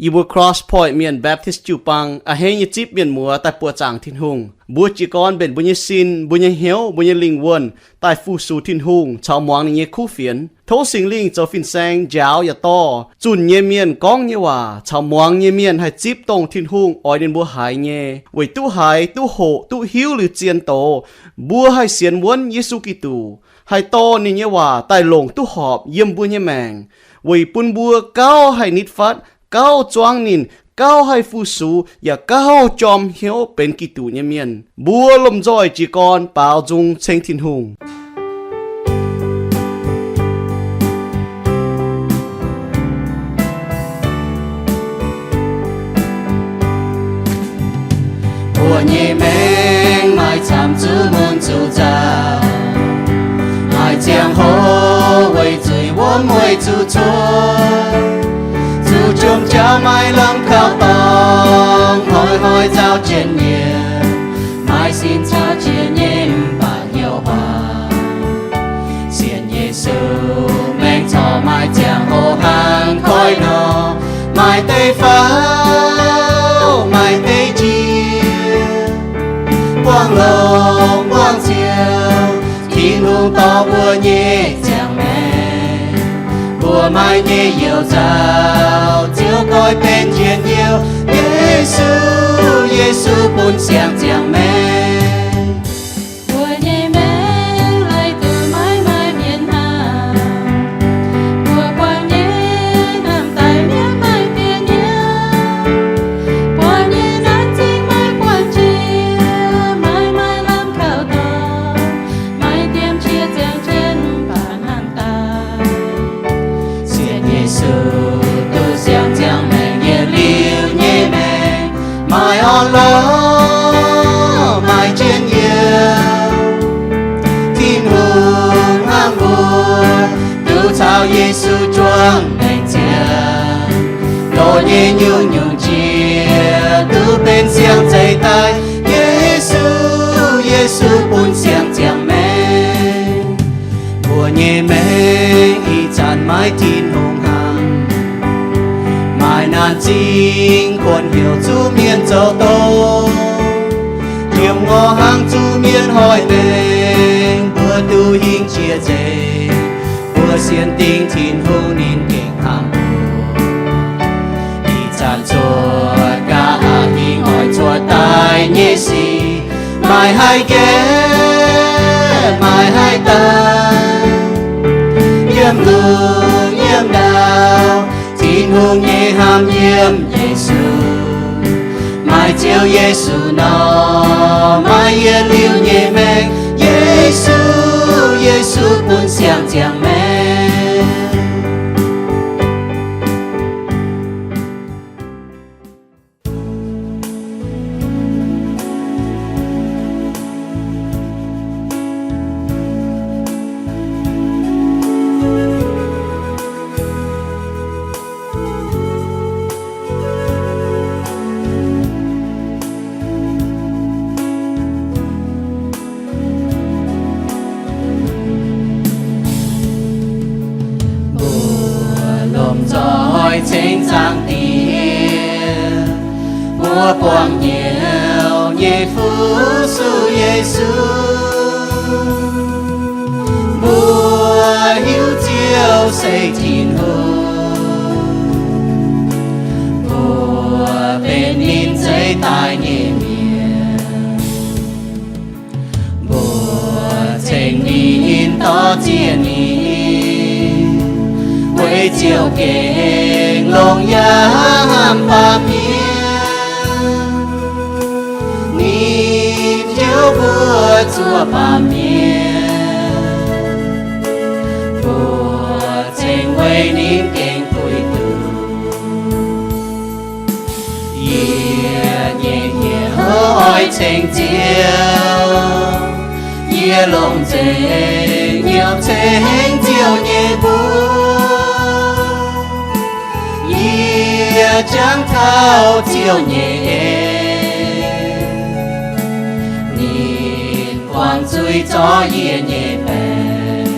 Yie mbuo Cross Point Mienh Baptist jiu-baang a'hneiv nyei zipv mienh muoz daaih buoqc zaangc Tin-Hungh. Mbuo jiez gorn mbenc mbuo nyei sin, mbuo nyei hnyouv, mbuo nyei lingh wuonh daaih fu-sux Tin-Hungh caux muangx ninh nyei kuv fienx. Tov Singx Lingh zoux fin-saeng njaaux yaac dorh zunh nyei mienh gorngv nyei waac caux muangx nyei mienh haih zipv dongh Tin-Hungh oix ninh mbuo haiz nyei, weic duqv haiz, duqv hoqc, duqv hiuv liuz zien doz, mbuo haih sienx wuonv Yesu Giduc, haih dorh ninh nyei waac daaih longc duqv horpc yiem mbuo nyei maengc, weic bun mbuo gauh haih nitv fatv, gauh zuangv ninh, gauh haih fu-sux, yaac gauh jorm hnyouv benx Giduc nyei mienh. Mbuo lomh nzoih jiez gorn baaux nzung ceng Tin-Hungh. Mbuo nyei maengc maaih camv zuqc mun zuqc nzauh, maaih ziangh hoc weic zuiz wuom weic zuqc cuotv, zuqc jomc jauv maaih lamh kaux dorngx, hnoi-hnoi nzauh jiex nyienh, maaih sin caux jiex nyei mv baac hnyouv huaang. Sienx Yesu maengc corc maaih ziangh hoc hnangv koiv nor, maaih deix faaux, maaih deix njiec, buangh longx buangh ziouc, Tin-Hungh dorh mbuo nyei ziangh maengc. Mbuo maaih nyei youh nzauh, Ziouv goiv benx njien-youh, Yesu, Yesu bun siang ziangh maengc. Mbuo nyei maengc laih duqv maiv maaih mienh hnamv. Mbuo buangh nyei hnamv daaih mienh maaih bieqc hnyouv. Mbuo nyei nanv zingh maiv buangh jiex, maiv maaih lamh kaux dorngx, maiv diemv qiex ziangh jienv mv baac hnamv daaih. Sienx Yesu duqv siang ziangh maengc, yietc liuz nyei maengc maaih orn-lorqc, maaih njien-youh. Tin-Hungh hnamv mbuo, duqv caux Yesu juangc maengc ziangh, loz nyei nyungc-nyungc jiex duqv benx siang zeiz daaih. Yesu, Yesu bun siang ziangh maengc. Mbuo nyei maengc ih zanc maiv Tin-Hungh hnamv, maaih naanc zingh kuonx heuc zuqc mienh zoux doz, ndiemc ngorc hnangv zuqc mienh hoic maengc, mbuo duqv hingh jiex nzengc. Mbuo sienx dingc Tin-Hungh ninh gengh hnamv mbuo. Ih zanc cuotv gaax aqc hingh oix cuotv daaih nyei sic, maaih haih nqaeqv, maaih haih daaih, yiem lungh yiem ndau, Tin-Hungh nyei hnamv yiem Yesu. Maaih Ziouv Yesu nor, maaih yietc liuz nyei maengc. Yesu, Yesu bun siang ziangh maengc. Mbuo lomh nzoih ceng Zaangc Diex, mbuo buangh nyouz nyei fu-sux Yesu. Mbuo hiuv Ziouv se Tin-Hungh, mbuo benx ninh zeix daaih nyei mienh. Mbuo ceng ninh dorh ziex ninh, weic Ziouv gengh longc yaac hnamv baamh mienh. Ninh hiuv mbuo zuov baamh mienh, mbuo ceng weic ninh gengh puix duqv. Yie nyei hnyouv oix ceng Ziouv, yie longc nzengc hnyouv ceng Ziouv nyei mbuox. Yie jangx taux Ziouv nyei en, ninh buangh zuiz zorc yie nyei baengc.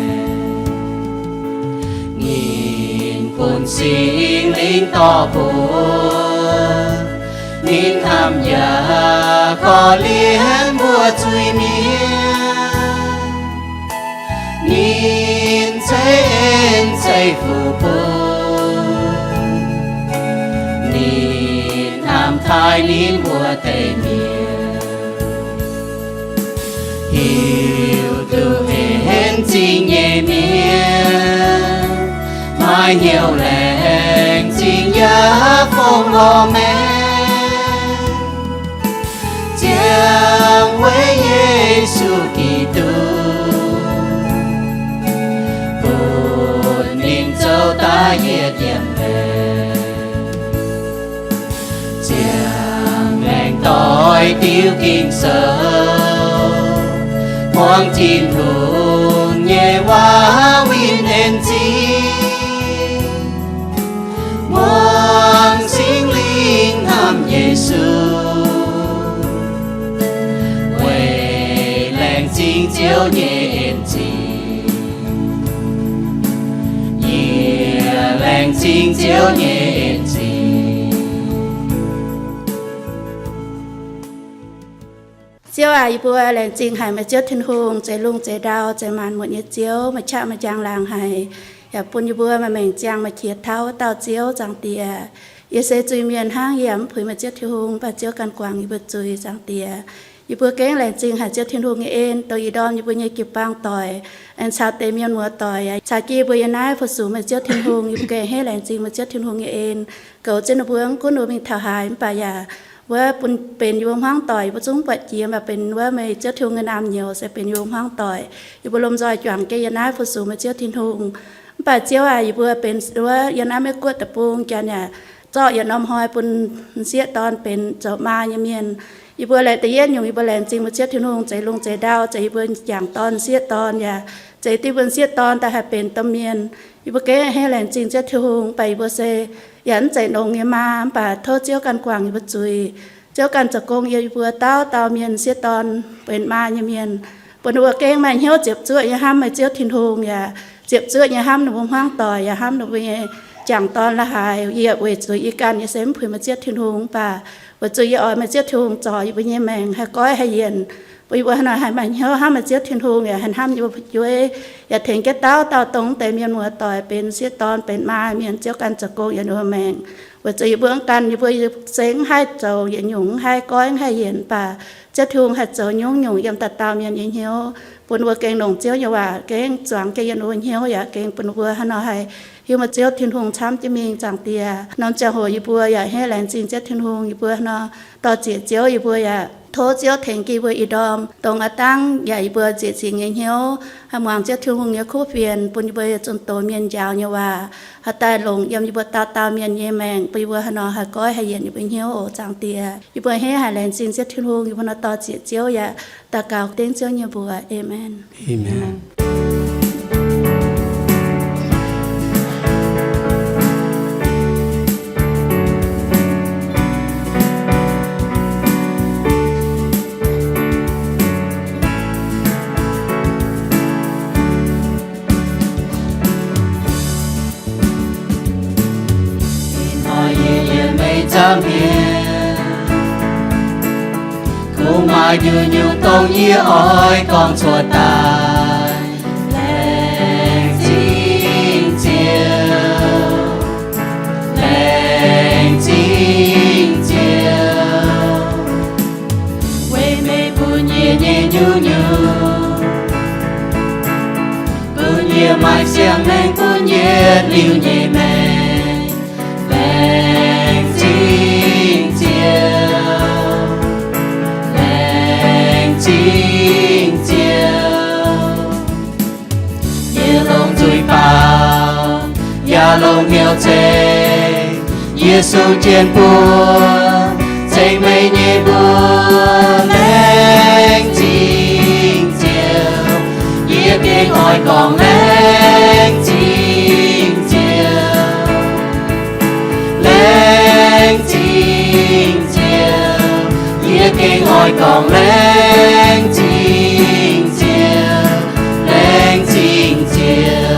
Ninh bun Singx Lingh dorh bun Ninh hnamv yaac korv-lienh mbuo zuiz-mienh. Ninh ceix en ceix fuqv bun ninh hnamv taaih ninh mbuo deix mienh. Hiuv duqv henv zingh nyei mienh, maaih hnyouv laengz zingh yaac fongc lorz maengc, ziangh weic Yesu Giduc, bun ninh zoux daaih yietc yiem maengc. Ziangh maengc doix diuc Ging-Sou, muangx Tin-Hungh nyei waac winh en zingh, muangx Singx Lingh hnamv Yesu, weic laengz zingh Ziouv nyei en zingh. Yie laengz zingh Ziouv nyei en zingh. Ziouv aac, yie mbuo laengz zingh haic meih Ziouv Tin-Hungh, zeix lungh zeix ndau, zeix maanc muotc nyei Ziouv. Meih qaqv meih njang laangc haic, yaac bun yie mbuo maaih maengc ziangh meih qiex tauv wuov dauh Ziouv, Zaangc Diex. Yie se zuiz-mienh hnangv, yie yaac mv puix meih Ziouv Tin-Hungh, mv baac Ziouv ganh guangc yie mbuo zuiz, Zaangc Diex. Yie mbuo gengh laengz zingh haic Ziouv Tin-Hungh nyei en, dongh ih ndorm yie mbuo nyei jiu-baang doic aengx caux deix mienh muoz doic yaac caux jienv yie mbuo yiem naaiv fu-sux meih Ziouv Tin-Hungh. Yie mbuo gengh henv laengz zingh meih Ziouv Tin-Hungh nyei en, goux jienv ninh mbuo mv gunv ninh mbuo mingh taux haaix, mv baac yaac wuov bun benx yie mbuo hmuangv doic, yie mbuo zungv buatc jiex, mv baac benx wuov meih Ziouv Tin-Hungh nyei naamh nyouz se benx yie mbuo hmuangv doic. Yie mbuo lomh nzoih juangc jienv yiem naaiv fu-sux meih Ziouv Tin-Hungh. Mv baac Ziouv aac, yie mbuo benx wuov yiem naaiv Meiv-Guoqv deic-bung janx yaac zorqv yietc norm hnoi bun m'sieqv dorn benx zoux maa nyei mienh. Yie mbuo laengz, da'yietv nyungc yie mbuo laengz zingh mbuo m'sieqv Tin-Hungh zeix lungh zeix ndau, zeix yie mbuo jangc dorn m'sieqv dorn yaac zeix duqv mbuo m'sieqv dorn daaih haih benx domh mienh. Yie mbuo gengh henv laengz zingh m'sieqv Tin-Hungh, mv baac yie mbuo se yaac mv zeiz longx nyei maa, mv baac tov Ziouv ganh guangc yie mbuo zuiz. Ziouv ganh zoux gong yiem yie mbuo dauh dauh mienh m'sieqv dorn benx maa nyei mienh, bun ninh mbuo gengh maaih hnyouv ziepc zuoqv nyei hnamv meih Ziouv Tin-Hungh yaac ziepc zuoqv nyei hnamv ninh mbuo hmuangv doic yaac hnamv ninh mbuo nyei jangc dorn la'haaix. Yie weic zuqc yie ganh yie se mv puix meih Ziouv Tin-Hungh, mv baac weic zuqc yie oix meih Ziouv Tin-Hungh zorc yie mbuo nyei maengc haih goiv haih yienc, bun yie mbuo haaix nor haih maaih hnyouv hnamv meih Ziouv Tin-Hungh yaac haih hnamv yie mbuo fu'jueiv, yaac tengx jienv dauh dauh dongh deix mienh muoz doic benx m'sieqv dorn benx maa mienh. Ziouv ganh zoux gong yiem ninh mbuo maengc. Weic zuqc yie mbuo mv gan, yie mbuo se mv haih zoux yietc nyungc, mv haih goiv, mv haih yienc, mv baac Ziouv Tin-Hungh haih zoux nyungc-nyungc yiem dauh dauh mienh nyei hnyouv, bun ninh mbuo gengh longc Ziouv nyei waac gengh zuangx jienv yiem ninh mbuo hnyouv yaac gengh bun ninh mbuo haaix nor haih hiuv meih Ziouv Tin-Hungh camv jienv mingh, Zaangc Diex. Norm ziangh hoc yie mbuo yaac henv laengz zingh Ziouv Tin-Hungh, yie mbuo haaix nor dorh zieqc Ziouv, yie mbuo yaac tov Ziouv tengx jienv yie mbuo ih ndorm dongh aav dangh yaac yie mbuo zieqc zingc nyei hnyouv haih muangx Ziouv Tin-Hungh nyei kuv fienx, bun yie mbuo yietc zungv doz mienh njaaux nyei waac haih daaih longc yiem yie mbuo dauh dauh mienh nyei maengc, bun yie mbuo haaix nor haih goiv haih yienc yie mbuo hnyouv oc, Zaangc Diex. Yie mbuo henv haic laengz zingh Ziouv Tin-Hungh, yie mbuo nor dorh zieqc Ziouv yaac daux gaux dengv Ziouv nyei mbuox. Aamen. Aamen. Ih hnoi yie yiem meih nzangv hmien, kungx maaih nyungc-nyungc dongh yie oix gorngv cuotv daaih. Laengz zingh Ziouv, laengz zingh Ziouv, weic meih bun yie nyei nyungc-nyungc, bun yie maaih siang-maengc bun yietc liuz nyei maengc. Laengz zingh Ziouv, laengz zingh Ziouv. Yie longc nzuih baaux, yaac longc hnyouv ceix, Yesu jienv buo ceng meih nyei mbuox. Laengz zingh Ziouv, yie gengh oix gorngv laengz zingh Ziouv. Laengz zingh Ziouv, yie gengh oix gorngv laengz zingh Ziouv, laengz zingh Ziouv.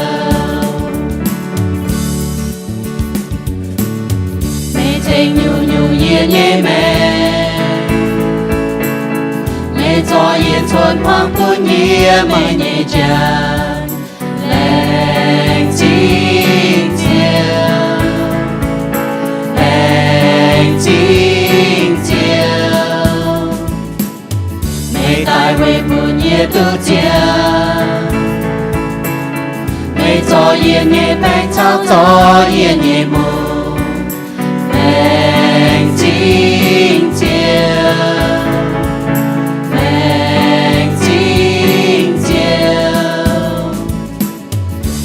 Meih ceng nyungc-nyungc yie nyei maengc. Yie cuotv hmuangv bun yie meih nyei njang. Laengz zingh Ziouv, laengz zingh Ziouv, meih daaih weic bun yie duqv ziangh. Meih zorc yie nyei baengc caux zorc yie nyei mungz. Laengz zingh Ziouv, laengz zingh Ziouv.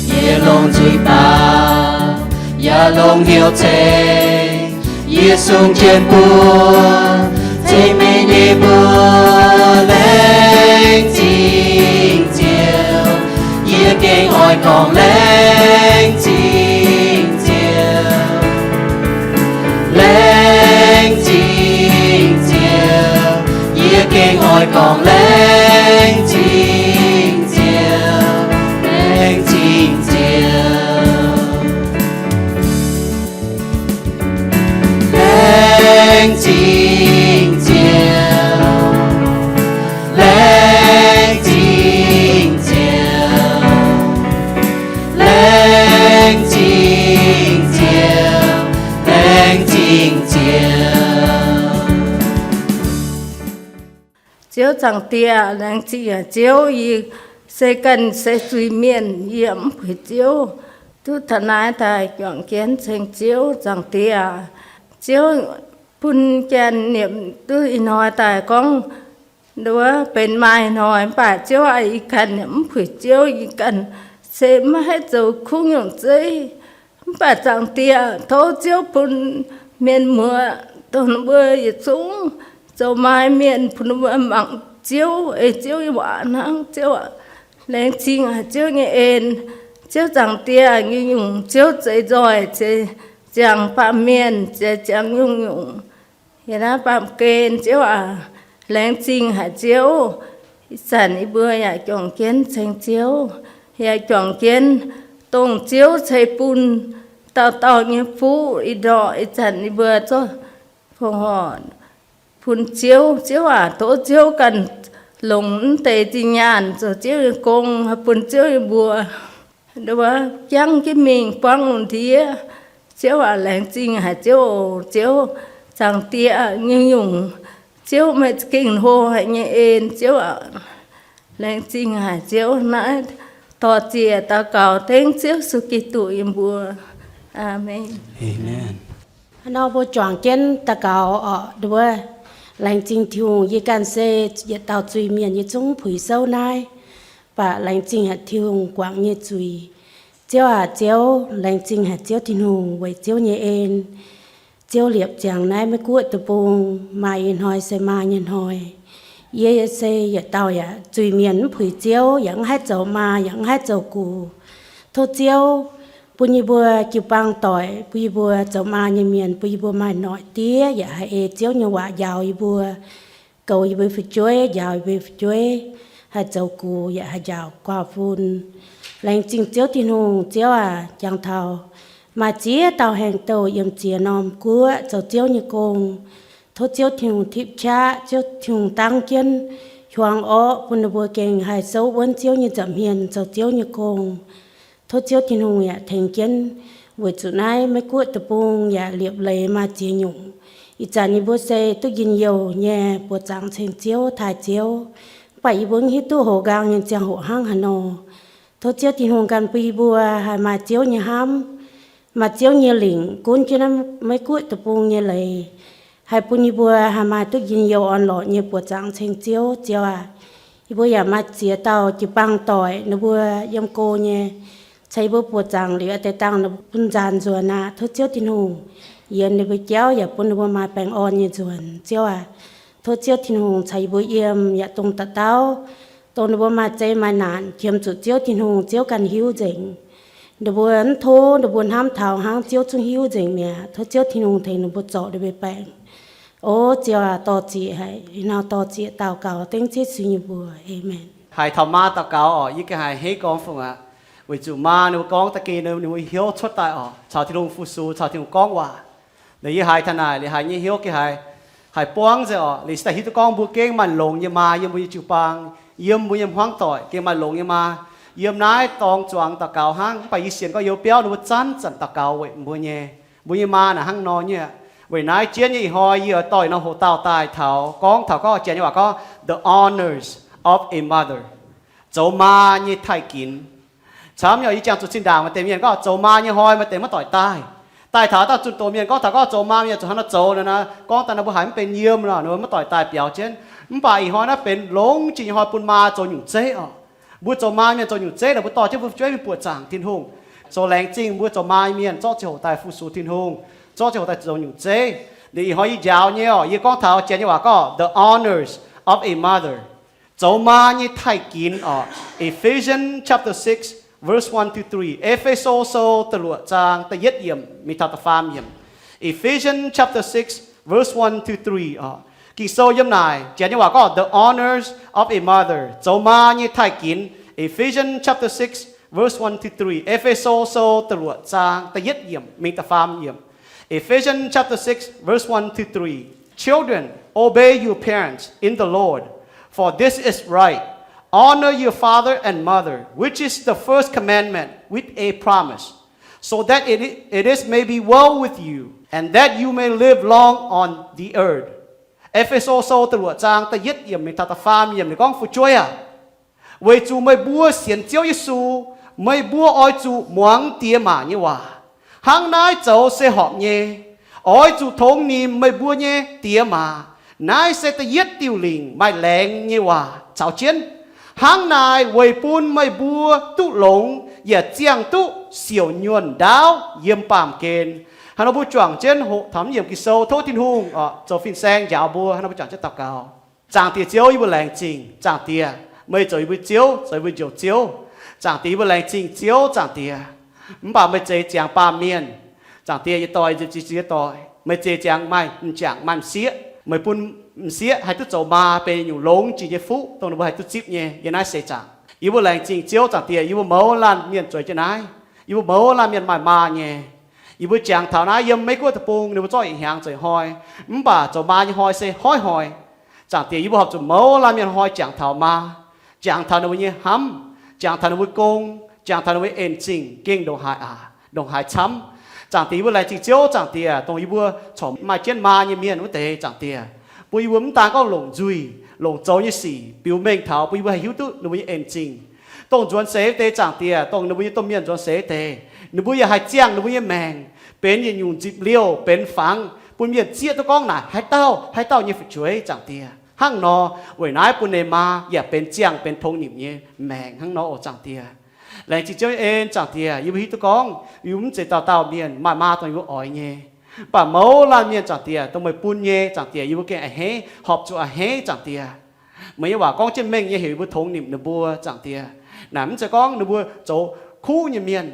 Yie longc nzuih baaux, yaac longc hnyouv ceix, yie sung jienv mbuo, ceix meih nyei mbuox. Laengz zingh Ziouv, yie gengh oix gorngv laengz zingh Ziouv. Laengz zingh Ziouv, yie gengh oix gorngv laengz zingh Ziouv, laengz zingh Ziouv. Laengz zingh Ziouv, laengz zingh Ziouv, laengz zingh Ziouv, laengz zingh Ziouv. Ziouv Zaangc Diex, laengz zingh haic Ziouv, yie se ganh se zuiz-mienh, yie mv puix Ziouv. Duqv taux naaiv daaih juangc jienv ceng Ziouv Zaangc Diex. Ziouv bun janx niepc duqv ih hnoi daaih gorngv nduov benx maaih hnoi, mv baac Ziouv aac, yie ganh yaac mv puix Ziouv, yie ganh se maiv haih zoux kuv nyungc zeiv. Mv baac Zaangc Diex, tov Ziouv bun mienh muoz dongh mbuo yietc zungv zoux maaih mienh bun mbuo mangc Ziouv, ei Ziouv nyei waac hnangv. Ziouv aac, laengz zingh haic Ziouv nyei en. Ziouv Zaangc Diex, nyungc-nyungc Ziouv zeix nzoih, zeix ziangx baamh mienh, zeix ziangx nyungc-nyungc yiem naaiv baamh gen. Ziouv aac, laengz zingh haic Ziouv. Ih zanc yie mbuo yaac juangc jienv ceng Ziouv, yaac juangc jienv dongh Ziouv ceix bun dauh dauh nyei fuqv ih ndorqc. Ih zanc yie mbuo zorqv fongc horc bun Ziouv. Ziouv aac, tov Ziouv ganh longc mv deix zinh nyaanh zoux Ziouv nyei gong, haih bun Ziouv nyei mbuox nduov jangv jienv mingh buangv lungh ndiev. Ziouv aac, laengz zingh haic Ziouv oc. Ziouv Zaangc Diex, nyungc-nyungc Ziouv meih gengh hlo haic nyei en. Ziouv aac, laengz zingh haic Ziouv. Naaiv dor-ziec daux gaux dengv Ziouv Yesu Giduc nyei mbuox. Aamen. Aamen. Hnangv nor mbuo juangc jienv daux gaux oc. Nduov, laengz zingh Tin-Hungh, yie ganh se yietc dauh zuiz-mienh, yie zungv puix souv naaiv. Mv baac laengz zingh haic Tin-Hungh guangc nyei zuiz. Ziouv aac Ziouv, laengz zingh haic Ziouv Tin-Hungh weic Ziouv nyei en. Ziouv liepc ziangx naaiv Meiv Guoqv deic-bung, maaih ih hnoi se maa nyei hnoi. Yie se yietc dauh yaac zuiz-mienh mv puix Ziouv, yaac mv haih zoux maa, yaac mv haih zoux gux. Tov Ziouv bun yie mbuo jiu-baang doic, bun yie mbuo zoux maa nyei mienh, bun yie mbuo maaih noic diev, yaac haih ei Ziouv nyei waac njaaux yie mbuo, goux yie mbuo fu'jueiv, njaaux yie mbuo fu'jueiv, haih zoux gux yaac haih njaaux guaav fun. Laengz zingh Ziouv Tin-Hungh. Ziouv aac, jangx taux maaih ziex dauh haengh douh yiem ziex norm guoqv zoux Ziouv nyei gong. Tov Ziouv Tin-Hungh tipv qaqv, Ziouv Tin-Hungh dangv jienv hiuang orqv bun ninh mbuo gengh haih souv wuonv Ziouv nyei nza'hmien zoux Ziouv nyei gong. Tov Ziouv Tin-Hungh yaac tengx jienv weic zuqc naaiv Meiv Guoqv deic-bung yaac liepc leiz maaih ziex nyungc. Ih zanc yie mbuo se duqv njien-youh nyei buoz-zaangc ceng Ziouv, taaih Ziouv. Mv baac yie mbuo mv hiuv duqv houx nqaang nyei ziangh hoc hnangv haaix nor. Tov Ziouv Tin-Hungh ganh bun yie mbuo haih maaih Ziouv nyei hnamv, maaih Ziouv nyei lingc gunv jienv naaiv Meiv Guoqv deic-bung nyei leiz, haih bun yie mbuo haih maaih duqv njien-youh orn-lorqc nyei buoz-zaangc ceng Ziouv. Ziouv aac, yie mbuo yaac maaih ziex dauh jiu-baang doic, ninh mbuo yiem go nyei, caux yie mbuo buoz-zaangc liuz deix dangh ninh mbuo bun nzaanx nzuonx aqv. Tov Ziouv Tin-Hungh yienx ninh mbuo jauv yaac bun ninh mbuo maaih baengh orn nyei nzuonx. Ziouv aac, tov Ziouv Tin-Hungh caux yie mbuo yiem yaac dongh da'dauv, dongh ninh mbuo maaih zei maaih naanc, qiemx zuqc Ziouv Tin-Hungh, Ziouv ganh hiuv nzengc. Ninh mbuo mv tov ninh mbuo hnamv taux hnangv, Ziouv zungv hiuv nzengc mi'aqv. Tov Ziouv Tin-Hungh tengx ninh mbuo zorc ninh mbuo baengc. O Ziouv aac, dor-ziec haic. Ih hnoi dor-ziec daux gaux dengv Ziouv Yesu nyei mbuox. Aamen. Haiz taux maa daux gaux oc, yie gengh haiz hneiv gormx fungc aqv. Weic zuqc maa ninh mbuo gorngv da'gengh ninh mbuo hnyouv cuotv daaih oc, caux Tin-Hungh fu-sux, caux Tin-Hungh gorngv waac. Liuz yie haiz taux naaic, liuz haiz nyei hnyouv gengh haiz Haiz buangv nzengc orqc, liuz se daaih hiuv duqv gorngv mbuo gengh maaih longx nyei maa yiem mbuo nyei jiu-baang, yiem mbuo nyei hmuangv doic gengh maaih longx nyei maa. Yiem naaiv dorngx zuangx daux gaux hnangv, mv baac yie sienx gorngv youz biauv ninh mbuo zanc-zanc daux gaux weic mbuo nyei, mbuo nyei maa naaic hnangv nor nyei. Weic naaiv jienv nyei ih hnoi yie oix dorh nor hoc dauh daaih taux gorngv taux gorngv janx nyei waac gorngv the honors of a mother, zoux maa nyei taaih ginx. Camv nyei yie jangx zuqc zinh ndaangc maaih deix mienh gorngv zoux maa nyei hnoi maaih deix maiv doic daaih. Daaih taux dangh zunh doz mienh gorngv taux gorngv zoux maa mienh zuqc hnangv nor zoux nor, gorngv daaih nor mbuo haiz mv benx yiem nor, ninh mbuo maiv doic daaih biaux jienv. Mv baac ih hnoi naaiv benx longx jiex nyei hnoi bun maa zoux nyungc zeiv orqc. Mbuo zoux maa mienh zoux nyungc zeiv naaic mbuo dorh jienv mbuo fu'jueiv mingh buoqc zaangc Tin-Hungh. Zoux laengz zingh mbuo zoux maa mienh zorqv ziangh hoc daaih fu-sux Tin-Hungh, zorqv ziangh hoc daaih zoux nyungc zeiv. Liuz ih hnoi yie njaaux nyei orqc, yie gorngv taux janx nyei waac gorngv the honors of a mother, zoux maa nyei taaih ginx orqc. Ephesians chapter six, verse one to three. E^fe^so Sou da'luoqc zaang da'yietv yiemc mingh taux da'faam yiemc. Ephesians chapter six, verse one to three orqc. Ging-Sou yiem naaic janx nyei waac gorngv the honors of a mother, zoux maa nyei taaih ginx. Ephesians chapter six, verse one to three. E^fe^so Sou da'luoqc zaang da'yietv yiemc mingh da'faam yiemc. Ephesians chapter six, verse one to three. Children, obey your parents in the Lord, for this is right. Honor your father and mother, which is the first commandment with a promise, so that it, it is may be well with you, and that you may live long on the earth. E^fe^so Sou da'luoqc zaang da'yietv yiemc mingh taux da'faam yiemc ninh gorngv, Fu'jueiv aah! Weic zuqc meih mbuo sienx Ziouv Yesu, meih mbuo oix zuqc muangx diex maac nyei waac. Hnangv naaiv zoux se horpc nyei. Oix zuqc tongx nimc meih mbuo nyei diex maac. Naaiv se da'yietv diuh lingc maaih laengz nyei waac caux jienv. Hnangv naaic weic bun meih mbuo duqv longx yaac ziangh duqv siouc nyuonh ndaauv yiem baamh gen. Hnangv nor mbuo juangc jienv hoqc taux mv yiemc Ging-Sou, tov Tin-Hungh zoux fin-saeng njaaux mbuo. Hnangv nor mbuo juangc jienv daux gaux. Zaangc Diex Ziouv, yie mbuo laengz zingh. Zaangc Diex, meih zoux yie mbuo Ziouv, zoux yie mbuo Njoux Ziouv. Zaangc Diex, yie mbuo laengz zingh Ziouv, Zaangc Diex. Mv baac meih zeix ziangx baamh mienh. Zaangc Diex, yie doic nziex ziex doic, meih zeix ziangx maaih m'jangc maaih m'sieqv. Meih bun m'sieqv haih duqv zoux maa benx nyungc longx jiex nyei fuqv dongh ninh mbuo haih duqv zipv nyei. Yie naaiv seix zaangc. Yie mbuo laengz zingh Ziouv, Zaangc Diex, yie mbuo mouz laanh mienh zueiz jienv naaiv. Yie mbuo mouz laanh mienh maaih maa nyei. Yie mbuo jangx taux naaiv yiem Meiv Guoqv deic-bung ninh mbuo zorqv yietc hnyangx zoux ih hnoi. Mv baac zoux maa nyei hnoi se hnoi-hnoi. Zaangc Diex, yie mbuo horpc zuqc mouz laanh mienh hnoi jangx taux maa, jangx taux ninh mbuo nyei hnamv, jangx taux ninh mbuo gong, jangx taux ninh mbuo en zingh gengh ndongc haaix aqc, ndongc haaix camv. Zaangc Diex, yie mbuo laengz zingh Ziouv, Zaangc Diex, dongh yie mbuo corc maaih jienv maa nyei mienh wuov deix, Zaangc Diex, bun yie mbuo mv daan gorngv longc nzuih, longc zoux nyei sic biux mengh taux bun yie mbuo haih hiuv duqv ninh mbuo nyei en zingh. Dongh nzuonx seix wuov deix, Zaangc Diex, dongh ninh mbuo nyei domh mienh nzuonx seix wuov deix, ninh mbuo yaac haih ziangh ninh mbuo nyei maengc benx yietc nyungc nzipc liouh benx fangx, bun mienh zieqv duqv gorngv naaic haaix dauh, haaix dauh nyei fu'jueiv, Zaangc Diex. Hnangv nor, weic naaiv bun ninh maa yaac benx ziangh benx tongx nimc nyei maengc hnangv nor oc, Zaangc Diex. Laengz zingh Ziouv nyei en, Zaangc Diex. Yie mbuo hiuv duqv gorngv yie mbuo mv zeiz dauh dauh mienh maaih maa dongh yie mbuo oix nyei. Mv baac mouz laanh mienh, Zaangc Diex, dongh meih bun nyei, Zaangc Diex, yie mbuo gengh a'hneiv, horpc zuqc a'hneiv, Zaangc Diex. Meih nyei waac gorngv jienv mengh nyei heuc yie mbuo tongx nimc ninh mbuo, Zaangc Diex. Naaic mv zeiz gorngv ninh mbuo zoux kuv nyei mienh,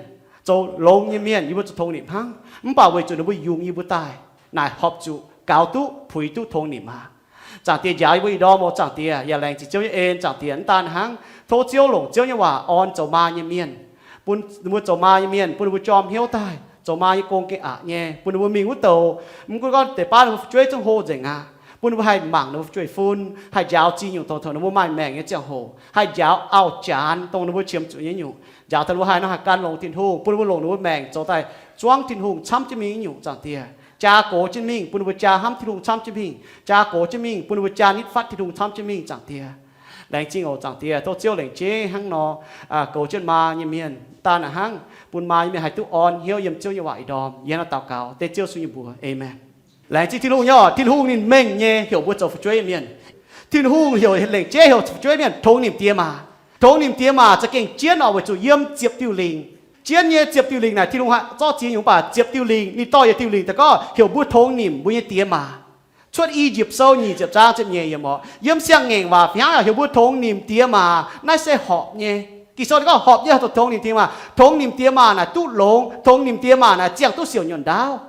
zoux longx nyei mienh yie mbuo zuqc tongx nimc hnangv. Mv baac weic zuqc ninh mbuo yungz yie mbuo daaih, naaic horpc zuqc gaux duqv, puix duqv tongx nimc aqv. Zaangc Diex, njaaux yie mbuo ih ndorm oc, Zaangc Diex, yaac laengz zingh Ziouv nyei en, Zaangc Diex. Mv daan hnangv, tov Ziouv longc Ziouv nyei waac orn zoux maa nyei mienh, bun ninh mbuo zoux maa nyei mienh, bun ninh mbuo jorm hnyouv daaih, zoux maa nyei gong gengh aqc nyei, bun ninh mbuo mingh wuov douc, mv gunv gorngv deix baav ninh mbuo fu'jueiv zungv hlo nzengc aqv, bun ninh mbuo haih mangc ninh mbuo fu'jueiv fun, haih njaaux ziex nyungc tongx taux ninh mbuo maaih maengc nyei ziangh hoc, haih njaaux auv-janx dongh ninh mbuo qiemx zuqc nyei nyungc, njaaux daaih ninh mbuo haih nor haih gan longx Tin-Hungh, bun ninh mbuo longc ninh mbuo maengc zoux daaih zuangv Tin-Hungh camv jienv mingh nyei nyungc, Zaangc Diex. Jaa gox jienv mingh, bun ninh mbuo jaa hnamv Tin-Hungh camv jienv mingh, jaa gox jienv mingh, bun ninh mbuo jaa nitv fatv Tin-Hungh camv jienv mingh, Zaangc Diex. Laengz zingh oc, Zaangc Diex. Tov Ziouv lengc jeiv hnangv nor, aa, goux jienv maa nyei mienh. Mv daan naaic hnangv, bun maa nyei mienh haih duqv orn hnyouv yiem Ziouv nyei waac ih ndorm. Yie hnangv nor daux gaux dengv Ziouv Yesu nyei mbuox. Aamen. Laengz zingh Tin-Hungh nyei oc. Tin-Hungh ninh mengh nyei heuc mbuo zoux fu'jueiv mienh. Tin-Hungh heuc lengc jeiv heuc fu'jueiv mienh tongx nimc diex maac. Tongx nimc diex maac za'gengh jienv oc, weic zuqc yiem ziepc diuh lingc. Jienv nyei ziepc diuh lingc naaic Tin-Hungh haih zorqv ziex nyungc, mv baac ziepc diuh lingc ninh dorh yietc diuh lingc daaih gorngv heuc mbuo tongx nimc mbuo nyei diex maac. Cuotv I^yipv Sou nyic ziepc zaang ziepc nyeic yiemc oc. Yiem siang-ngaengc waac fih hnangv heuc mbuo tongx nimc diex maac. Naaiv se horpc nyei. Ging-Sou ninh gorngv horpc nyei, horpc zuqc tongx nimc diex maac. Tongx nimc diex maac naaic duqv longx. Tongx nimc diex maac naaic ziangh duqv siouc nyuonh ndaauv.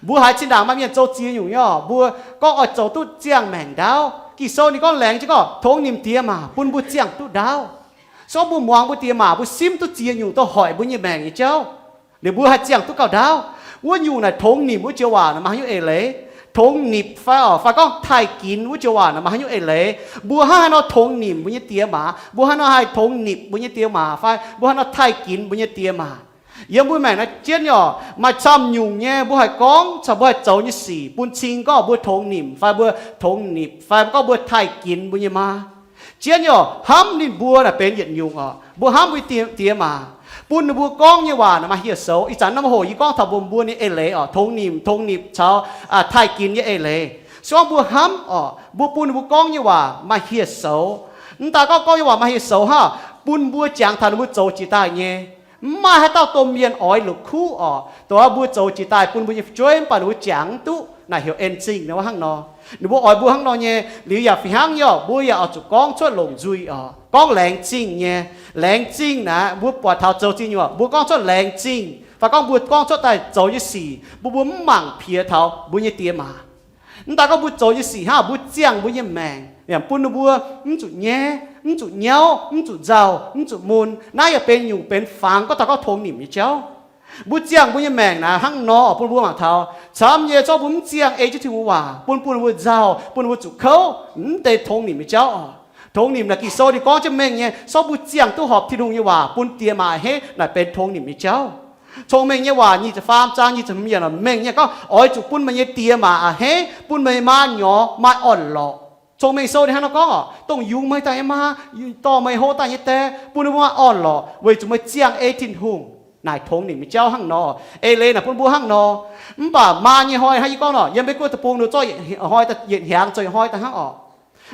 Mbuo haiz zinh ndaangc maaih mienh zoux ziex nyungc nyei oc, mbuo gorngv oix zoux duqv ziangh maengc ndaauv. Ging-Sou ninh gorngv laengz jienv gorngv tongx nimc diex maac bun mbuo ziangh duqv ndaauv. Se gorngv mbuo muangx mbuo diex maac, mbuo simv duqv ziex nyungc duqv hoic mbuo nyei maengc nyei jauv, liuz mbuo haih ziangh duqv gauh ndaauv. Wuov nyungc naaic tongx nimc wuov joux waac naaic maaih haaix nyungc eix leiz? tongx nipc fai orqc, fai gorngv taaih ginx wuov joux waac naaic maaih haaix nyungc eix leiz? Mbuo hnangv haaix nor tongx nimc mbuo nyei die maa? Mbuo hnangv haaix nor haih tongx nipc mbuo nyei die maa? Fai mbuo hnangv haaix nor taaih ginx mbuo nyei die maa? Yiem mbuo maengc naaiv jienv nyei orqc, maaih camv nyungc nyei mbuo haih gorngv caux mbuo haih zoux nyei sic bun cing gorngv mbuo tongx nimc fai mbuo tongx nipc fai gorngv mbuo taaih ginx mbuo nyei maa. Jienv nyei orqc, hnamv ninh mbuo naaic benx yietc nyungc orqc. Mbuo hnamv mbuo die, die maa, bun ninh mbuo gorngv nyei waac naaic maaih hieh soux. Ih zanc norm hoc yie gorngv taux mbuo, mbuo nyei eix leiz orqc, tongx nimc, tongx nipc caux taaih ginx nyei eix leiz. Se gorngv mbuo hnamv orqc, mbuo bun ninh mbuo gorngv nyei waac maaih hieh soux. Mv daaih gorngv gorngv nyei waac maaih hieh soux hnangv, bun mbuo jangx taux ninh mbuo zoux jiex daaih nyei. Mv maaih haaix dauh domh mienh oix la'kuqv orqc, dongh mbuo zoux jiex daaih bun mbuo nyei fu'jueiv mv baac ninh mbuo jangx mv duqv naaic heuc en zingh nor hnangv nor. Ninh mbuo oix mbuo hnangv nor nyei liuz yaac fih hnangv nyei orqc, mbuo yaac oix zuqc gorngv cuotv longc nzuih orqc, gorngv laengz zingh nyei. Laengz zingh naaic mbuo buatc taux zoux zingh nyungc, mbuo gorngv cuotv laengz zingh fai gorngv mbuo gorngv cuotv daaih zoux nyei sic bun mbuo mv mangc piex taux mbuo nyei die maa. Mv daaih gorngv mbuo zoux nyei sic hnangv, mbuo ziangh mbuo nyei maengc bun ninh mbuo mv zuqc nyaiv, mv zuqc nyauv, mv zuqc nzauh, mv zuqc mun. Naaiv yaac benx nyungc benx fangx gorngv taux gorngv tongx nimc nyei jauv. Mbuo ziangh mbuo nyei maengc naaic hnangv nor bun mbuo mangc taux camv nyei, zorqv mbuo mv ziangh ei jienv Tin-Hungh waac bun, bun ninh mbuo nzauh, bun ninh mbuo zuqc kouv, mv deix tongx nimc nyei jauv oc. Tongx nimc naaic Ging-Sou ninh gorngv jienv mengh nyei, zorqv mbuo ziangh duqv horpc Tin-Hungh nyei waac bun die maa a'hneiv naaic benx tongx nimc nyei jauv. Cong-Mengh Nyei Waac nyic ziepc faam zaang nyic ziepc hmz yiemc mengh nyei gorngv, oix zuqc bun meih nyei die maa a'hneiv, bun meih maa nyorx maaih orn-lorqc. Cong-Mengh Sou ninh hnangv nor gorngv oc, dongh yungz meih daaih nyei maa, dorh meih hlo daaih nyei die, bun ninh mbuo maaih orn-lorqc weic zuqc meih ziangh ei Tin-Hungh naaic tongx nimc nyei jauv hnangv nor. Eix leiz naaic bun mbuo hnangv nor. Mv baac maa nyei hnoi hnangv yie gorngv nor, yiem Meiv Guoqv deic-bung ninh zorqv yietc hnoi, yietc hnyangx zoux yietc hnoi daaih hnangv oc.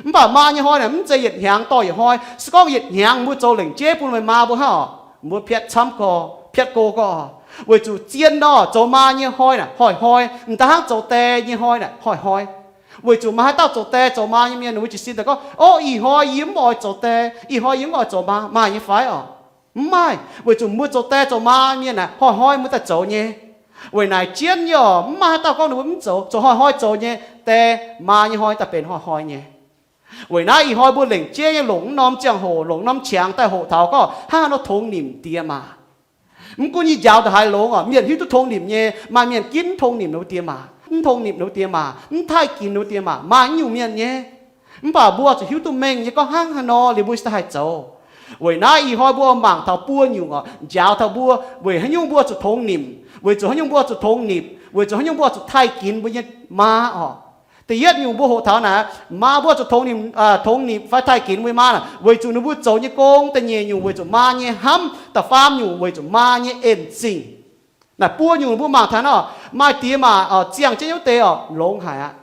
Mv baac maa nyei hnoi naaic mv zeiz yietc hnyangx dorh yietc hnoi. Se gorngv yietc hnyangx mbuo zoux lengc jeiv bun meih maa mbuo hnangv oc, mbuo piatv camv gorx, piatv go gorx. Weic zuqc zien nor zoux maa nyei hnoi naaic hnoi-hnoi, m'daaih hnangv zoux die nyei hnoi naaic hnoi-hnoi. Weic zuqc maaih haaix dauh zoux die zoux maa nyei mienh, ninh mbuo jiez sin daaih gorngv, Ov, ih hnoi yie mv oix zoux die, ih hnoi yie mv oix zoux maa, maaih nyei fai oc? Mv maaih. Weic zuqc mbuo zoux die zoux maa mienh aeqv, hnoi-hnoi mbuo daaih zoux nyei. Weic naaic jienv nyei oc, mv maaih haaix dauh gorngv ninh mbuo mv zoux, zoux hnoi-hnoi zoux nyei. Die maa nyei hnoi daaih benx hnoi-hnoi nyei. Weic naaiv ih hnoi mbuo lengc jeiv nyei longc mv norm ziangh hoc, longc norm qangx daaih hoqc taux gorngv hnangv haaix nor tongx nimc die maa. Mv gunv yie njaaux ndongc haaix longx oc, mienh hiuv duqv tongx nimc nyei. Maaih mienh ginv mv tongx nimc ninh mbuo die maa, mv tongx nimc ninh mbuo die maa, mv taaih ginx ninh mbuo die maa, maaih mv nyungc mienh nyei. Mv baac mbuo zuqc hiuv duqv mengh nyei gorngv hnangv haaix nor liuz mbuo daaih haih zoux. Weic naaiv ih hnoi mbuo mangc taux buo nyungc oc, njaaux taux mbuo, weic haaix nyungc mbuo zuqc tongx nimc, weic zuqc haaix nyungc mbuo zuqc tongx nimc, weic zuqc haaix nyungc mbuo zuqc taaih ginx mbuo nyei maa oc. Da'yietv nyungc mbuo hoqc taux naaic, maa mbuo zuqc tongx nimc, tongx nimc fai taaih ginx mbuo nyei maa naaic, weic zuqc ninh mbuo zoux nyei gong. Da'nyeic nyungc weic zuqc maa nyei hnamv. Da'faam nyungc weic zuqc maa nyei en zingh. Naaic buo nyungc mbuo mangc taux nor, maaih die maa oc, ziangh jienv nyei wuov deix oc, longx haic aqv.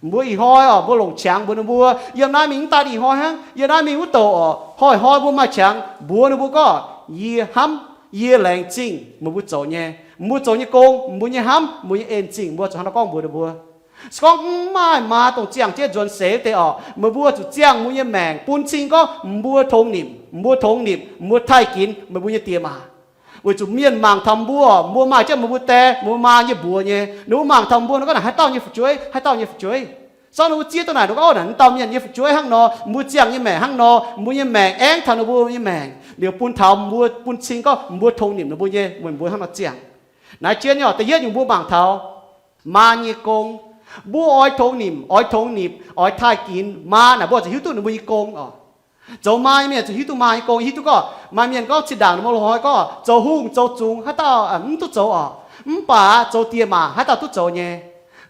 Mbuo ih hnoi oc, mbuo longc qangx mbuox ninh mbuo, yiem naaiv mingh mv daan ih hnoi hnangv, yiem naaiv mingh wuov douc oc, hnoi-hnoi mbuo maaih qangx mbuox ninh mbuo gorngv, yie hnamv, yie laengz zingh meih mbuo zoux nyei, mbuo zoux nyei gong, mbuo nyei hnamv, mbuo nyei en zingh, mbuo zuqc hnangv nor gorngv mbuox ninh mbuo. Se gorngv mv maaih maa dongh ziangh jienv nzuonx seix wuov deix oc, meih mbuo zuqc ziangh mbuo nyei maengc bun cing gorngv mbuo tongx nimc, mbuo tongx nimc, mbuo taaih ginx meih mbuo nyei die maa. Weic zuqc mienh mangc taux mbuo, mbuo maaih jienv meih mbuo die, meih mbuo maa nyei mbuox nyei. Ninh mbuo mangc taux mbuo nor gorngv naaic haaix dauh nyei fu'jueiv, haaix dauh nyei fu'jueiv. Zorqv ninh mbuo zieqv duqv naaic, ninh mbuo gorngv, Ov, naaic mv dauh mienh nyei fu'jueiv hnangv nor, mbuo ziangh nyei maengc hnangv nor, mbuo nyei maengc aengx taux ninh mbuo nyei maengc liuz bun taux mbuo, bun cing gorngv mbuo tongx nimc ninh mbuo nyei, weic mbuo hnangv nor ziangh. Naaiv jienv nyei oc, da'yietv nyungc mbuo mangc taux maa nyei gong. Mbuo oix tongx nimc, oix tongx nimc, oix taaih ginx maa naaic, mbuo zuqc hiuv duqv ninh mbuo nyei gong oc. Zoux maa nyei mienh zuqc hiuv duqv maa nyei gong. Hiuv duqv gorngv maaih mienh gorngv zinh ndaangc ninh mbuo loz-hnoi gorngv zoux hungh zoux zungx haaix dauh mv duqv zoux oc. Mv baac zoux die maa haaix dauh duqv zoux nyei.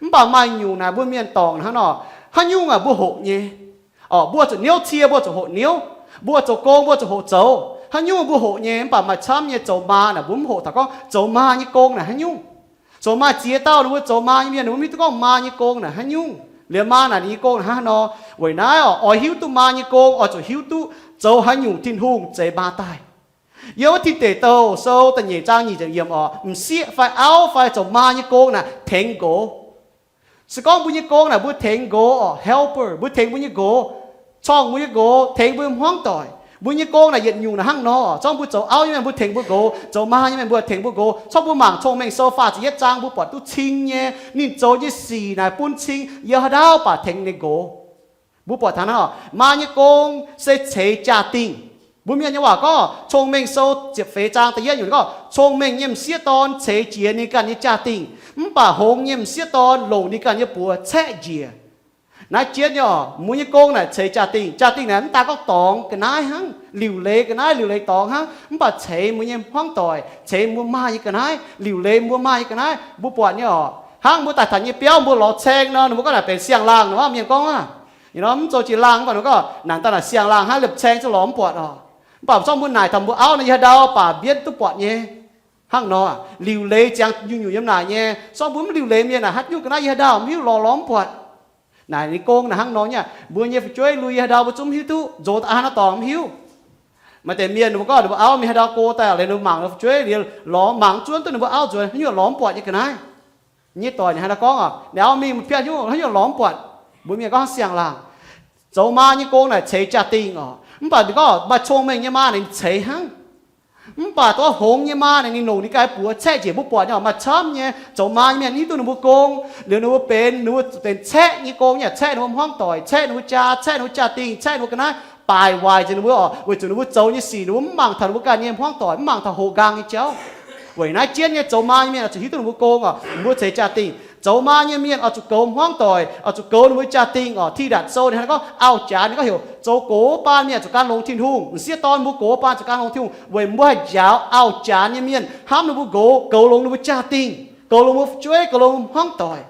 Mv baac maaih nyungc naaic mbuo mienh dorngc hnangv nor, haaix nyungc aac mbuo hoqc nyei. Oc, mbuo zuqc niouv cie mbuo zuqc hoqc niouv, mbuo zoux gong mbuo zuqc hoqc zoux. Haaix nyungc mbuo hoqc nyei, mv baac maaih camv nyei zoux maa naaic mbuo mv hoqc taux gorngv zoux maa nyei gong naaic haaix nyungc. Zoux maaih ziex dauh ninh mbuo zoux maa nyei mienh, ninh mbuo mv hiuv duqv gorngv maa nyei gong naaic haaix nyungc, liemh maa naaic ninh nyei gong naaic hnangv haaix nor. Weic naaiv oc, oix hiuv duqv maa nyei gong, oix zuqc hiuv duqv zoux haaix nyungc Tin-Hungh zeix maa daaih. Yiem wuov Tin Deic Douh Sou da'nyeic zaang nyic ziepc yiemc oc, m'sieqv fai auv fai zoux maa nyei gong naaic tengx nqox. Se gorngv mbuo nyei gong naaic mbuo tengx nqox oc, helper, mbuo tengx mbuo nyei nqox, corngh mbuo nyei nqox, tengx mbuo hmuangv doic. Mbuo nyei gong naaic yietc nyungc naaic hnangv nor oc. Zorqv mbuo zoux auv nyei mienh mbuo tengx mbuo nqox, zoux maa nyei mienh mbuo tengx mbuo nqox. Zorqv mbuo mangc Cong-Mengh Sou faah ziepc yietv zaang mbuo buatc duqv cing nyei, ninh zoux nyei sic naaic bun cing yiem haaix ndau baac tengx ninh nqox. Mbuo buatc taux naaiv oc, maa nyei gong se ceix jaa-dingh. Mbuo mienh nyei waac gorngv, Cong-Mengh Sou ziepc feix zaang da'yietv nyungc gorngv, cong-mengh nyei m'sieqv dorn ceix jiez ninh ganh nyei jaa-dingh. Mv baac hngongx nyei m'sieqv dorn longc ninh ganh nyei buoz caeqv njiec. Naaiv jienv nyei oc, mbuo nyei gong naaic ceix jaa-dingh. Jaa-dingh naaic mv daan gorngv dorngx ga'naaiv hnangv, liuc leiz ga'naaiv, liuc leiz dorngx hnangv, mv baac ceix mbuo nyei hmuangv doic, ceix mbuo maaih nyei ga'naaiv, liuc leiz mbuo maaih nyei ga'naaiv, mbuo buatc nyei oc. Hnangv mbuo daaih taux nyei biauv, mbuo lorz caeng nor, ninh mbuo gorngv naaic benx siang-laangh nor, mienh gorngv aqv. Ih nor mv zoux jiex laangh, mv baac ninh gorngv naaic daaih naaic siang-laangh hnangv, liepc caeng zungv lorz mv buatc oc. Mv baac zorngv mbuo naaic taux mbuo auv nor, yie haaix ndau baac mbienv duqv buatc nyei. Hnangv nor, liuc leiz ziangx nyungc-nyungc yiem naaic nyei. Zorngv mbuo mv liuc leiz mienh naaic, haaix nyungc ga'naaiv yie haaix ndau mv hiuv, lorz lorz mv buatc. Naaic ninh gong naaic hnangv nor nyei, mbuo nyei fu'jueiv lui yie haaix ndau mbuo zungv mv hiuv duqv, nzox daaih haaix nor dorngx mv hiuv. Maaih deix mienh ninh mbuo gorngv ninh mbuo auv mingh haaix ndau go daaih liuz, ninh mbuo mangc ninh fu'jueiv liuz, lorz mangc zuonv duqv ninh mbuo auv nzuonx haaix nyungc lorz mv buatc nyei ga'naaiv. Nyei doic ninh haaix nor gorngv oc, ninh auv mingh piatv haaix nyungc lorz mv buatc. Mbuo mienh gorngv siang-laangh. Zoux maa nyei gong naaic ceix jaa-dingh oc. Mv baac ninh gorngv maaih cong-mengh nyei maa naaic ninh ceix hnangv. Mv baac dongh hngongx nyei maa naaic ninh longc ninh ganh buoz caeqv njiec. Mbuo buatc nyei oc, maaih camv nyei zoux maa nyei mienh hiuv duqv ninh mbuo gong, liuz ninh mbuo benx, ninh mbuo benx caeqv nyei gong, yaac caeqv ninh mbuo hmuangv doic, caeqv ninh mbuo jaa, caeqv ninh mbuo jaa-dingh, caeqv ninh mbuo ga'naaiv, baaic waaic nzengc ninh mbuo oc, weic zuqc ninh mbuo zoux nyei sic ninh mbuo mv mangc taux ninh mbuo ganh nyei hmuangv doic, mv mangc taux hoqc nqaang nyei jauv. Weic naaiv jienv nyei zoux maa nyei mienh oix zuqc hiuv duqv ninh mbuo gong oc, mbuo ceix jaa-dingh. Zoux maa nyei mienh oix zuqc goux hmuangv doic, oix zuqc goux ninh mbuo jaa-dingh oc. Ti^ndatc Sou ninh hnangv gorngv auv-janx ninh gorngv heuc zoux gox baan mienh zuqc gan longx Tin-Hungh. M'sieqv dorn mbuo gox baan zuqc gan longx Tin-Hungh weic mbuo haih njaaux auv-janx nyei mienh hnamv ninh mbuo nqox, goux longx ninh mbuo jaa-dingh, goux longx mbuo fu'jueiv, goux longx mbuo hmuangv doic.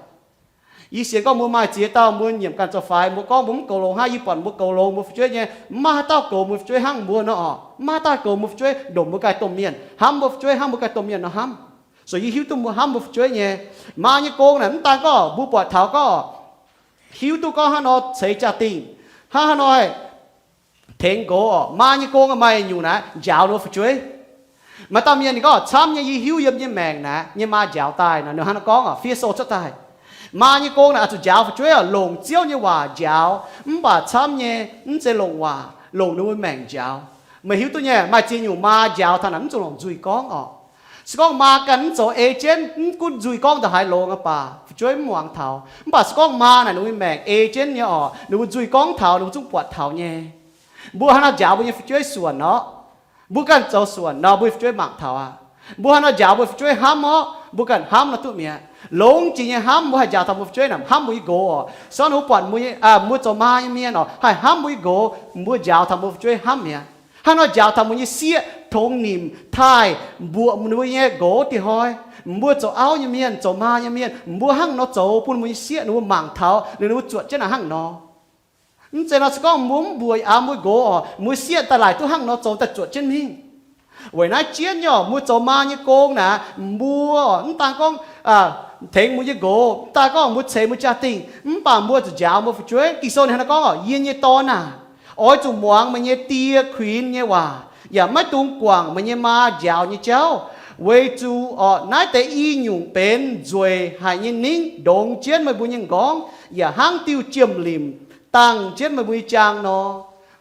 Yie sienx gorngv mbuo maaih ziex dauh mbuo nyiemc ganh zoux faix, mbuo gorngv mbuo mv goux longx hnangv, yie buatc mbuo goux longx mbuo fu'jueiv nyei, mv maaih haaix dauh goux mbuo fu'jueiv hnangv mbuo nor oc. Mv maaih haaix dauh goux mbuo fu'jueiv ndongc mbuo ganh domh mienh hnamv mbuo fu'jueiv, hnamv mbuo ganh domh mienh nor hnamv. So yie hiuv duqv mbuo hnamv mbuo fu'jueiv nyei. Maa nyei gong naaic mv daan gorngv mbuo buatc taux gorngv hiuv duqv gorngv hnangv nor ceix jaa-dingh, hnangv haaix nor tengx nqox oc. Maa nyei gong maaih nyungc naaic njaaux ninh mbuo fu'jueiv. Maaih dauh mienh ninh gorngv camv nyei, yie hiuv yiem nyei maengc naaic nyei maa njaaux daaih nor, ninh hnangv nor gorngv oc, fiev sou cuotv daaih. Maa nyei gong naaic oix zuqc njaaux fu'jueiv oc, longc Ziouv nyei waac njaaux. Mv baac camv nyei mv zeiz longc waac, longc ninh mbuo maengc njaaux. Meih hiuv duqv nyei, maaih ziex nyungc maa njaaux taux naaic mv zuqc longc nzuih gorngv oc. Se gorngv maa ganh mv zoux ei jienv, mv gunv nzuih gorngv ndongc haaix longx aqv baac fu'jueiv mv muangx taux. Mv baac se gorngv maa naaic ninh mbuo maengc ei jienv nyei oc, ninh mbuo nzuih gorngv taux ninh mbuo zungv buatc taux nyei. Mbuo hnangv nor njaaux mbuo nyei fu'jueiv suonc orqc, mbuo ganh zoux suonc nor mbuo nyei fu'jueiv mangc taux aqv. Mbuo hnangv nor njaaux mbuo fu'jueiv hnamv orqc, mbuo ganh hnamv nor duqv mi'aqv. Longx jiex nyei hnamv mbuo haih njaaux taux mbuo fu'jueiv naaic, hnamv mbuo nyei nqox oc. Se gorngv ninh mbuo buatc mbuo, mbuo zoux maa nyei mienh oc, haih hnamv mbuo nyei nqox, mbuo njaaux taux mbuo fu'jueiv hnamv mi'aqv. Hnangv nor njaaux taux mbuo nyei sieqv tongx nimc taaih mbuoqc ninh mbuo nyei nqox dieh hnoi. Mbuo zoux auv nyei mienh, zoux maa nyei mienh, mbuo hnangv nor zoux bun mbuo nyei sieqv ninh mbuo mangc taux liuz ninh mbuo zuotc jienv naaic hnangv nor. Mv zeiz nor se gorngv mbuo mv mbuoqc aav mbuo nqox oc, mbuo sieqv daaih laaic duqv hnangv nor zoux daaih zuotc jienv mingh. Weic naaiv jienv nyei oc, mbuo zoux maa nyei gong naaic, mbuo mv daan gorngv tengx mbuo nyei nqox, mv daan gorngv mbuo ceix mbuo jaa-dingh, mv baac mbuo zuqc njaaux mbuo fu'jueiv. Ging-Sou ninh hnangv nor gorngv oc, Yie nyei dorn aah! Oix zuqc muangx meih nyei die kuinx nyei waac, yaac maiv dungx guangc meih nyei maa njaaux nyei jauv. Weic zuqc oc, naaiv deix i nyungc benx nzueic haic nyei ningv ndongx jienv meih mbuo nyei m'nqorngv, yaac hnangv diuh jiem-limc dangh jienv meih mbuo nyei jaang nor.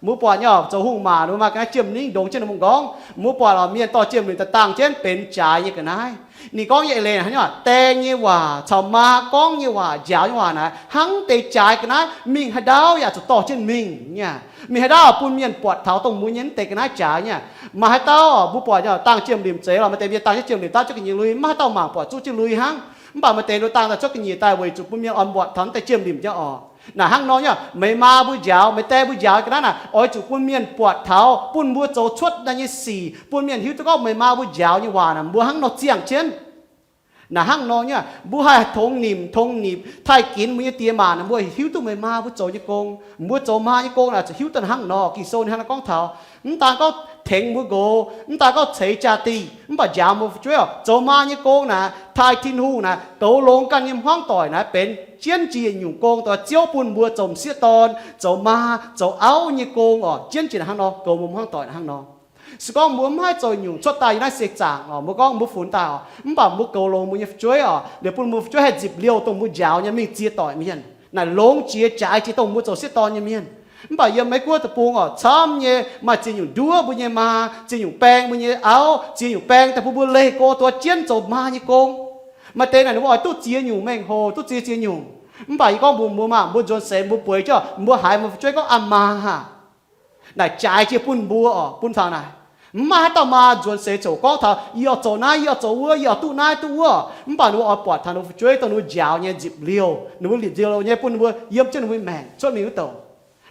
Mbuo buatc nyei oc, zoux hungh maac ninh mbuo maaih ga'naaiv jiem-ningv ndongx jienv ninh mbuo m'nqorngv. Mbuo buatc oc, mienh dorh jiem-limc daaih dangh jienv benx jaaix nyei ga'naaiv. Ninh gorngv nyei eix leiz hnangv nor, Die nyei waac caux maa gorngv nyei waac, njaaux nyei waac naaic hnangv deix jaaix ga'naaiv, mingh haaix ndau yaac zuqc dorh jienv mingh nyei. Mingh haaix ndau bun mienh buatc taux dongh mbuo nyei mv deix ga'naaiv jaaix nyei. Maaih haaix dauh mbuo buatc nyei dangh jiem-limc zeiz lorqc, maaih deix mienh dangh jienv jiem-limc daav cuotv ga'nyiec lui, maiv maaih haaix dauh mangc buatc zuqv jienv lui hnangv. Mv baac maaih deix ninh dangh daaih cuotv ga'nyiec daaih weic zuqc bun mienh oix buatc taux mv deix jiem-limc nyei oc. Naaic hnangv nor nyei, meih maa mbuo njaaux, meih die mbuo njaaux ga'naaiv naaic oix zuqc bun mienh buatc taux, bun mbuo zoux cuotv naaiv nyei sic, bun mienh hiuv duqv gorngv meih maa mbuo njaaux nyei waac naaic mbuo hnangv nor ziangh jienv. Naaic hnangv nor nyei, mbuo haih tongx nimc tongx nipc taaih ginx mbuo nyei die maac naaic, mbuo hiuv duqv meih maa mbuo zoux nyei gong. Mbuo zoux maa nyei gong naaic zuqc hiuv duqv hnangv nor. Ging-Sou ninh hnangv nor gorngv taux, mv daan gorngv tengx mbuo nqox, mv daan gorngv ceix jaa-dingh, mv baac njaaux mbuo fu'jueiv oc. Zoux maa nyei gong naaic, taaih Tin-Hungh naaic, goux longx ganh nyei hmuangv doic naaic, benx jienv jiex nyungc gong dongh Ziouv bun mbuo zoux m'sieqv dorn, zoux maa, zoux auv nyei gong oc. Jienv jiex naaic hnangv nor, goux mbuo hmuangv doic naaic hnangv nor. Se gorngv mbuo mv haih zoux nyungc cuotv daaih yiem naaiv seix zaangc oc, mbuo gorngv mbuo funx daaih oc, mv baac mbuo goux longx mbuo nyei fu'jueiv oc, liuz bun mbuo fu'jueiv haih nzipc liouh dongh mbuo njaaux nyei mingh ziex doic mienh. Naaic longx jiex jaaix jiex dongh mbuo zoux sieqv dorn nyei mienh. Mv baac yiem Meiv Guoqv deic-bung oc, camv nyei maaih ziex nyungc nduov mbuo nyei maa, ziex nyungc baeng mbuo nyei auv, ziex nyungc baeng daaih bun mbuo leih go duqv jienv zoux maa nyei gong. Maaih deix naaic ninh mbuo oix duqv ziex nyungc mengh hoc, duqv ziex ziex nyungc. Mv baac yie gorngv mbuox mbuo maah, mbuo nzuonx seix mbuo bueix jienv, mbuo haiz mbuo fu'jueiv gorngv, Aa maa aah! Naaic jaaix jiex bun mbuo oc, bun taux naaic. Mv maaih haaix dauh maa nzuonx seix ziouc gorngv taux, yie oix zoux naaiv, yie oix zoux wuov, yie oix duqv naaiv duqv wuov. Mv baac ninh mbuo oix buatc taux ninh mbuo fu'jueiv dongh ninh mbuo njaaux nyei nzipc liouh, ninh mbuo nzipc liouh nyei bun ninh mbuo yiem jienv ninh mbuo maengc cuotv mingh wuov douc.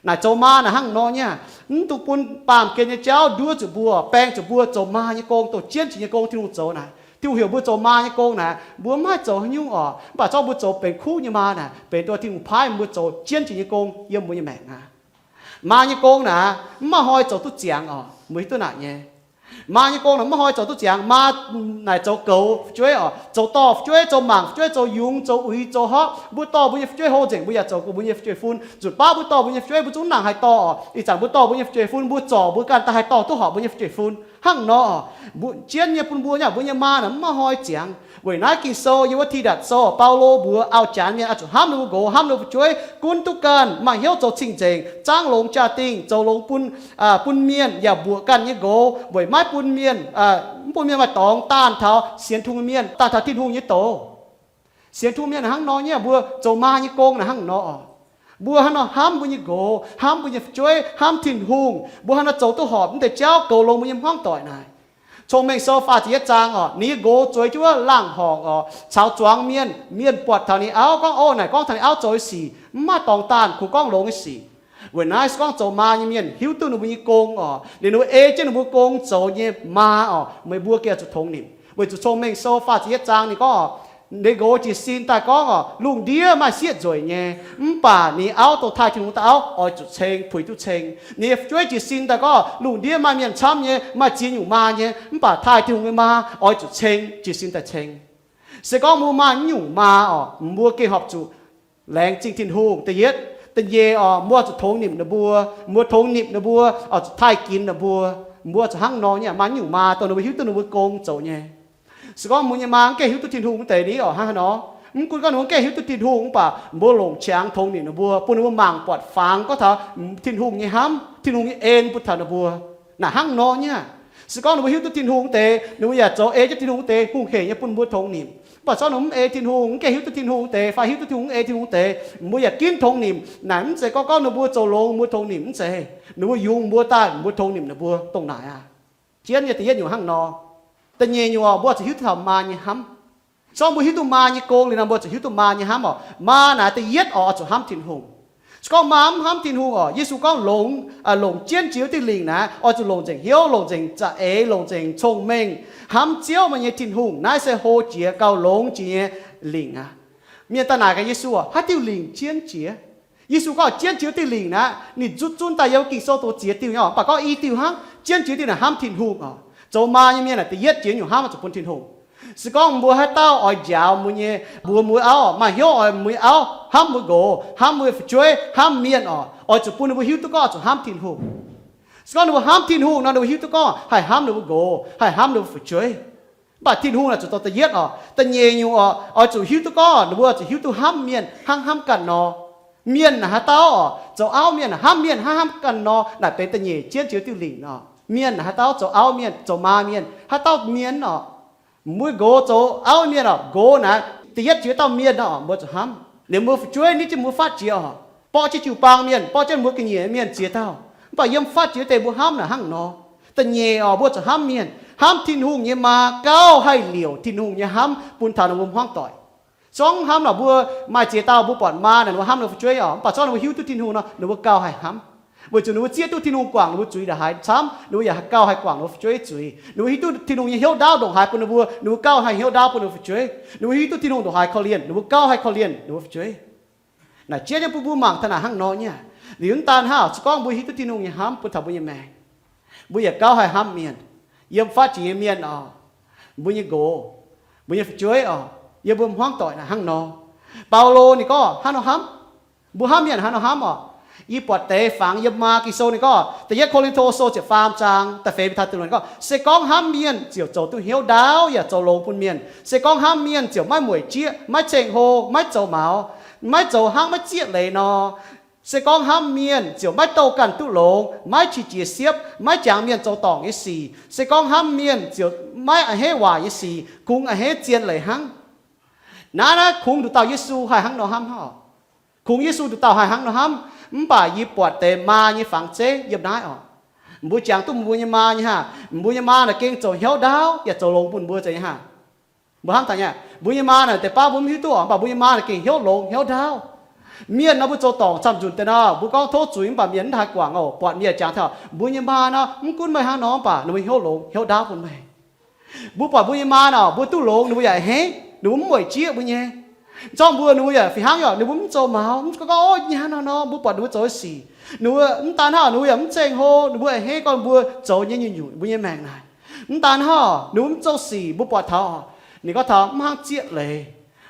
Naaic zoux maa naaic hnangv nor nyei aqv. Mv dungx bun baamh gen nyei jauv nduov zuqc mbuo, baeng zuqc mbuo zoux maa nyei gong, dongh jienv jiex nyei gong Tin-Hungh zoux naaic. Tin-Hungh heuc mbuo zoux maa nyei gong naaic, mbuo mv haih zoux haaix nyungc oc. Mv baac zorqv mbuo zoux benx kuv nyei maa naaic, benx dongh Tin-Hungh paaiv mbuo zoux jienv jiex nyei gong yiem mbuo nyei maengc aqv. Maa nyei gong naaic, mv maaih hnoi zoux duqv ziangx oc. Mbuo hiuv duqv naaic nyei. Maa nyei gong naaic mv maaih hnoi zoux duqv ziangx. Maa naaic zoux goux fu'jueiv oc, zoux dorh fu'jueiv, zoux mangc fu'jueiv, zoux yungz, zoux uix, zoux hopv. Mbuo dorh mbuo nyei fu'jueiv hlo nzengc, mbuo yaac zoux goux mbuo nyei fu'jueiv-fun. Nzunc baav mbuo dorh mbuo nyei fu'jueiv, mbuo zungv nangc haih dorh oc. Ih zanc mbuo dorh mbuo nyei fu'jueiv-fun, mbuo zorc mbuo ganh daaih haih dorh duqv horpc mbuo nyei fu'jueiv-fun. Hnangv nor oc, mbuo jienv nyei bun mbuo nyei, mbuo nyei maa naaic mv maaih hnoi ziangx. Weic naaiv Ging-Sou yiem wuov Tidatc Sou, Baulo mbuox auv-janx mienh oix zuqc hnamv ninh mbuo nqox, hnamv ninh mbuo fu'jueiv, gunv duqv ganh, maaih hnyouv zoux cing-nzengc, zaangv longx jaa-dingh, zoux longx bun, bun mienh, yaac mbuoqc ganh nyei nqox, weic maiv bun mienh, mv bun mienh maaih dorngx daanh taux sienx Tin-Hungh mienh, daanh taux Tin-Hungh nyei doz. Sienx Tin-Hungh mienh hnangv nor nyei, mbuo zoux maa nyei gong naaic hnangv nor oc. Mbuo hnangv nor hnamv mbuo nyei nqox, hnamv mbuo nyei fu'jueiv, hnamv Tin-Hungh, mbuo hnangv nor zoux duqv horpc mv deix jauv goux longx mbuo nyei hmuangv doic naaic. Cong-Mengh Sou faah ziepc yietv zaang oc, ninh nyei nqox zueiz jienv wuov laangh horngc oc, caux zuangx mienh. Mienh buatc taux ninh auv gorngv, Ov, naaic gorngv taux ninh auv zoux nyei sic mv maaih dorngx daanh, kungx gorngv longx nyei sic. Weic naaiv se gorngv zoux maa nyei mienh hiuv duqv ninh mbuo nyei gong oc, liuz ninh mbuo ei jienv ninh mbuo gong zoux nyei maa oc, meih mbuo gengh zuqc tongx nimc. Weic zuqc Cong-Mengh Sou faah ziepc yietv zaang ninh gorngv oc, ninh nqox jiez sin daaih gorngv oc, lungh ndiev maaih sieqv nzueic nyei, mv baac ninh auv dongh taaih Tin-Hungh daaih auv oix zuqc ceng, puix duqv ceng. Ninh nyei fu'jueiv jiez sin daaih gorngv, lungh ndiev maaih mienh camv nyei, maaih ziex nyungc maa nyei, mv baac taaih Tin-Hungh nyei maa oix zuqc ceng, jiez sin daaih ceng. Se gorngv mbuo maaih mv nyungc maa oc, mbuo gengh horpc zuqc laengz zingh Tin-Hungh. Da'yietv, da'nyeic oc, mbuo zuqc tongx nimc ninh mbuo. Mbuo tongx nimc ninh mbuo oix zuqc taaih ginx ninh mbuo. Mbuo zuqc hnangv nor nyei, maaih mv nyungc maa dongh ninh mbuo hiuv duqv ninh mbuo gong zoux nyei. Se gorngv mbuo nyei maa mv gaengh hiuv duqv Tin-Hungh wuov deix ni oc, hnangv haaix nor? Mv gunv gorngv ninh mbuo mv gaengh hiuv duqv Tin-Hungh mv baac mbuo longc qangx tongx nimc ninh mbuo, bun ninh mbuo mangc buatc fangx gorngv taux Tin-Hungh nyei hnamv, Tin-Hungh nyei en bun taux ninh mbuo. Naaic hnangv nor nyei aqv. Se gorngv ninh mbuo hiuv duqv Tin-Hungh wuov deix, ninh mbuo yaac zoux ei jienv Tin-Hungh wuov deix hungh heic nyei bun mbuo tongx nimc. Mv baac se gorngv ninh mbuo mv ei Tin-Hungh, mv gaengh hiuv duqv Tin-Hungh wuov deix fai hiuv duqv Tin-Hungh mv ei Tin-Hungh wuov deix, mbuo yaac ginv tongx nimc. Naaic mv zeiz gorngv gorngv ninh mbuo zoux longx mbuo tongx nimc, mv zeiz. Ninh mbuo yungz mbuo daaih mbuo tongx nimc ninh mbuo dongh naaic aqv. Jienv nyei da'yietv nyungc hnangv nor. Da'nyeic nyungc oc, mbuo zuqc hiuv duqv taux maa nyei hnamv. Se gorngv mbuo hiuv duqv maa nyei gong liuz nor, mbuo zuqc hiuv duqv maa nyei hnamv oc. Maa naaic da'yietv oc, oix zuqc hnamv Tin-Hungh. Se gorngv maa mv hnamv Tin-Hungh oc, Yesu gorngv longc, longc jienv jiex wuov diuh lingc naaic, oix zuqc longc nzengc hnyouv, longc nzengc za'eix, longc nzengc cong-mengh, hnamv Ziouv meih nyei Tin-Hungh. Naaiv se hlo jiex gauh longx jiex nyei lingc aqv. Mienh daaih naaic gaax Yesu oc, haaix diuh lingc jienv jiex? Yesu gorngv jienv jiex wuov diuh lingc naaic, ninh zutv zunv daaih yiem Ging-Sou dongh ziex diuh nyei oc, mv baac gorngv i diuh hnangv, jienv jiex diuh naaic hnamv Tin-Hungh oc. Zoux maa nyei mienh naaic da'yietv jiex nyungc hnamv oix zuqc bun Tin-Hungh. Se gorngv mbuo haaix dauh oix njaaux mbuo nyei, mbuox mbuo auv, maaih hnyouv oix mbuo nyei auv hnamv mbuo nqox, hnamv mbuo nyei fu'jueiv, hnamv mienh oc, oix zuqc bun ninh mbuo hiuv duqv gorngv oix zuqc hnamv Tin-Hungh. Se gorngv ninh mbuo hnamv Tin-Hungh nor, ninh mbuo hiuv duqv gorngv haih hnamv ninh mbuo nqox, haih hnamv ninh mbuo fu'jueiv. Mv baac Tin-Hungh naaic zuqc zoux da'yietv oc. Da'nyeic nyungc oc, oix zuqc hiuv duqv gorngv ninh mbuo zuqc hiuv duqv hnamv mienh hnangv hnamv ganh nor. Mienh naaic haaix dauh oc, zoux auv mienh hnamv mienh hnangv hnamv ganh nor, naaic benx da'nyeic jienv jiex diuh lingc oc. Mienh naaic haaix dauh zoux auv mienh, zoux maa mienh, haaix dauh mienh oc, mbuo nqox zoux auv mienh oc, nqox naaic da'yietv jiex dauh mienh oc, mbuo zuqc hnamv. Liuz mbuo fu'jueiv nitv jienv mbuo fatv jiex oc, borqv jienv jiu-baang mienh, borqv jienv mbuo ga'nyiec mienh ziex dauh, mv baac yiem fatv jiex deix mbuo hnamv naaic hnangv nor. Da'nyeic oc, mbuo zuqc hnamv mienh, hnamv Tin-Hungh nyei maa gauh haih liouc Tin-Hungh nyei hnamv bun taux ninh mbuo hmuangv doic. Se gorngv hnamv naaic mbuo maaih ziex dauh mbuo buatc maa naaic ninh mbuo hnamv ninh mbuo fu'jueiv oc, mv baac se gorngv ninh mbuo hiuv duqv Tin-Hungh nor, ninh mbuo gauh haih hnamv. Weic zuqc ninh mbuo zieqv duqv Tin-Hungh guangc ninh mbuo zuiz ndongc haaix camv, ninh mbuo yaac gauh haih guangc ninh mbuo fu'jueiv zuiz. Ninh mbuo hiuv duqv Tin-Hungh nyei hnyouv ndaauv ndongc haaix bun ninh mbuo, ninh mbuo gauh haih hnyouv ndaauv bun ninh mbuo fu'jueiv. Ninh mbuo hiuv duqv Tin-Hungh ndongc haaix korv-lienh, ninh mbuo gauh haih korv-lienh ninh mbuo fu'jueiv. Naaic jienv nyei bun mbuo mangc taux naaic hnangv nor nyei. Liuz mv daan hnangv, se gorngv mbuo hiuv duqv Tin-Hungh nyei hnamv bun taux mbuo nyei maengc, mbuo yaac gauh haih hnamv mienh. Yiem fatv jiex nyei mienh oc, mbuo nyei nqox, mbuo nyei fu'jueiv oc, yiem mbuo hmuangv doic naaic hnangv nor. Baulo ninh gorngv hnangv nor hnamv. Mbuo hnamv mienh hnangv nor hnamv oc. Yie buatc deix fangx yiem maa Ging-Sou ninh gorngv, da'yietv Ko^lin^to Sou ziepc faam zaang da'feix mingh taux da'luoqc ninh gorngv, se gorngv hnamv mienh ziouc zoux duqv hnyouv ndaauv yaac zoux longx bun mienh. Se gorngv hnamv mienh ziouc maiv mueic jieqv, maiv ceng-hlo, maiv zoux maux, maiv zoux hnangv maiv zieqv leiz nor. Se gorngv hnamv mienh ziouc maiv douh ganh duqv longx, maiv qiex jiez siepv, maiv jangx mienh zoux dorngc nyei sic. Se gorngv hnamv mienh ziouc maiv a'hneiv waaic nyei sic, kungx a'hneiv zien leiz hnangv. Naaiv naaiv kungx nduqc dauh Yesu haih hnangv nor hnamv hnangv oc. Kungx Yesu nduqc dauh haih hnangv nor hnamv. Mv baac yie buatc deix maa nyei fangx zeiv yiem naaiv oc. Mbuo jangx duqv mbuo nyei maa nyei haah? Mbuo nyei maa naaic gengh zoux hnyouv ndaauv yaac zoux longx bun mbuo zeiz nyei haah? Mbuo hnamv taux nyei, mbuo nyei maa naaic deix baav mbuo mv hiuv duqv oc, mv baac mbuo nyei maa naaic gengh hnyouv longx hnyouv ndaauv. Mienh nor mbuo zoux dorngc camv nzunc deix nor, mbuo gorngv tov zuiz mv baac mienh mv haih guangc oc. Buatc mienh jangx taux mbuo nyei maa nor, mv gunv meih hnangv nor mv baac ninh mbuo hnyouv longx hnyouv ndaauv bun meih. Mbuo buatc mbuo nyei maa nor, mbuo duqv longx ninh mbuo yaac a'hneiv, ninh mbuo mv weic jieqv mbuo nyei. Zorqv mbuo ninh mbuo yaac fih hnangv yaac ninh mbuo mv zoux maux, mv gorngv, Ov, nyei hnangv nor nor. Mbuo buatc ninh mbuo zoux nyei sic, ninh mbuo mv daan hnangv, ninh mbuo yaac mv ceng hlo, ninh mbuo a'hneiv gorngv mbuo zoux nyei nyungc-nyungc mbuo nyei maengc naaic. Mv daan hnangv, ninh mbuo mv zoux sic, mbuo buatc taux, ninh gorngv taux mv hnangv zieqv leiz.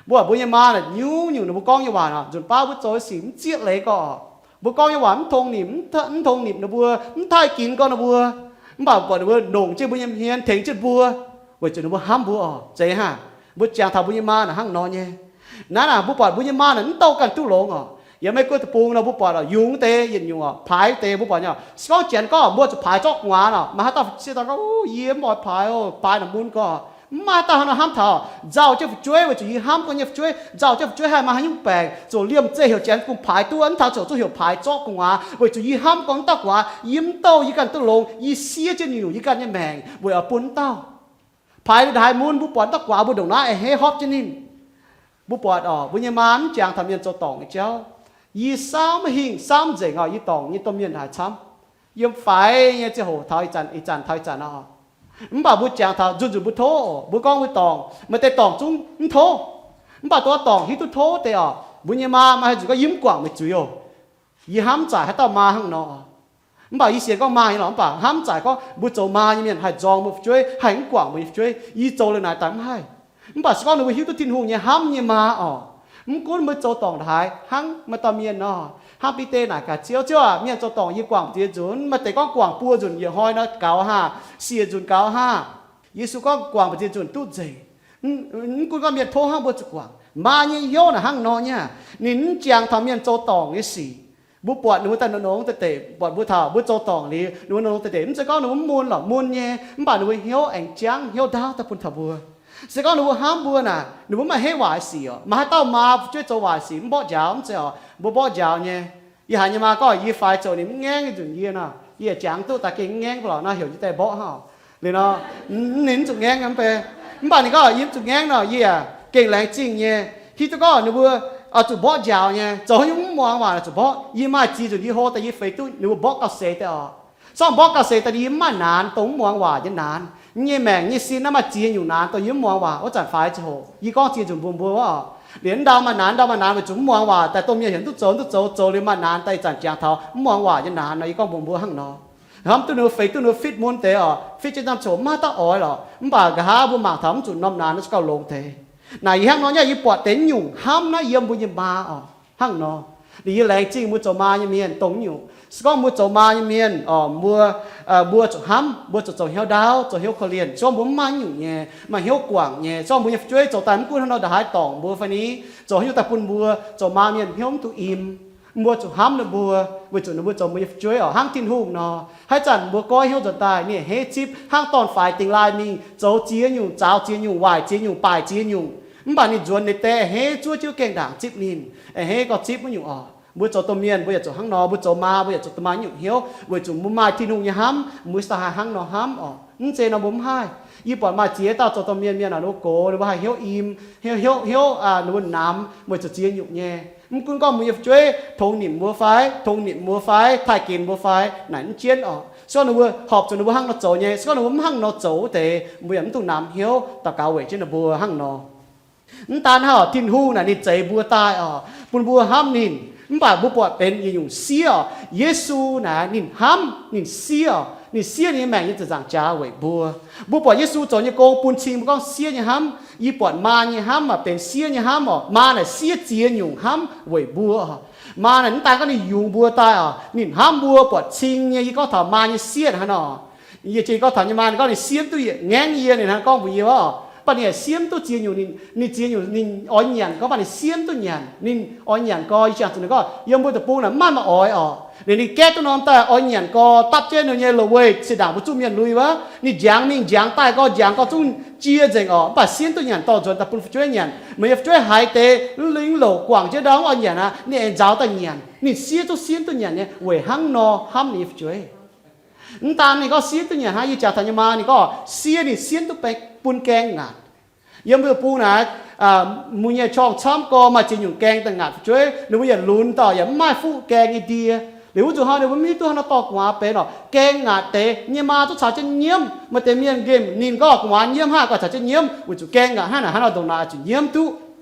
Mbuo buatc mbuo nyei maa naaic nyungc-nyungc ninh mbuo gorngv nyei waac nor, nzunc baav mbuo zoux nyei sic mv zieqv leiz gorqv, mbuo gorngv nyei waac mv tong nimc, mv tong nimc ninh mbuo, mv taaih ginx gorngv ninh mbuo, mv baac buatc ninh mbuo longc jienv mbuo nyei hmien tengx jienv mbuo, weic zuqc ninh mbuo hnamv mbuo oc. Zeiz haah? Mbuo jangx taux mbuo nyei maa naaic hnangv nor nyei. Naaiv naaic mbuo buatc mbuo nyei maa naaic mv douh ganh duqv longx oc. Yiem Meiv Guoqv deic-bung nor mbuo buatc oc, yungz deix yietc nyungc oc, paaix deix mbuo buatc nyei oc. Se gorngv janx gorngv mbuo zuqc paaix zorqv gu'nguaaz oc, maaih haaix dauh sieqv daaih gorngv, Yie mv oix paaix oc, paaix naaic mun gorx. Mv maaih dauh hnangv nor hnamv taux, nzauh jienv fu'jueiv weic zuqc yie hnamv gorngv nyei fu'jueiv, nzauh jienv fu'jueiv haih maaih haaix nyungc baengc, zuqc liemh zeih heuc janx bun paaix duqv, mv taux ziouc zuqc heuc paaix zorqv gu'nguaaz, weic zuqc yie hnamv gorngv mv dauh gu'nguaaz yie mv douh yie ganh duqv longx, yie siev jienv nyungc-nyungc yie ganh nyei maengc weic oix bun mv dauh. Paaix ndaaix mun mbuo buatc mv dauh gu'nguaaz mbuo ndongc naaiv a'hneiv hopv jienv ninh. Mbuo buatc oc, mbuo nyei maa mv jangx taux mienh zoux dorngc nyei jauv. Yie samv hingh samv nzengc oc, yie dorngc nyei domh mienh haaix camv. Yiem faix nyei ziangh hoc taux ih zanc, ih zanc taux ih zanc oc. Mv baac mbuo jangx taux nzunc nzunc mbuo tov oc, mbuo gorngv mbuo dorngc, maaih deix dorngc zungv mv tov. Mv baac dongh dorngc hiuv duqv tov deix oc, mbuo nyei maa maaih haaix nzunc gorngv, Yie mv guangc meih zuiz oc. Yie hnamv mv zaic haaix dauh maa hnangv nor. Mv baac yie sienx gorngv maa nyei lorqc, mv baac hnamv mv zaic gorngv mbuo zoux maa nyei mienh haih nzorng mbuo fu'jueiv, haih mv guangc mbuo nyei fu'jueiv. Yie zoux liuz naaic daaih mv haih. Mv baac se gorngv ninh mbuo hiuv duqv Tin-Hungh nyei hnamv nyei maa oc, mv gunv mbuo zoux dorngc ndaaix hnangv maaih dauh mienh nor, hnangv Bide naaic gaax Ziouv, Ziouv aac, mienh zoux dorngc yie guangc mbu'ziex nzunc, maaih deix gorngv guangc buo nzunc yietc hnoi nor gaux haah, siec nzunc gaux haah. Yesu gorngv guangc mbu'ziex nzunc duqv nzengc. Mv gunv gorngv mienh tov hnangv mbuo zuqc guangc. Maa nyei hnyouv naaic hnangv nor nyei. Ninh mv jangx taux mienh zoux dorngc nyei sic. Mbuo buatc ninh mbuo daaih nongx nongx deix deix, buatc mbuo taux mbuo zoux dorngc liuz, ninh mbuo nongx nongx deix deix, mv zeiz gorngv ninh mbuo mv mun lorqc, mun nyei, mv baac ninh mbuo hnyouv aengx jangv hnyouv ndaauv daaih bun taux mbuo. Se gorngv ninh mbuo hnamv mbuo naaic, ninh mbuo mv maaih heiv waaic sic oc. Maaih haaix dauh maa fu'jueiv zoux waaic sic mv mborqv njaaux? Mv zeiz oc, mbuo mborqv njaaux nyei. Yie haiz nyei maa gorngv yie faix zoux ninh mv ngaengv nyei nzunc yie nor, yie yaac jangx duqv daaih gengh mv ngaengv lorqc nor, heuc yie daaih mborqv hnangv oc. Liuz nor, ninh mv zuqc ngaengv nyei mv bei. Mv baac ninh gorngv yie mv zuqc ngaengv nor, yie yaac gengh laengz zingh nyei. Hiuv duqv gorngv ninh mbuo oix zuqc mborqv njaaux nyei, zoux haaix nyungc mv muangx waac zuqc mborqv. Yie maaih ziex nzunc yie hlo daaih yie feix duqv ninh mbuo mborqv gauh seix daaih oc. Se gorngv mborqv gauh seix daaih ninh yie mv maaih naanx dongh mv muangx waac nyei naanx. Yie nyei maengc nyei sin naaiv maaih ziex nyungc naanx dongh yie mv muangx waac. Wuov zanc faix ziangh hoc yie gorngv ziex nzunc mbuox mbuo wuov oc. Liuz ndau maaih naanx, ndau maaih naanx weic zuqc mv muangx waac daaih dongh mienh heuc duqv zoux, duqv zoux, zoux liuz maaih naanx daaih ih zanc jangx taux mv muangx waac nyei naanx nor, yie gorngv mbuox mbuo hnangv nor. Hnamv duqv ninh feix duqv ninh fitv mun deix oc, fitv jienv norm coc mv maaih dauh oix lorqc. Mv baac nqa'haav mbuo mangc taux mv zuqc norm naanx nor zungv gauh longx deix. Naaic yie hnangv nor nyei, yie buatc deix nyungc hnamv naaiv yiem mbuo nyei maa oc, hnangv nor. Liuz yie laengz zingh mbuo zoux maa nyei mienh dongh nyungc. Se gorngv mbuo zoux maa nyei mienh oc, mbuo, mbuo zuqc hnamv, mbuo zuqc zoux hnyouv ndaauv, zoux hnyouv korv-lienh. Se gorngv mbuo mv maaih nyungc nyei, maaih hnyouv guangc nyei, se gorngv mbuo nyei fu'jueiv zoux daaih mv gunv hnangv nor ndongc haaix dorngc mbuo fai ni, zoux haaix nyungc daaih bun mbuo, zoux maa mienh hnyouv mv duqv im. Mbuo zuqc hnamv ninh mbuo, weic zuqc ninh mbuo zoux mbuo nyei fu'jueiv oc, hnangv Tin-Hungh nor. Haaix zanc mbuo goiv hnyouv nzuonx daaih, ninh a'hneiv zipv hnangv dorn-faix dingx laaih mingh, zoux ziex nyungc, zaaux ziex nyungc, waaic ziex nyungc, baaic ziex nyungc. Mv baac ninh nzuonx ninh deix a'hneiv zuov jienv gaengh ndaangc zipv ninh, a'hneiv gorngv zipv wuov nyungc oc. Mbuo zoux domh mienh mbuo yaac zuqc hnangv nor, mbuo zoux maa mbuo yaac zuqc maaih nyungc hnyouv, weic zuqc mbuo maaih Tin-Hungh nyei hnamv, mbuo se haih hnangv nor hnamv oc. Mv zeiz nor mbuo mv haih. Yie buatc maaih ziex dauh zoux domh mienh mienh oc, ninh mbuo gox, ninh mbuo haih hnyouv im, hnyouv, hnyouv, hnyouv, ninh mbuo namx weic zuqc ziex nyungc nyei. Mv gunv gorngv mbuo nyei fu'jueiv tongx nimc mbuo fai, tongx nimc mbuo fai, taaih ginx mbuo fai, naaic mv jienv oc. Se gorngv ninh mbuo horpc zuqc ninh mbuo hnangv nor zoux nyei, se gorngv ninh mbuo mv hnangv nor zoux wuov deix, mbuo yaac mv dungx namx hnyouv daux gaux weic jienv ninh mbuo hnangv nor. Mv daan hnangv oc, Tin-Hungh naaic ninh zeix mbuo daaih oc, bun mbuo hnamv ninh. Mv baac mbuo buatc benx yietc nyungc siev oc. Yesu naaic ninh hnamv, ninh siev oc. Ninh siev ninh nyei maengc nyei ziepc nzaangc jaax weic mbuo. Mbuo buatc Yesu zoux nyei gong bun cing mbuo gorngv siev nyei hnamv. Yie buatc maa nyei hnamv aah, benx siev nyei hnamv oc. Maa naaic siev ziex nyungc hnamv weic mbuo oc. Maa naaic mv daan gorngv ninh yungz mbuo daaih oc, ninh hnamv mbuo buatc cing nyei. Yie gorngv taux maa nyei siev hnangv nor. Yie jiex gorngv taux nyei maa, ninh gorngv ninh siev mv duqv yietc ngaengv yie, ninh hnangv gorngv mbuox yie oc. Mv baac ninh yaac siev mv duqv ziex nyungc, ninh, ninh ziex nyungc ninh oix nyanc gorngv, mv baac ninh siev mv duqv nyanc. Ninh oix nyanc gorx, yie jangx zuqc ninh gorngv yiem mbuo deic-bung naaic mv maaih maaih oix oc. Liuz ninh gaeqv duqv norm daaih oix nyanc gorx, dapv jienv ninh nyei loz-weih, zinh ndaangc mbuo zuqc mienh lui wuov, ninh njangx mingh njangx daaih gorx, njangx gorx zungv jie nzengc oc. Mv baac siev mv duqv nyanc dorh nzuonx daaih bun fu'jueiv nyanc. Meih nyei fu'jueiv haiz deix, mv louc guangc jienv ndau mv oix nyanc aqv, ninh aengx nzaaux daaih nyanc. Ninh siev zungv siev mv duqv nyanc nyei, weic hnangv nor hnamv ninh nyei fu'jueiv. Mv daan ninh gorngv siev duqv nyanc hnangv, yie jangx taux nyei maa ninh gorngv siev ninh sienv duqv bun gaeng ngaatc. Yiem mbuo bung naaic, mbuo nyei ช่อง camv gorx maaih ziex nyungc gaeng daaih ngaatc fu'jueiv, ninh mbuo yaac lunx dauh yaac mv maaih fuqv gaeng nyei ndie. Liuz wuov nzunc hnoi ninh mbuo mv hiuv duqv haaix nor dorh gu'nguaaz benx oc. Gaeng ngaatc deix nyei maa zungv caux jienv nyiemv. Maaih deix mienh nqemh ninh gorngv gu'nguaaz nyiemv hnangv, gorngv caux jienv nyiemv, weic zuqc gaeng ngaatc hnangv naaic hnangv nor ndongc naaic oix zuqc nyiemv duqv.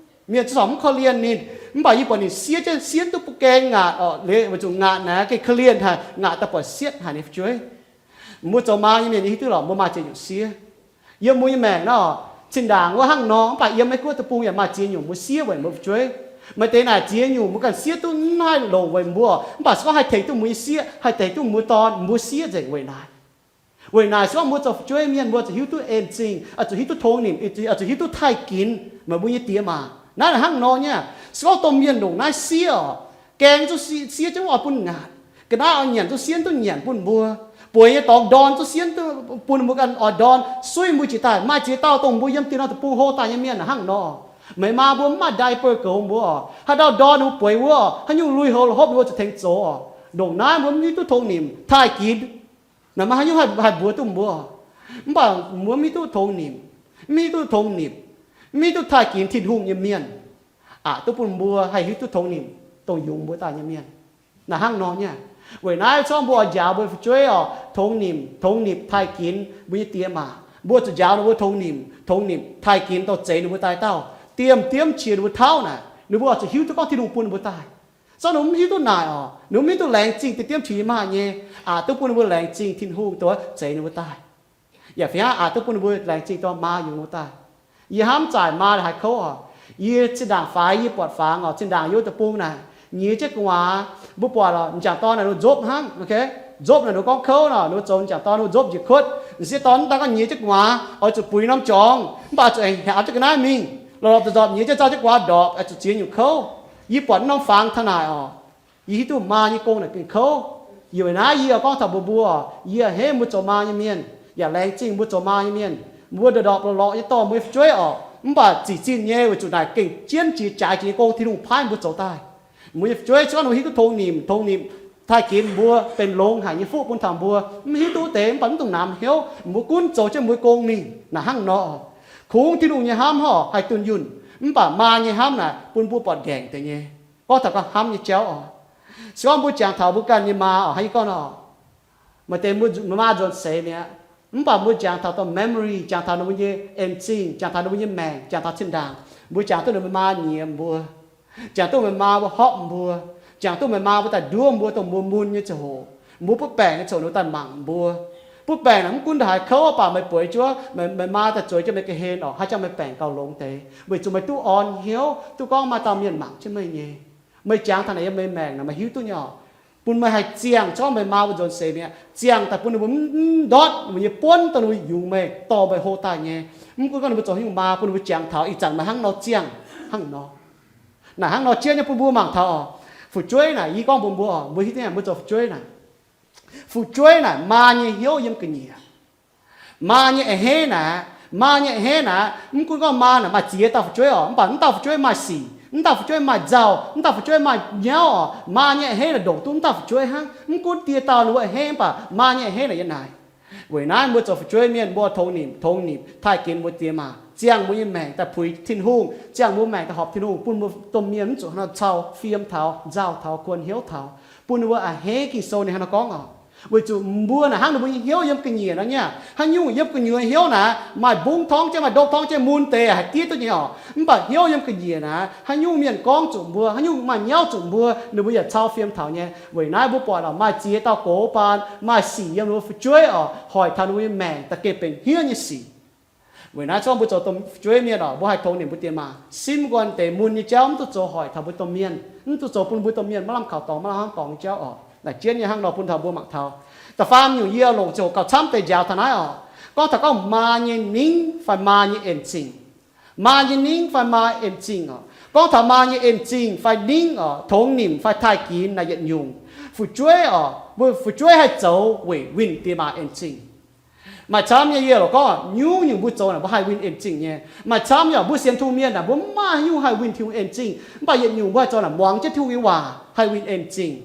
Mienh zungv corc mv korv-lienh ninh, mv baac yie buatc ninh siev jienv sienv duqv bun gaeng ngaatc oc. Liuz weic zuqc ngaatc naaic gengh korv-lienh haic, ngaatc daaih buatc sietv haic ninh fu'jueiv. Mbuo zoux maa nyei mienh nyei hiuv duqv lorqc, mbuo maaih ziex nyungc siev. Yiem mbuo nyei maengc nor, zinh ndaangc wuov hnangv nor, mv baac yiem Meiv Guoqv deic-bung yaac maaih ziex nyungc mbuo siev weic mbuo fu'jueiv. Maaih deix naaic ziex nyungc mbuo ganh siev duqv mv haih longc weic mbuo, mv baac se gorngv haih tengx duqv mbuo nyei sieqv, haih tengx duqv mbuo dorn, mbuo siev nzengc weic naaic. Weic naaic se gorngv mbuo zoux fu'jueiv mienh mbuo zuqc hiuv duqv en zingh, oix zuqc hiuv duqv tongx nimc, oix zuqc hiuv duqv taaih ginx meih mbuo nyei diex maac. Naaiv hnangv nor nyei. Se gorngv domh mienh ndongc naaiv siev oc, gaeng zungv siev jienv oix bun ngaatc, ga'naaiv oix nyanc zungv sienv duqv nyanc bun mbuo, bueix nyei dorngx ndorn zungv sienv duqv bun mbuo ganh oix ndorn, suiv mbuo jiex daaih. Maaih ziex dauh dongh mbuo yiem diex norm deic-bung hlo daaih nyei mienh hnangv nor. Meih maa mbuo mv maaih diaper goux mbuo oc, haaix dauh ndorn ninh mbuo bueix wuov, haaix nyungc lui-houx la'hopv ninh mbuo zuqc tengx zoux oc. Ndongc naaiv mbuo mv hiuv duqv tongx nimc taaih ginx. Naaic maiv haaix nyungc haih mbuox duqv mbuo, mv baac mbuo mv hiuv duqv tongx nimc, mv hiuv duqv tongx nimc, mv hiuv duqv taaih ginx Tin-Hungh nyei mienh aqc duqv bun mbuo haih hiuv duqv tongx nimc dongh yungz mbuo daaih nyei mienh. Naaic hnangv nor nyei. Weic naaiv se gorngv mbuo oix njaaux mbuo nyei fu'jueiv oc, tongx nimc, tongx nimc taaih ginx mbuo nyei diex maac. Mbuo zuqc njaaux ninh mbuo tongx nimc, tongx nimc taaih ginx dongh zeix ninh mbuo daaih dauh, diemv diemv qiex ninh mbuo tauv naaic, ninh mbuo oix zuqc hiuv duqv gorngv Tin-Hungh bun ninh mbuo daaih. Se gorngv ninh mbuo mv hiuv duqv naaic oc, ninh mbuo mv hiuv duqv laengz zingh diemv diemv qiex maaih nyei, aqc duqv bun ninh mbuo laengz zingh Tin-Hungh dongh zeix ninh mbuo daaih, yaac fih hnangv aqc duqv bun ninh mbuo laengz zingh dongh maa yungz ninh mbuo daaih. Yie hnamv zaaic maa haiz kouv oc. Yie zinh ndaangc faix yie buatc fangx oc, zinh ndaangc yiem deic-bung naaic nyiex jienv gu'nguaaz, mbuo buatc oc, m'jangc dorn naaic ninh mbuo nzopv hnangv, nzopv naaic ninh mbuo gorngv kouv nor, ninh mbuo zoux m'jangc dorn ninh mbuo nzopv njiec kuotv. M'sieqv dorn mv daan gorngv nyiex jienv gu'nguaaz oix zuqc buix norm jorngx, mv baac zuqc hengx haaix jienv ga'naaiv mingh, lorz lorz zorpc zorpc nyiex jienv zauh jienv gu'nguaaz ndorpc, oix zuqc ziex nyungc kouv. Yie buatc norm fangx taux naaic oc, yie hiuv duqv maa nyei gong naaic gengh kouv. Yie weic naaiv yie gorngv taux mbuox mbuo, yie a'hneiv mbuo zoux maa nyei mienh, yaac laengz zingh mbuo zoux maa nyei mienh. Mbuo ndorpc ndorpc lorz lorz nyei dorh mbuo nyei fu'jueiv oc, mv baac zic zinh nyei weic zuqc naaic gengh jienv jiex jaaix jiex nyei gong Tin-Hungh paaiv mbuo zoux daaih. Mbuo nyei fu'jueiv se gorngv ninh mbuo hiuv duqv tongx nimc, tongx nimc taaih ginx mbuo, benx longx haic nyei fuqv bun taux mbuo. Mv hiuv duqv deix mv baac mv dungx namx hnyouv, mbuo gunv zoux jienv mbuo nyei gong mingh. Naaic hnangv nor, kungx Tin-Hungh nyei hnamv horc haih dunh yunh, mv baac maa nyei hnamv naaic bun mbuo buatc nqaengc deix nyei. Gorngv taux gauh hnamv nyei jauv oc, se gorngv mbuo jangx taux mbuo ganh nyei maa oc, hnangv yie gorngv nor, maaih deix mbuo maa nzuonx seix mi'aqv, mv baac mbuo jangx taux dongh memory, jangx taux ninh mbuo nyei en zingh, jangx taux ninh mbuo nyei maengc, jangx taux zinh ndaangc, mbuo jangx duqv ninh mbuo maa nyiex mbuo, jangx duqv meih maa mbuo hopv mbuo, jangx duqv meih maa mbuo daaih nduov mbuo dongh mbuo mun nyei ziangh hoc, mbuo butv baengc nyei ziangh hoc ninh mbuo daaih mangc mbuo. Butv baengc naaic mv gunv ndongc haaix kouv, mv baac meih bueix jienv, meih maa daaih zueiz jienv meih ga'hlen oc, haaix jangx meih baengc gauh longx deix, weic zuqc meih duqv orn hnyouv, duqv gorngv maaih dauh mienh mangc jienv meih nyei. Meih jangx taux naaic yiem meih maengc naaic meih hiuv duqv nyei oc, bun meih haih ziangh, se gorngv meih maa mbuo nzuonx seix mi'aqv, ziangh daaih bun ninh mbuo mv ndortv ninh mbuo nyei buonv dongh ninh mbuo yungz meih, dorh meih hlo daaih nyei. Mv gunv gorngv ninh mbuo zoux haaix nyungc maa, bun ninh mbuo jangx taux ih zanc meih hnangv nor ziangh hnangv nor. Naaic hnangv nor jienv nyei bun mbuo mangc taux oc. Fu'jueiv naaic, yie gorngv mbuox mbuo oc, mbuo hiuv duqv mbuo zoux fu'jueiv naaic, fu'jueiv naaic maa nyei hnyouv yiem ga'nyiec. Maa nyei a'hneiv naaic, maa nyei a'hneiv naaic, mv gunv gorngv maa naaic maaih ziex dauh fu'jueiv oc, mv baac mv dauh fu'jueiv maaih sic, mv dauh fu'jueiv maaih nzauh, mv dauh fu'jueiv maaih nyauv oc. Maa nyei a'hneiv naaic ndongc duqv mv dauh fu'jueiv hnangv. Mv gunv dieh dauh ninh mbuo a'hneiv, mv baac maa nyei a'hneiv naaic yiem naaic. Weic naaiv mbuo zoux fu'jueiv mienh mbuo tongx nimc, tongx nimc taaih ginx mbuo diex maac, ziangh mbuo nyei maengc daaih puix Tin-Hungh, ziangh mbuo maengc daaih horpc Tin-Hungh, bun mbuo domh mienh mv zuqc haaix nor cau fiem taux, nzauh taux, kuonx hnyouv taux, bun ninh mbuo a'hneiv Ging-Sou ninh hnangv nor gorngv oc. Weic zuqc mbuo naaic hnangv ninh mbuo nyei hnyouv yiem ga'nyiec nor nyei. Haaix nyungc yiem gu'nyuoz hnyouv naaic, maaih mbungv torngv jienv, maaih ndopv torngv jienv, mun deix haiz diev duqv nyei oc. Mv baac hnyouv yiem ga'nyiec naaic, haaix nyungc mienh gorngv zuqc mbuo, haaix nyungc maaih nyauv zuqc mbuo, ninh mbuo yaac cau fiem taux nyei. Weic naaiv mbuo buatc oc, maaih ziex dauh gox baan maaih sic yiem ninh mbuo fu'jueiv oc, hoic taux ninh mbuo nyei maengc da'gengh benx hniev nyei sic. Weic naaiv se gorngv mbuo zoux domh fu'jueiv mienh oc, mbuo haih tongx nimc mbuo diex maac, simv nqoi deix mun nyei jauv, mv duqv zoux hoic taux mbuo domh mienh, mv duqv zoux bun mbuo domh mienh maiv lamh kaux dorngx, maiv lamh hnamv dorngx nyei jauv oc. Naaic jienv nyei hnangv nor bun taux mbuo mangc taux. Da'faam nyungc yie longc ziangh hoc gauh camv deix njaaux taux naaiv oc. Gorngv taux gorngv maa nyei ningv fai maa nyei en zingh. Maa nyei ningv fai maa en zingh oc. Gorngv taux maa nyei en zingh fai ningv oc, tongx nimc fai taaih ginx naaic yietc nyungc. Fu'jueiv oc, mbuo fu'jueiv haih zoux weic winh diex maac en zingh. Maaih camv nyei yie lorqc gorngv, nyungc-nyungc mbuo zoux naaic mbuo haih winh en zingh nyei. Maaih camv nyei mbuo sienx Tin-Hungh mienh naaic mbuo mv maaih haaix nyungc haih winh Tin-Hungh en zingh. Mv baac yietc nyungc mbuo haih zoux naaic muangx jienv Tin-Hungh nyei waac haih winh en zingh.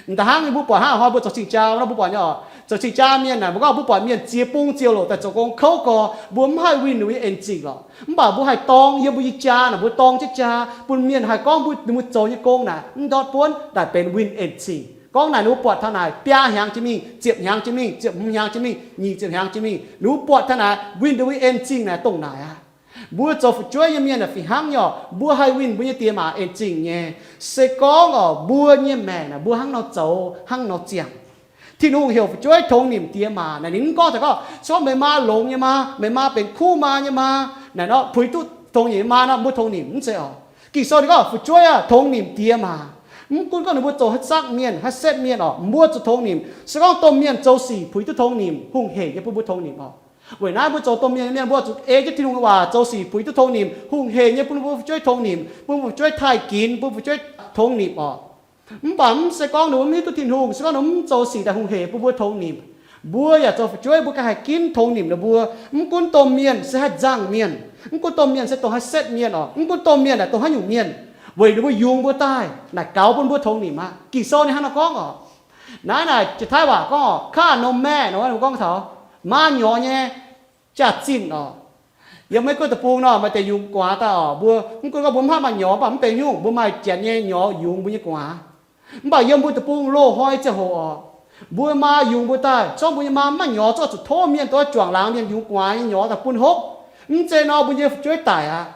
Da'hnangv mbuo buatc hnangv hnoi mbuo zoux cing-jaa nor mbuo buatc nyei oc, Zoux cing-jaa mienh naaic, mbuo gorngv mbuo buatc mienh ziex bung ziouc loc daaih zoux gong kouv gorx, mbuo mv haih winh ninh mbuo nyei en zingh lorqc. Mv baac mbuo haih dorng, yiem mbuo nyei jaa naaic mbuo dorng jienv jaa, bun mienh haih gorngv mbuo, ninh mbuo zoux nyei gong naaic mv ndortv buonv, naaic benx winh en zingh. Gorngv naaic ninh mbuo buatc taux naaic biaa hnyangx jiex mingh, ziepc hnyangx jiex mingh, ziepc hmz hnyangx jiex mingh, nyic ziepc hnyangx jiex mingh, ninh mbuo buatc taux naaic winh ninh mbuo nyei en zingh naaic dongh naaic aqv. Mbuo zoux fu'jueiv nyei mienh naaic fih hnangv nyei oc, mbuo haih winh mbuo nyei diex maac en zingh nyei. Se gorngv oc, mbuo nyei maengc naaic mbuo hnangv nor zoux, hnangv nor ziangh, Tin-Hungh heuc fu'jueiv tongx nimc diex maac naaic, ninh mv gorngv taux gorngv, se gorngv meih maa longx nyei maa, meih maa benx kuv maa nyei maa, naaic nor puix duqv tongx nimc nyei maa nor, mbuo tongx nimc, mv zeiz oc. Ging-Sou ninh gorngv fu'jueiv aah, tongx nimc diex maac. Mv gunv gorngv ninh mbuo zoux haaix zanc mienh, haaix setv mienh oc, mbuo zuqc tongx nimc. Se gorngv domh mienh zoux sic puix duqv tongx nimc, hungh hec nyei bun mbuo tongx nimc oc. Weic naaiv mbuo zoux domh mienh nyei mienh, mbuo zuqc ei jienv Tin-Hungh nyei waac zoux sic puix duqv tongx nimc, hungh hec nyei bun mbuo fu'jueiv tongx nimc, bun mbuo fu'jueiv taaih ginx, bun fu'jueiv tongx nimc oc. Mv baac mv se gorngv ninh mbuo mv hiuv duqv Tin-Hungh, se gorngv ninh mbuo mv zoux sic daaih hungh hec bun mbuo tongx nimc. Mbuo yaac zoux fu'jueiv, mbuo ganh haih ginv tongx nimc ninh mbuo. Mv gunv domh mienh se haaix nzangc mienh, mv gunv domh mienh se dongh haaix setv mienh oc, mv gunv domh mienh naaic dongh haaix nyungc mienh, weic ninh mbuo yungz mbuo daaih naaic gaux bun mbuo tongx nimc aqv. Ging-Sou ninh hnangv nor gorngv oc. Naaiv naaic jiex Taiv waac gorngv oc, car no mad nor, ninh mbuo gorngv taux maa nyorx nyei jaax-zinh oc. Yiem Meiv Guoqv deic-bung nor maaih deix yungz gu'nguaaz daaih oc, mbuo mv gunv gorngv mbuo mv haih maaih nyorx, mv baac mv benx nyungc, mbuo maaih janx nyei nyorx yungz mbuo nyei gu'nguaaz. Mv baac yiem mbuo deic-bung loz-hnoi ziangh hoc oc, mbuo maa yungz mbuo daaih, zorqv mbuo nyei maa mv maaih nyorx, zorqv zuqc tov mienh, dongh juangc laangz mienh yungz gu'nguaaz nyei nyorx daaih bun hopv, mv zeiz nor mbuo nyei fu'jueiv daic aqv.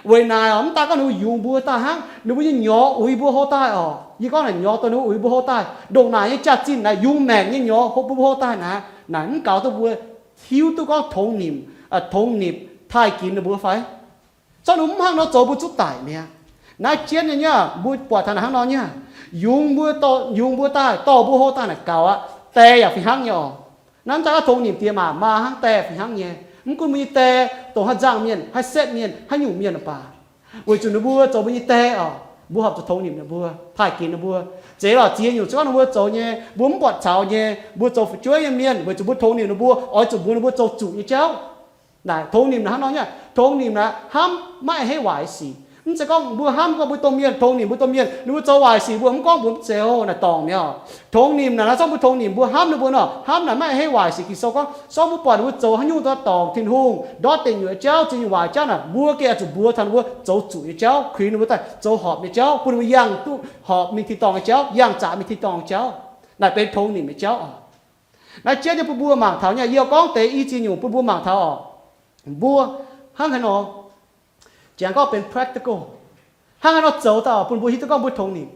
Weic naaic oc, mv daaih gorngv ninh mbuo yungz mbuo daaih hnangv, ninh mbuo nyei nyorx uix mbuo hlo daaih oc. Yie gorngv naaic nyorx dongh ninh mbuo uix mbuo hlo daaih, ndongc naaic nyei jaax-zinh naaic, yungz maengc nyei nyorx hopv bun mbuo hlo daaih naaic, naaic mv gaux duqv mbuo hiuv duqv gorngv tongx nimc, tongx nimc taaih ginx ninh mbuo fai? Zorqv ninh mbuo mv hnangv nor zoux mbuo zuqv daic mi'aqv. Naaiv jienv nyei nyei, mbuo buatc taux naaic hnangv nor nyei, yungz mbuo, yungz mbuo daaih, dorh mbuo hlo daaih naaic gaux aqv. Die yaac fih hnangv nyei oc. Naaiv mv daaih gorngv tongx nimc diex maac, maa hnangv die fih hnangv nyei. Mv gunv mbuo nyei die dongh haaix nzangc mienh, haaix setv mienh, haaix nyungc mienh baac, weic zuqc ninh mbuo zoux mbuo nyei die oc, mbuo horpc zuqc tongx nimc ninh mbuo, taaih ginx ninh mbuo. Zeiz lorqc, ziex nyungc se gorngv ninh mbuo zoux nyei mbuo mv buatc caux nyei, mbuo zoux fu'jueiv nyei mienh weic zuqc mbuo tongx nimc ninh mbuo, oix zuqc mbuox ninh mbuo zoux zuqc nyei jauv. Naaic tongx nimc naaic hnangv nor nyei, tongx nimc naaic hnamv maiv a'hneiv waaic sic. Mv zeiz gorngv mbuo hnamv gorngv mbuo domh mienh, tongx nimc mbuo domh mienh, ninh mbuo zoux waaic sic mbuo mv gorngv mbuox mv zeiz oc, naaic dorngc mi'aqv. Tongx nimc naaic naaiv zorqv mbuo tongx nimc, mbuo hnamv ninh mbuo nor, hnamv naaic maiv a'hneiv waaic sic. Ging-Sou gorngv zorqv mbuo buatc ninh mbuo zoux haaix nyungc daaih dorngc Tin-Hungh, ndortv deic nyuoqc nyei jauv, ziex nyungc waaic jauv naaic, mbuo gengh oix zuqc mbuox taux ninh mbuo zoux zuqc nyei jauv, kuinx ninh mbuo daaih zoux horpc nyei jauv, bun ninh mbuo yangh duqv horpc mingh tin-dorngh nyei jauv, yangh zaqc mingh tin-dorngh nyei jauv. Naaic benx tongx nimc nyei jauv oc. Naaiv jienv nyei bun mbuo mangc taux nyei, yie gorngv deix i ziex nyungc bun mbuo mangc taux oc. Mbuo hnangv haaix nor, jangx gorngv benx practical, hnangv haaix nor zoux daaih oc bun mbuo hiuv duqv gorngv mbuo tongx nimc.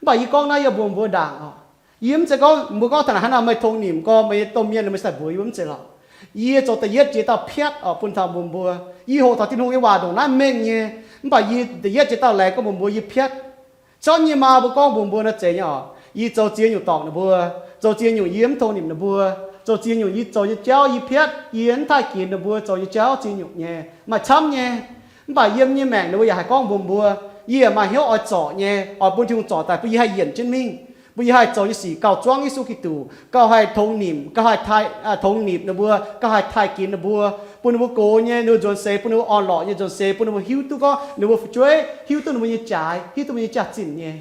Mv baac yie gorngv naaiv yie mbuox mbuo ndaangc oc. Yie mv zeiz gorngv mbuo gorngv taux naaic hnangv nor meih tongx nimc gorx, meih nyei domh mienh meih sai mbuox yie, mv zeiz lorqc. Yie zoux da'yietv jiex dauh piatv oc bun taux mbuox mbuo. Yie hoqc taux Tin-Hungh nyei waac ndongc naaiv mengh nyei. Mv baac yie da'yietv jiex dauh laengz gorngv mbuox mbuo yie piatv. Zorqv nyei maa mbuo gorngv mbuox mbuo nor zeiz nyei oc. Yie zoux ziex nyungc dorngc ninh mbuo, zoux ziex nyungc yie mv tongx nimc ninh mbuo, zoux ziex nyungc yie zoux nyei jauv yie piatv, yie mv taaih ginx ninh mbuo zoux nyei jauv ziex nyungc nyei, maaih camv nyei. Mv baac yiem nyei maengc ninh mbuo yaac haih gorngv mbuox mbuo. Yie yaac maaih hnyouv oix zorc nyei, oix bun Tin-Hungh zorc daaih bun yie haih yienc jienv mingh, bun yie haih zoux nyei sic gauh zuangv Yesu Giduc, gauh haih tongx nimc, gauh haih tongx nimc ninh mbuo, gauh haih taaih ginx ninh mbuo, bun ninh mbuo gox nyei ninh mbuo nzuonx seix, bun ninh mbuo orn-lorqc nyei nzuonx seix, bun ninh mbuo hiuv duqv gorngv ninh mbuo fu'jueiv, hiuv duqv ninh mbuo nyei jaaix, hiuv duqv ninh mbuo nyei jaax-zinh nyei.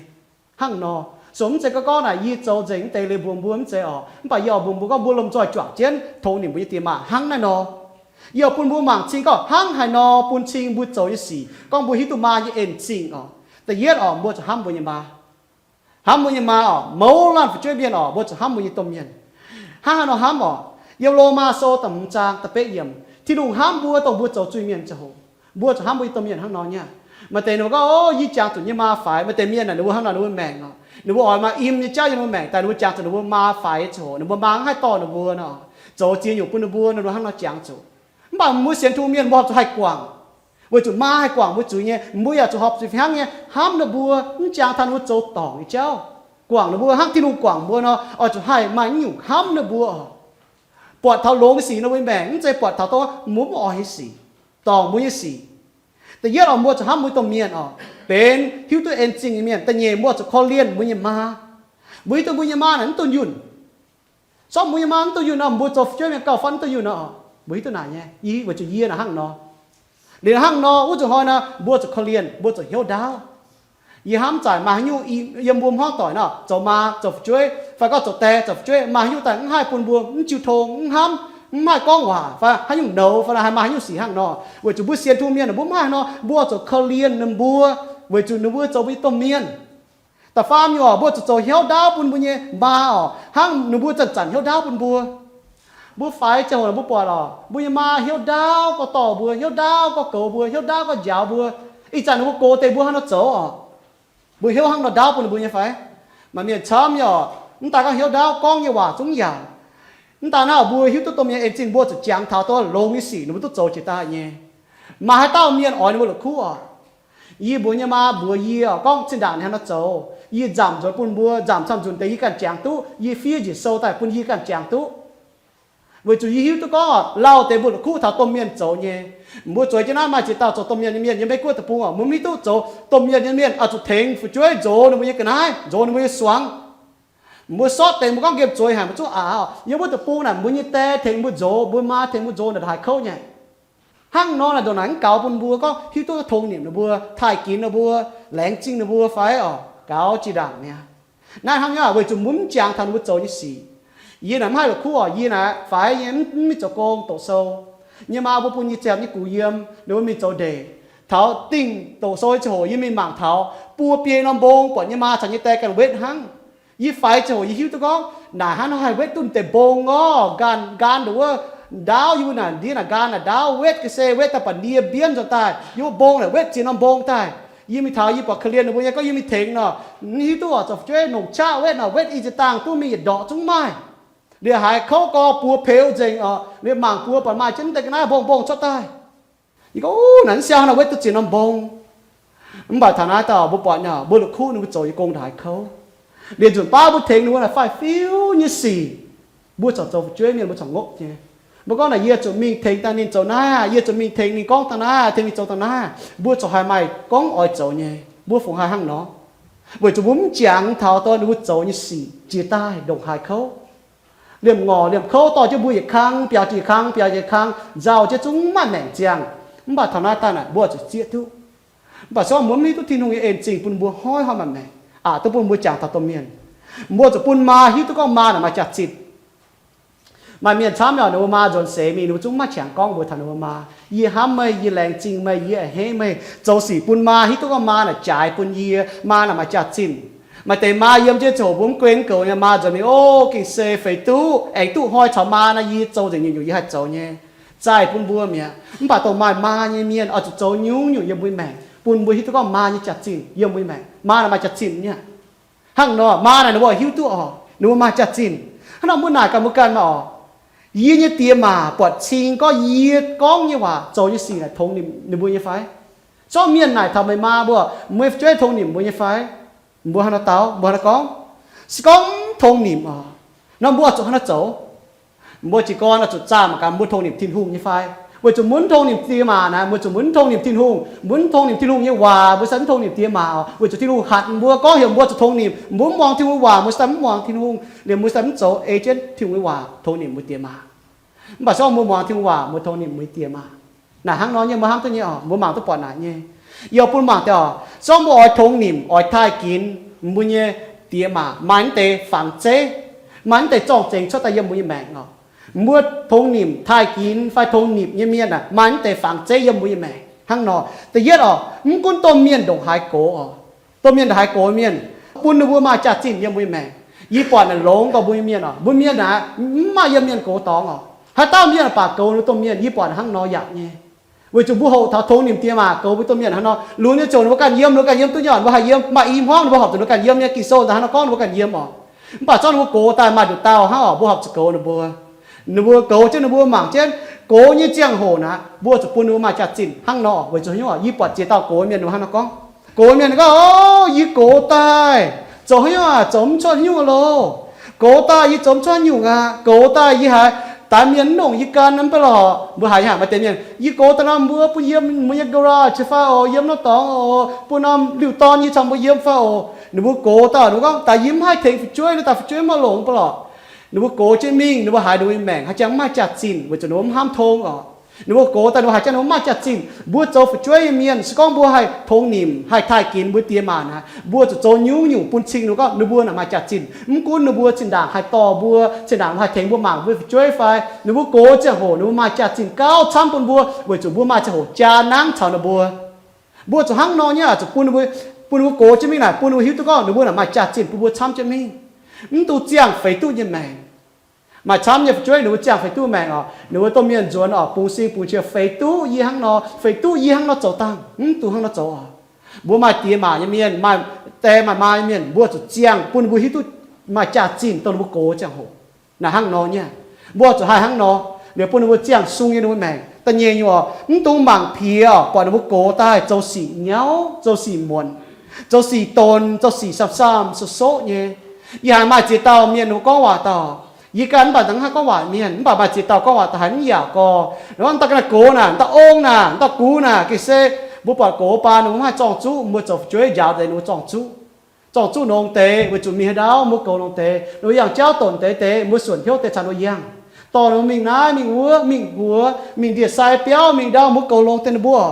Hnangv nor, so mv zeiz gorngv gorngv naaic yie zoux nzengc mv deix liuz mbuox mbuo, mv zeiz oc. Mv baac yie oix mbuox mbuo gorngv mbuo lomh nzoih juangc jienv tongx nimc mbuo nyei diex maac hnangv naaiv nor. Yie oix bun mbuo mangc cing gorngv hnangv haaix nor bun cing mbuo zoux nyei sic, gorngv mbuo hiuv duqv maa nyei en-zingh oc. Da'yietv oc, mbuo zuqc hnamv mbuo nyei maa. Hnamv mbuo nyei maa oc. Mouz laanh fu'jueiv mienh oc, mbuo zuqc hnamv mbuo nyei domh mienh. Hnangv haaix nor hnamv oc? Yiem Lomaa Sou da'hmz zaang da'betv yiemc, Tin-Hungh hnamv mbuo dongh mbuo zoux zuiz-mienh ziangh hoc, mbuo zuqc hnamv mbuo nyei domh mienh hnangv nor nyei. Maaih deix ninh mbuo gorngv, Ov, yie jangx zuqc yie nyei maa faix. Maaih deix mienh naaic ninh mbuo hnangv nor ninh mbuo maengc oc, ninh mbuo oix maaih im nyei jauv yiem ninh mbuo maengc daaih, ninh mbuo jangx zuqc ninh mbuo maa faix ziangh hoc, ninh mbuo maa mv haih dorh ninh mbuo nor, zoux ziex nyungc bun ninh mbuo, ninh mbuo hnangv nor jangx zuqc. Mv baac mbuo sienx Tin-Hungh mienh mbuo horpc zuqc haih guangc, weic zuqc maa haih guangc mbuo zuiz nyei. Mbuo yaac zuqc horpc zuqc fih hnangv nyei hnamv ninh mbuo, mv jangx taux ninh mbuo zoux dorngc nyei jauv. Guangc ninh mbuo hnangv Tin-Hungh guangc mbuo nor, oix zuqc haih maaih nyungc hnamv ninh mbuo oc. Buatc taux longx nyei sic nor mbuo maengc, mv zeiz buatc taux dongh mbuo mv oix nyei sic, dorngc mbuo nyei sic. Da'yietv oc, mbuo zuqc hnamv mbuo domh mienh oc, benx hiuv duqv en-zingh nyei mienh. Da'nyeic, mbuo zuqc korv-lienh mbuo nyei maa. Mbuo hiuv duqv mbuo nyei maa naaic mv dunh yunh. Zorqv mbuo nyei maa mv dunh yunh nor, mbuo zoux fu'jueiv mienh gauh fatv mv dunh yunh nor. Mbuo hiuv duqv naaic nyei, weic zuqc yie naaic hnangv nor. Liuz hnangv nor, wuov zuqc hnoi nor, mbuo zuqc korv-lienh, mbuo zuqc hnyouv ndaauv. Yie hnamv zanc maaih haaix nyungc yiem mbuo hmuangv doic nor zoux maa zoux fu'jueiv fai gorngv zoux die zoux fu'jueiv maaih haaix nyungc daaih mv haih bun mbuo mv jiu tong, mv hnamv, mv haih gorngv waac fai haaix nyungc nouz fai haaix maaih haaix nyungc sic hnangv nor, weic zuqc mbuo sienx Tin-Hungh mienh mbuo mv haih nor, mbuo zuqc korv-lienh ninh mbuo, weic zuqc ninh mbuo zoux mbuo nyei domh mienh. Da'faam nyungc oc, mbuo zuqc zoux hnyouv ndaauv bun mbuo nyei maa oc. Hnangv ninh mbuo zanc-zanc hnyouv ndaauv bun mbuo. Mbuo faix ziangh hoc mbuo buatc oc, mbuo nyei maa hnyouv ndaauv gorngv dorh mbuo, hnyouv ndaauv gorngv goux mbuo, hnyouv ndaauv gorngv njaaux mbuo. Ih zanc ninh mbuo gox deix mbuo haaix nor zoux oc? Mbuo hnyouv hnangv nor ndaauv bun ninh mbuo nyei fai? Maaih mienh camv nyei oc, mv daaih gorngv hnyouv ndaauv gorngv nyei waac zungv yaauc. Mv daaih naaiv mbuo hiuv duqv domh mienh en zingh mbuo zuqc jangx taux dongh longx nyei sic ninh mbuo duqv zoux jiex daaih nyei. Maaih haaix dauh mienh oix ninh mbuo la'kuqv oc? Yie mbuox nyei maa mbuox yie oc, gorngv zinh ndaangc ninh haaix nor zoux, yie nzamc nzuonx bun mbuo, nzamc camv nzunc deix yie ganh jangx duqv, yie fiev njiec sou daaih bun yie ganh jangx duqv. Weic zuqc yie hiuv duqv gorngv oc, lauh deix mbuo la'kuqv taux domh mienh zoux nyei. Mbuo zueiz jienv naaiv maaih ziex dauh zoux domh mienh nyei mienh yiem Meiv Guoqv deic-bung oc, mbuo mv hiuv duqv zoux domh mienh nyei mienh oix zuqc tengx fu'jueiv nzox ninh mbuo nyei ga'naaiv, nzox ninh mbuo nyei suangx. Mbuo sortv deix mbuo gorngv nqemh zueiz haic mbuo zuqv aqc oc. Yiem wuov deic-bung naaic mbuo nyei die tengx mbuo nzox, mbuo maa tengx mbuo nzox naaic ndongc haaix kouv nyei. Hnangv nor naaic ndongc naaic mv gaux bun mbuo gorngv hiuv duqv tongx nimc ninh mbuo, taaih ginx ninh mbuo, laengz zingh ninh mbuo fai oc, gaux jiex ndaangc mi'aqv. Naaiv hnangv nyei weic zuqc mbuo mv jangx taux ninh mbuo zoux nyei sic. Yie naaic mv haih la'kuqv oc, yie naaic faix nyei mv mingh zoux gong doqc sou. Yie nyei maa mbuo bun yie ziepc nyei gux yiem, ninh mbuo mingh zoux ndeic. Taux dingh doqc sou nyei ziangh hoc yie mingh mangc taux buo biei norm mbong buatc yie nyei maa caux yie nyei die ganh wetv hnangv. Yie faix ziangh hoc yie hiuv duqv gorngv naaic hnangv nor haih wetv duqv deix mbong orv, nqaanh nqaanh nduqc wuov, ndaauv yie mbuo naaic ndiev naaic nqaanh naaic ndaauv wetv ga'sie wetv daaih baac ndie mbienv nzuonx daaih, yie mbuo mbong naaic wetv ziex norm mbong daaih. Yie mingh taux yie buatc korv-lienh ninh mbuo nyei gorngv yie mingh tengx nor, mv hiuv duqv oix zoux fu'jueiv nongc qaqv wetv nor, wetv i ziex dangh duqv mingh yietc ndorqc zungv maaih. Liuz haiz kouv gorx buoz peux nzengc oc, liuz mangc buoz baac maaih jienv deix ga'naaiv mbong mbong cuotv daaih. Yie gorngv, Uv, naaic mv siang nor wetv duqv ziex norm mbong. Mv baac taux naaiv dauh mbuo buatc nyei, mbuo la'kuqv ninh mbuo zoux nyei gong ndongc haaix kouv. Liuz nzunc baav mbuo tengx ninh mbuo naaic faix-fiuv nyei sic, mbuo corc zoux fu'jueiv mienh mbuo corc ngopv nyei. Mbuo gorngv naaic yie zuqc mingh tengx daaih ninh zoux naaiv, yie zuqc mingh tengx ninh gorngv daaih naaiv, tengx ninh zoux daaih naaiv, mbuo corc haih maaih gorngv oix zoux nyei. Mbuo fungc haih hnangv nor? Weic zuqc mbuo mv jangx taux dongh ninh mbuo zoux nyei sic jiex daaih ndongc haaix kouv. Liemh ngorc liemh kouv dorh jienv mbuo yietc kang biaux jienv yietc kang biaux jienv yietc kang, nzauh jienv zungv maiv maengc ziangh. Mv baac taux naaiv daaih naaic mbuo zuqc zieqv duqv. Mv baac se gorngv mbuo mv hiuv duqv Tin-Hungh nyei en zingh bun mbuo hnoi hnoi maaih maengc, aqc duqv bun mbuo jangx taux domh mienh. Mbuo zuqc bun maa hiuv duqv gorngv maa naaic maaih jaax-zinh. Maaih mienh camv nyei, ninh mbuo maa nzuonx seix mingh ninh mbuo zungv maiv qangx gorngv mbuox taux ninh mbuo maa, Yie hnamv meih, yie laengz zingh meih, yie a'hneiv meih. Zoux sic bun maa hiuv duqv gorngv maa naaic jaaix bun yie, maa naaic maaih jaax-zinh. Maaih deix maa yiem jienv ziangh hoc mbuo mv gunv mv goux nyei, maa nzuonx mingh, O, gengh se feix duqv, aengx duqv hnoi caux maa naaic yie zoux nzengc nyungc-nyungc yie haih zoux nyei. Zaih bun mbuo mi'aqv. Mv baac dongh maaih maa nyei mienh oix zuqc zoux nyungc-nyungc yiem mbuo nyei maengc bun mbuo hiuv duqv gorngv maa nyei jaax-zinh yiem mbuo nyei maengc. Maa naaic maaih jaax-zinh nyei. Hnangv nor maa naaic ninh mbuo hiuv duqv oc, ninh mbuo maaih jaax-zinh. Hnangv nor mbuo naaic gaax mbuo ganh maah oc, Yie nyei die maac buatc cing gorngv yie gorngv nyei waac, zoux nyei sic naaic tongx nimc ninh mbuo nyei fai? Zorqv mienh naaic taux meih maa mbuo, Meih fu'jueiv tongx nimc mbuo nyei fai? Mbuo hnangv nor dau, mbuo hnangv nor gorngv, Se gorngv mv tongx nimc oc, nor mbuo zuqc hnangv nor zoux. Mbuo jiez gorn oix zuqc zaah mangc gaax mbuo tongx nimc Tin-Hungh nyei fai. Weic zuqc mbuo mv tongx nimc die maac naaic, mbuo zuqc mbuo mv tongx nimc Tin-Hungh, mbuo mv tongx nimc Tin-Hungh nyei waac, mbuo se mv tongx nimc die maac oc. Weic zuqc Tin-Hungh hatc mbuo gorngv heuc mbuo zuqc tongx nimc, mbuo mv muangx Tin-Hungh waac, mbuo se mv muangx Tin-Hungh, liemh mbuo se mv zoux ei jienv Tin-Hungh nyei waac tongx nimc mbuo die maac. Mv baac se gorngv mbuo muangx Tin-Hungh waac, mbuo tongx nimc mbuo die maac. Naaic hnangv nor nyei, mbuo hnamv duqv nyei oc, mbuo mangc duqv buatc naaic nyei. Yie bun mangc deix oc, se gorngv mbuo oix tongx nimc, oix taaih ginx mbuo nyei die maac, maaih mv deix fangx zeiv, maaih mv deix zorng-zengx cuotv daaih yiem mbuo nyei maengc oc. Mbuo tongx nimc, taaih ginx fai tongx nimc nyei mienh aah, maaih mv deix fangx zeiv yiem mbuo nyei maengc hnangv nor. Da'yietv oc, mv gunv domh mienh ndongc haaix gox oc, domh mienh ndongc haaix gox mienh, bun ninh mbuo maaih jaax-zinh yiem mbuo nyei maengc. Yie buatc naaic longx gorx mbuo nyei mienh oc, mbuo mienh aah, mv maaih yiem mienh gox dorngx oc. Haaix dauh mienh baac goux ninh domh mienh, yie buatc hnangv nor yaac nyei. Weic zuqc mbuo hoqc taux tongx nimc die maac goux mbuo domh mienh hnangv nor, lunx nyei ziouc ninh mbuo ganh yiem, ninh mbuo ganh yiem duqv nyei oc, ninh mbuo haih yiem, maaih i hmuangv ninh mbuo horpc zuqc ninh mbuo ganh yiem nyei, Ging-Sou daaih hnangv nor gorngv ninh mbuo ganh yiem oc. Mv baac zorqv ninh mbuo gox daaih maaih nduqc dauh hnangv oc, mbuo horpc zuqc goux ninh mbuo. Ninh mbuo goux jienv ninh mbuo mangc jienv, gox nyei ziangh hoc naaic mbuo zuqc bun ninh mbuo maaih jaax-zinh hnangv nor. Weic zuqc haaix nyungc, yie buatc ziex dauh gox mienh ninh mbuo hnangv nor gorngv. Gox mienh gorngv, O, yie gox daaih zoux haaix nyungc aac, zoux mv cuotv haaix nyungc loh. Gox daaih yie zoux mv cuotv haaix nyungc aqv. Gox daaih yie haiz daix mienh mv longc yie gan mv baac lorqc. Mbuo haiz nyei maaih deix mienh, Yie gox daaih nor mbuo bun yiem mbuo nyei garage fai oc, yiem norm dorngx oc, bun norm liuh dorn nyei caux mbuo yiem fai oc. Ninh mbuo gox daaih ninh mbuo gorngv, Daaih yie mv haih tengx fu'jueiv, daaih fu'jueiv mv haih longc mv baac lorqc. Ninh mbuo gox jienv mingh, ninh mbuo haiz ninh mbuo nyei maengc haaix jangx mv maaih jaax-zinh weic zuqc ninh mbuo mv hnamv tong oc. Ninh mbuo gox daaih ninh mbuo haiz jangv ninh mbuo maaih jaax-zinh. Mbuo zoux fu'jueiv nyei mienh, se gorngv mbuo haih tongx nimc, haih taaih ginx mbuo diex maac naaic, mbuo zuqc zoux nyungc-nyungc bun cing ninh mbuo, gorngv ninh mbuo naaic maaih jaax-zinh. Mv gunv ninh mbuo zinh ndaangc haih dorh mbuo, zinh ndaangc haih tengx mbuo mangc mbuo fu'jueiv fai, ninh mbuo gox ziangh hoc ninh mbuo maaih jaax-zinh gauh camv bun mbuo, weic zuqc mbuo maaih ziangh hoc jaa nangv caux ninh mbuo. Mbuo zuqc hnangv nor nyei, zuqc bun ninh mbuo, bun ninh mbuo gox jienv mingh naaic, bun ninh mbuo hiuv duqv gorngv ninh mbuo naaic maaih jaax-zinh bun mbuo camv jienv mingh. Mv dungx ziangh feix duqv nyei maengc. Maaih camv nyei fu'jueiv ninh mbuo ziangh feix duqv maengc oc, ninh mbuo domh mienh nzuonx oc, bungx sing bungx qiex feix duqv yie hnangv nor, feix duqv yie hnangv nor zoux dangh, mv dungx hnangv nor zoux oc. Mbuo maaih diex maac nyei mienh, maaih die maaih maa nyei mienh, mbuo zuqc ziangh bun ninh mbuo hiuv duqv maaih jaax-zinh dongh ninh mbuo gox ziangh hoc. Naaic hnangv nor nyei. Mbuo zuqc haih hnangv nor, liuz bun ninh mbuo ziangh sung nyei ninh mbuo maengc. Da'nyeic nyungc oc, mv dungx mangc piex oc, buatc ninh mbuo gox daaih zoux sic nyauv, zoux sic muonc, zoux sic donx, zoux sic samh-samh soqv-soqv nyei. Yie haiz maaih ziex dauh mienh ninh mbuo gorngv waac dauh, yie ganh mv baac dangh haih gorngv waac mienh, mv baac maaih ziex dauh gorngv waac dauh haiz mv yaac gorx, ninh gorngv daaih ga'naaiv gox naaic, daaih ong naaic, daaih gux naaic, ga'sie mbuo buatc gox baan ninh mbuo mv haih zorng-zuqv, mbuo zoux fu'jueiv njaaux deix ninh mbuo zorng-zuqv. Zorng-zuqv longx deix, weic zuqc mingh haaix ndau mbuo goux longx deix, ninh mbuo yangh jauv donx deix deix, mbuo suonc hnyouv deix caux ninh mbuo yangh. Dorh ninh mbuo mingh naaiv mingh wuov, mingh wuov, mingh ndie-sai biauv, mingh ndau mbuo goux longx deix ninh mbuo.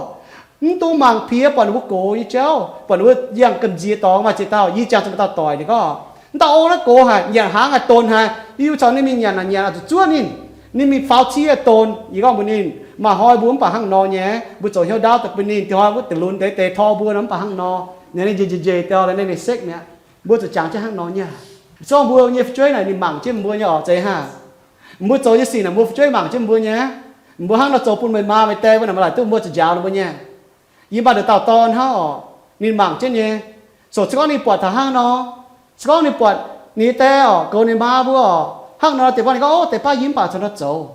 Mv dungx mangc piex buatc ninh mbuo gox nyei jauv, buatc ninh mbuo yangh gamh nziex dorngx maaih ziex dauh, yie jangx zuqc maaih dauh doic ninh gorngv, mv dauh ong naaiv gox haic, nyanc hnaangx haic donx haic, yie caux ninh mingh nyanc naaic nyanc oix zuqc zuov ninh, ninh mingh faaux cie donx. Yie gorngv mbuox ninh, maaih hnoi mbuo mv baac hnangv nor nyei, mbuo zoux hnyouv ndaauv daaih bun ninh, dinh hnoi wuov deix lunx deix deix tor mbuo nor mv baac hnangv nor. Ninh njiec njiec njiec daaih ninh sekv mi'aqv. Mbuo zuqc jangx jienv hnangv nor nyei. Se gorngv mbuo nyei fu'jueiv naaic ninh mangc jienv mbuo nyei oc, zeiz hnangv. Mbuo zoux nyei sic naaic mbuo fu'jueiv mangc jienv mbuo nyei. Mbuo hnangv nor zoux bun meih maa meih die mbuo naaic, maaih laaic duqv mbuo zuqc njaaux ninh mbuo nyei. Yie maaih nduqc dauh dorn hnangv oc, ninh mangc jienv nyei. Soc se gorngv ninh buatc taux hnangv nor, se gorngv ninh buatc ninh die oc goux ninh maa mbuo oc, hnangv nor deix baav ninh gorngv, ov, deix baav yie mv baac zoux nor zoux.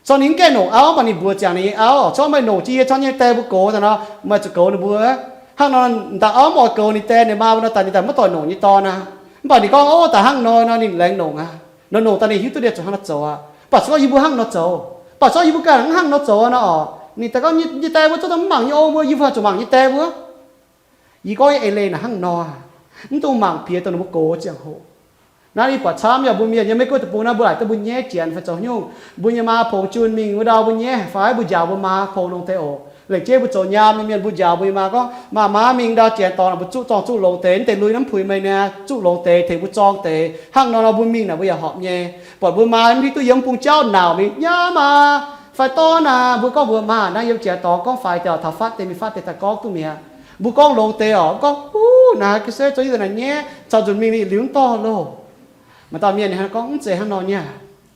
Corc ninh mv gaengh nongc auv, mv baac ninh mbuox ziangx ninh nyei auv, corc meih nongc jienv yie corc nyei die mbuo gox daaih nor, meih zuqc goux ninh mbuo. Hnangv nor, da'auv mv oix goux ninh die ninh maa mbuo nor, daaih ninh daaih maiv doic nongc nyei dorn aqv. Mv baac ninh gorngv, ov, daaih hnangv nor nor ninh laengz nongc aqv. Nor nongc daaih ninh hiuv duqv ninh zuqc hnangv nor zoux aqv. Mv baac se gorngv yie mbuo hnangv nor zoux, mv baac se gorngv yie mbuo ganh hnangv nor zoux nor oc, ninh daaih gorngv, nyei die mbuo zuqc mv mangc nyei ong mbuo, yie mbuo zuqc mangc nyei die mbuo. Yie gorngv nyei eix leiz naaic hnangv nor, mv dungx mangc piex dongh ninh mbuo gox ziangh hoc. Naaiv yie buatc camv yaac mbuo mienh yiem Meiv Guoqv deic-bung naaiv mbuo laaic duqv mbuo nyaiv janx fai zoux haaix nyungc, mbuo nyei maa pongx junh mingh wuov ndau mbuo nyaiv haic fai mbuo njaaux mbuo maa pongx longx deix oc. Lengc jeiv mbuo zoux nyaam nyei mienh mbuo njaaux mbuo nyei maa gorngv, maa, maa mingh ndau janx dorngx naaic mbuo zuqv zorng zuqv longx deix, mv deix lui naaiv mv puix meih niaa, zuqv longx deix tengx mbuo zorng deix. Hnangv nor nor mbuo mingh naaic mbuo yaac horpc nyei. Buatc mbuo maa mv hiuv duqv yiem bung jauv nauc mingh, nyaam aa, fai dorn aa, mbuo gorngv mbuox maa, naaiv yiem janx dorngx gorngv faix deix oc, taux fatv deix mingh fatv deix daaih gorngv duqv mi'aqv. Mbuo gorngv longx deix oc, mv gorngv, huv, naaic ga'sie zoux yie daaih naaic nyaiv, caux nzunc mingh liuz mv dorh loh. Maaih dauh mienh ninh hnangv gorngv mv zeiz hnangv nor nyei.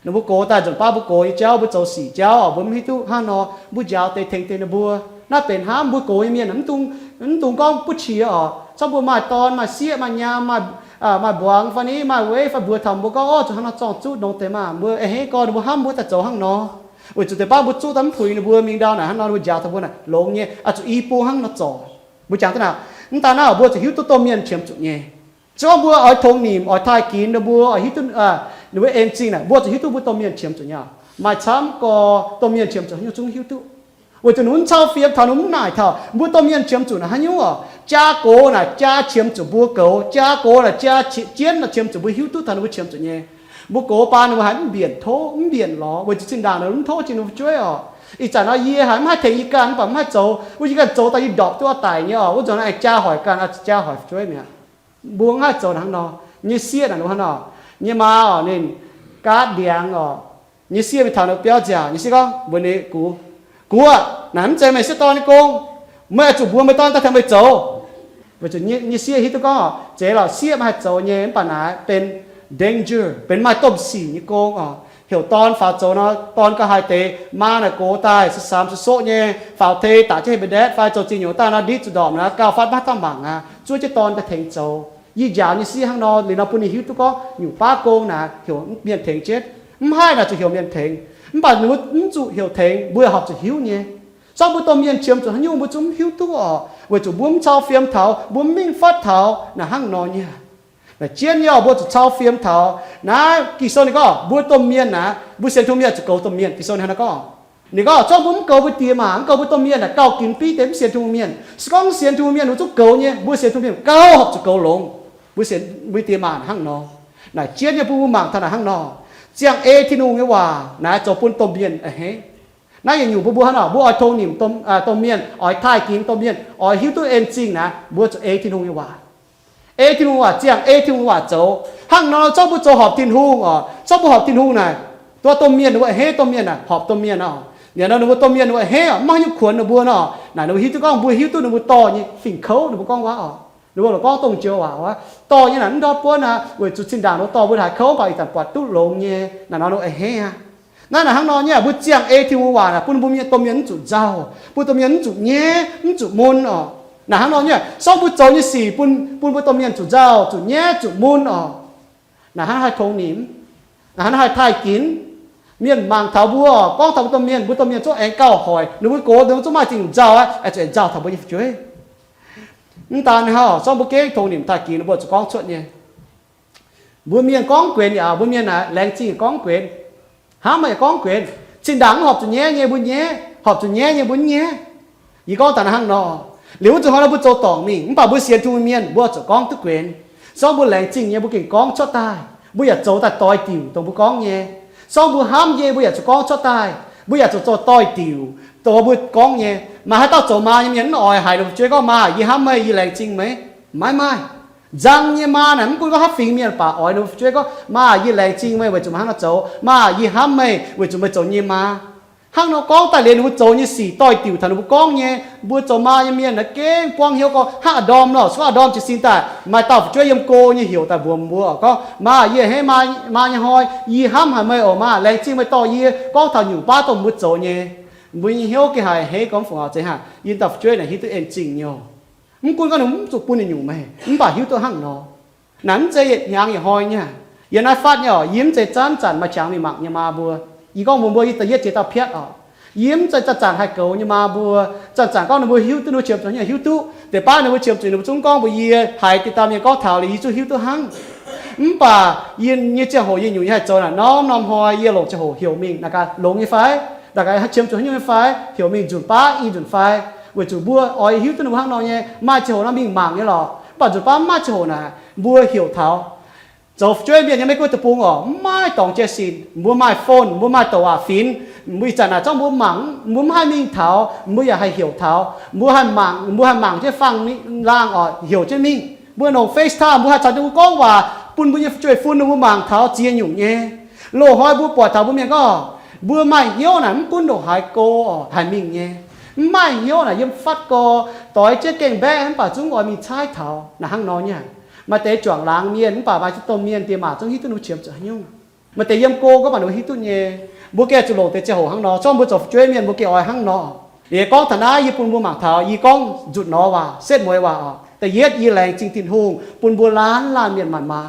Ninh mbuo gox daaih nzunc baav mbuo gox nyei jauv, mbuo zoux sic jauv oc, mbuo mv hiuv duqv hnangv nor, mbuo njaaux deix tengx deix ninh mbuo. Naaiv benx hnamv mbuo gox nyei mienh mv dungx, mv dungx gorngv butv qiex oc. Corc mbuo maaih dorn maaih sieqv maaih nyaam maaih, maaih mbuangz fai ni maaih weiv fai mbuox taux mbuo gorngv, ov, zuqc hnangv nor zorng zuqv longx deix maah, mbuo a'hneiv gorx ninh mbuo hnamv mbuo daaih zoux hnangv nor. Weic zuqc deix baav mbuo zuqv daaih mv puix ninh mbuo mingh ndau naaic hnangv nor ninh mbuo njaaux taux mbuo naaic longx nyei, oix zuqc i bung hnangv nor zorc. Mbuo jangx duqv naaic, mv daaih naaiv mbuo zuqc hiuv duqv domh mienh qiemx zuqc nyei. Se gorngv mbuo oix tongx nimc, oix taaih ginx ninh mbuo, oix hiuv duqv ninh mbuo en zingh naaic, mbuo zuqc hiuv duqv mbuo domh mienh qiemx zuqc nyei. Maaih camv gorx domh mienh qiemx zuqc haaix nyungc zungv hiuv duqv. Weic zuqc ninh mv cau fiem taux, ninh mv naaic taux mbuo domh mienh qiemx zuqc naaic haaix nyungc oc. Jaa gox naaic jaa qiemx zuqc mbuo goux, jaa gox naaic jaa jienv naaic qiemx zuqc mbuo hiuv duqv taux ninh mbuo qiemx zuqc nyei. Mbuo gox baan ninh mbuo haiz mv mbienc tov mv mbienc lorz weic zuqc zinh ndaangc ninh mv tov jiex ninh mbuo fu'jueiv oc. Ih zanc nor yie haiz mv haih tengx yie ganh mv baac mv haih zoux, wuov yie ganh zoux daaih yie ndorpc duqv oix daic nyei oc. Wuov nzunc aengx jaa hoic ganh, jaa hoic fu'jueiv mi'aqv. Mbuo mv haih zoux hnangv nor. Nyei sieqv naaic ninh hnangv nor, nyei maa oc ninh gaatv ndiangx oc. Nyei sieqv mingh taux ninh biauv nziaauc, nyei sieqv gorngv mbuox ninh, Gux, gux aac, naaic mv zeiz meih sieqv dorn nyei gong. Meih oix zuqc mbuox meih dorn daaih tengx meih zoux. Weic zuqc nyei sieqv hiuv duqv gorngv oc, zeiz lorqc, sieqv maiv haih zoux nyei, mv baac naaic benx danger, benx maaih domh sic nyei gong oc. Heuc dorn faaux zoux nor, dorn gauh haih deix. Maa naaic gox daaih se samx se soqv nyei, faaux tei daaih jienv hei mba'ndaetv fai zoux ziex nyungc daaih nor, nditv zuqc ndorpc naaic gauh fatv maiv dauh mangc aqv. Zuov jienv dorn daaih tengx zoux. Yie njaaux nyei sieqv hnangv nor, liuz nor bun ninh hiuv duqv gorngv nyungc baav gong naaic heuc mienh tengx jienv. Mv haih naaic zuqc heuc mienh tengx, mv baac mv zuqc heuc tengx, mbuo horpc zuqc hiuv nyei. Zorqv mbuo domh mienh qiemx zuqc haaix nyungc mbuo zungv mv hiuv duqv oc, weic zuqc mbuo mv cau fiem taux, mbuo mv mingh fatv taux naaic hnangv nor nyei. Naaic jienv nyei oc, mbuo zuqc cau fiem taux. Naaiv Ging-Sou ninh gorngv mbuo domh mienh naaic, mbuo sienx Tin-Hungh mienh zuqc goux domh mienh. Ging-Sou ninh hnangv nor gorngv. Ninh gorngv zorqv mbuo mv goux mbuo diex maac, mv goux mbuo domh mienh naaic, gauh ginx biv deix mv sienx Tin-Hungh mienh. Se gorngv mv sienx Tin-Hungh mienh, mbuo zungv goux nyei, mbuo sienx Tin-Hungh mienh gauh horpc zuqc goux longx mbuo sienx mbuo diex maac hnangv nor. Naaic jienv nyei bun mbuo mangc taux naaic hnangv nor. Ziangh ei Tin-Hungh nyei waac naaic zoux bun domh mienh a'hneiv. Naaiv yietc nyungc bun mbuo hnangv nor, mbuo oix tongx nimc domh mienh, oix taaih ginx domh mienh, oix hiuv duqv en zingh naaic, mbuo zuqc ei Tin-Hungh nyei waac. Ei Tin-Hungh waac ziangh, ei Tin-Hungh waac zoux. Hnangv nor zorqv mbuo zoux horpc Tin-Hungh oc, zorqv mbuo horpc Tin-Hungh naaic, duqv domh mienh ninh mbuo a'hneiv domh mienh naaic, horpc domh mienh oc. Liuz nor ninh mbuo domh mienh ninh mbuo a'hneiv oc, maiv hiuv kuonx ninh mbuo nor, naaic ninh mbuo hiuv duqv gorngv mbuo hiuv duqv ninh mbuo dorh nyei fingx kouv ninh mbuo gorngv waac oc. Ninh mbuo lorqc gorngv dongh joux waac, dorh nyei naaic mv ndortv buonv aqv, weic zuqc zinh ndaangc ninh mbuo dorh mbuo haaix kouv mv baac ih zanc buatc duqv longx nyei, naaic nor ninh mbuo a'hneiv aqv. Naaiv naaic hnangv nor nyei, mbuo ziangh ei Tin-Hungh waac naaic bun mbuo mienh domh mienh mv zuqc nzauh, bun domh mienh mv zuqc nyaiv, mv zuqc mun oc. Naaic hnangv nor nyei, zorqv mbuo zoux nyei sic bun, bun mbuo domh mienh zuqc nzauh, zuqc nyaiv, zuqc mun oc. Naaic hnangv haih tongx nimc, naaic hnangv haih taaih ginx. Mienh mangc taux mbuo, gorngv taux mbuo domh mienh, mbuo domh mienh zungv aengx gauh hoic, ninh mbuo gox ninh mbuo zungv maaih zingh nzauh aqv, zuqc nzauh taux mbuo nyei fu'jueiv. Mv daan hnangv, zorqv mbuo gengh tongx nimc taaih ginx, mbuo zuqc gorngv cuotv nyei. Mbuo mienh gorngv guenx yaac, mbuo mienh naaic laengz zingh gorngv guenx, hnamv meih gorngv guenx. Zinh ndaangc mv horpc zuqc nyaiv nyei mbuo nyaiv, horpc zuqc nyaiv nyei mbuo mv nyaiv. Yie gorngv daaih hnangv nor, liuz wuov nzunc hnoi nor mbuo zoux dorngc mingh, mv baac mbuo sienx Tin-Hungh mienh mbuo zuqc gorngv duqv guenx. Zorqv mbuo laengz zingh nyei mbuo gengh gorngv cuotv daaih, mbuo yaac zoux daaih doix-diuc dongh mbuo gorngv nyei. Zorqv mbuo hnamv nyei mbuo yaac zuqc gorngv cuotv daaih, mbuo yaac zuqc zoux doix-diuc dongh mbuo gorngv nyei. Maaih haaix dauh zoux maa nyei mienh mv oix haiz ninh fu'jueiv gorngv, Maa, yie hnamv meih, yie laengz zingh meih? Maiv maaih. Nzang nyei maa naaic mv gunv gorngv haaix fingx mienh baac oix ninh fu'jueiv gorngv, Maa, yie laengz zingh meih weic zuqc meih hnangv nor zoux. Maa, yie hnamv meih weic zuqc meih zoux nyei maa. Hnangv nor gorngv daaih liuz ninh mbuo zoux nyei sic doix-diuc taux ninh mbuo gorngv nyei. Mbuo zoux maa nyei mienh naaiv gengh buangv hnyouv gorngv hnangv Aa^ndorm nor, se gorngv Aa^ndorm jiez sin daaih maaih dauh fu'jueiv yiem go nyei heuc daaih mbuox mbuo gorngv, Maa, yie a'hneiv maa nyei hnoi, yie hnamv haic meih oc, maa, laengz zingh meih dorh yie. Gorngv taux nyungc baav dongh mbuo zoux nyei, mbuo nyei hnyouv gengh haih a'hneiv gorngv fungc oc. Zeiz hnangv, yie dauh fu'jueiv naaic hiuv duqv en zingh nyei oc. Mv gunv gorngv ninh mv zuqc bun ninh nyungc meih, mv baac hiuv duqv hnangv nor. Naaiv mv zeiz yietc hnyangx yietc hnoi nyei. Yiem naaiv fatv nyei oc, yie mv zeiz zanc-zanc maaih qangx mingh mangc nyei maa mbuo. Yie gorngv mbuox mbuo, yie da'yietv jiex dauh piatv oc. Yie mv zeiz zanc-zanc haih goux nyei maa mbuo. Zanc-zanc gorngv ninh mbuo hiuv duqv, ninh mbuo qiemx zuqc nyei hiuv duqv. Deix baav ninh mbuo qiemx zuqc, ninh mbuo zungv gorngv mbuox yie, haiz diqc dauh mienh gorngv taux liuz, yie zungv hiuv duqv hnangv. Mv baac yie nyei ziangh hoc yie nyungc yie haih zoux naaic norm-norm hnoi yie longc ziangh hoc heuc mingh naaic gaax longx nyei fai, naaic gaax qiemx zuqc haaix nyungc nyei fai, heuc mingh nzunc baav i nzunc fai, weic zuqc mbuo oix hiuv duqv ninh mbuo hnangv nor nyei. Maaih ziangh hoc nor mingh mangc nyei lorqc, mv baac nzunc baav mv maaih ziangh hoc naaic mbuo heuc taux. Zoux fu'jueiv mienh nyei Meiv Guoqv deic-bung oc, mv maaih dorngc jiex sic, mbuo maaih phone, mbuo maaih douc waac finx, mbuo ih zanc naaic zorqv mbuo mangc, mbuo mv haih mingh taux, mbuo yaac haih heuc taux, mbuo haih mangc, mbuo haih mangc jienv fangx laangh oc, heuc jienv mingh. Mbuo longc FaceTime, mbuo haih caux ninh mbuo gorngv waac, bun mbuo nyei fu'jueiv fun ninh mbuo mangc taux ziex nyungc nyei. Loz-hnoi mbuo buatc taux mbuo mienh gorngv, mbuo maaih hnyouv naaic mv gunv ndongc haaix go oc, haih mingh nyei. Mv maaih hnyouv naaic yiem fatv go, doix jienv gengh mbaeqv mv baac zungv oix mingh caaiv taux naaic hnangv nor nyei. Maaih deix juangc laangz mienh mv baac maaih ziex domh mienh diex maac zungv hiuv duqv ninh mbuo qiemx zuqc haaix nyungc. Maaih deix yiem go gorngv baac ninh mbuo hiuv duqv nyei. Mbuo gengh zuqc longc deix ziangh hoc hnangv nor. Zorqv mbuo zoux fu'jueiv mienh mbuo gengh oix hnangv nor. Liuz gorngv taux naaiv yie bun mbuo mangc taux yie gorngv nzutc nor waac, setv mueiz waac oc. Da'yietv, yie laengz zingh Tin-Hungh bun mbuo laanh laanh mienh maaih maa.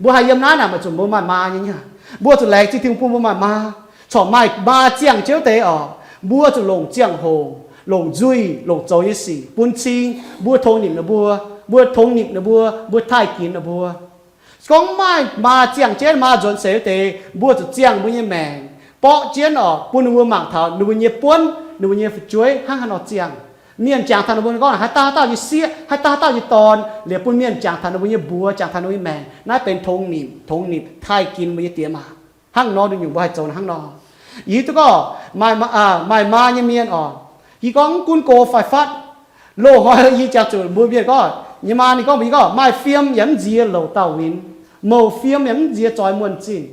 Mbuo haih yiem naaiv naaic maaih zuqc mbuo maaih maa nyei nyei. Mbuo zuqc laengz zingh Tin-Hungh bun mbuo maaih maa. Corc maaih maa ziangh jienv wuov deix oc, mbuo zuqc longc ziangh hoc, longc nzuih, longc zoux nyei sic bun cing mbuo tongx nimc ninh mbuo, mbuo tongx nimc ninh mbuo, mbuo taaih ginx ninh mbuo. Se gorngv mv maaih maa ziangh jienv, maa nzuonx seix wuov deix, mbuo zuqc ziangh mbuo nyei maengc, borqv jienv oc, bun ninh mbuo mangc taux ninh mbuo nyei buonv, ninh mbuo nyei fu'jueiv hnangv haaix nor ziangh. Mienh jangx taux ninh mbuo gorngv haaix dauh haaix dauh nyei sieqv, haaix dauh haaix dauh nyei dorn, liuz bun mienh jangx taux ninh mbuo nyei mbuox, jangx taux ninh mbuo nyei maengc. Naaiv benx tongx nimc, tongx nimc taaih ginx mbuo nyei diex maac. Hnangv nor nduqc nyungc mbuo haih zoux hnangv nor. Yie hiuv duqv gorngv maaih maa nyei mienh oc, yie gorngv mv gunv go fai fatv, loz-hnoi yie jangx zuqc mbuo mienh gorngv, nyei maa ninh gorngv mbuox yie gorngv, maaih fiem yaac mv nziex louc dauh winx, mouc fiem yaac mv nziex zoix muonh zinh.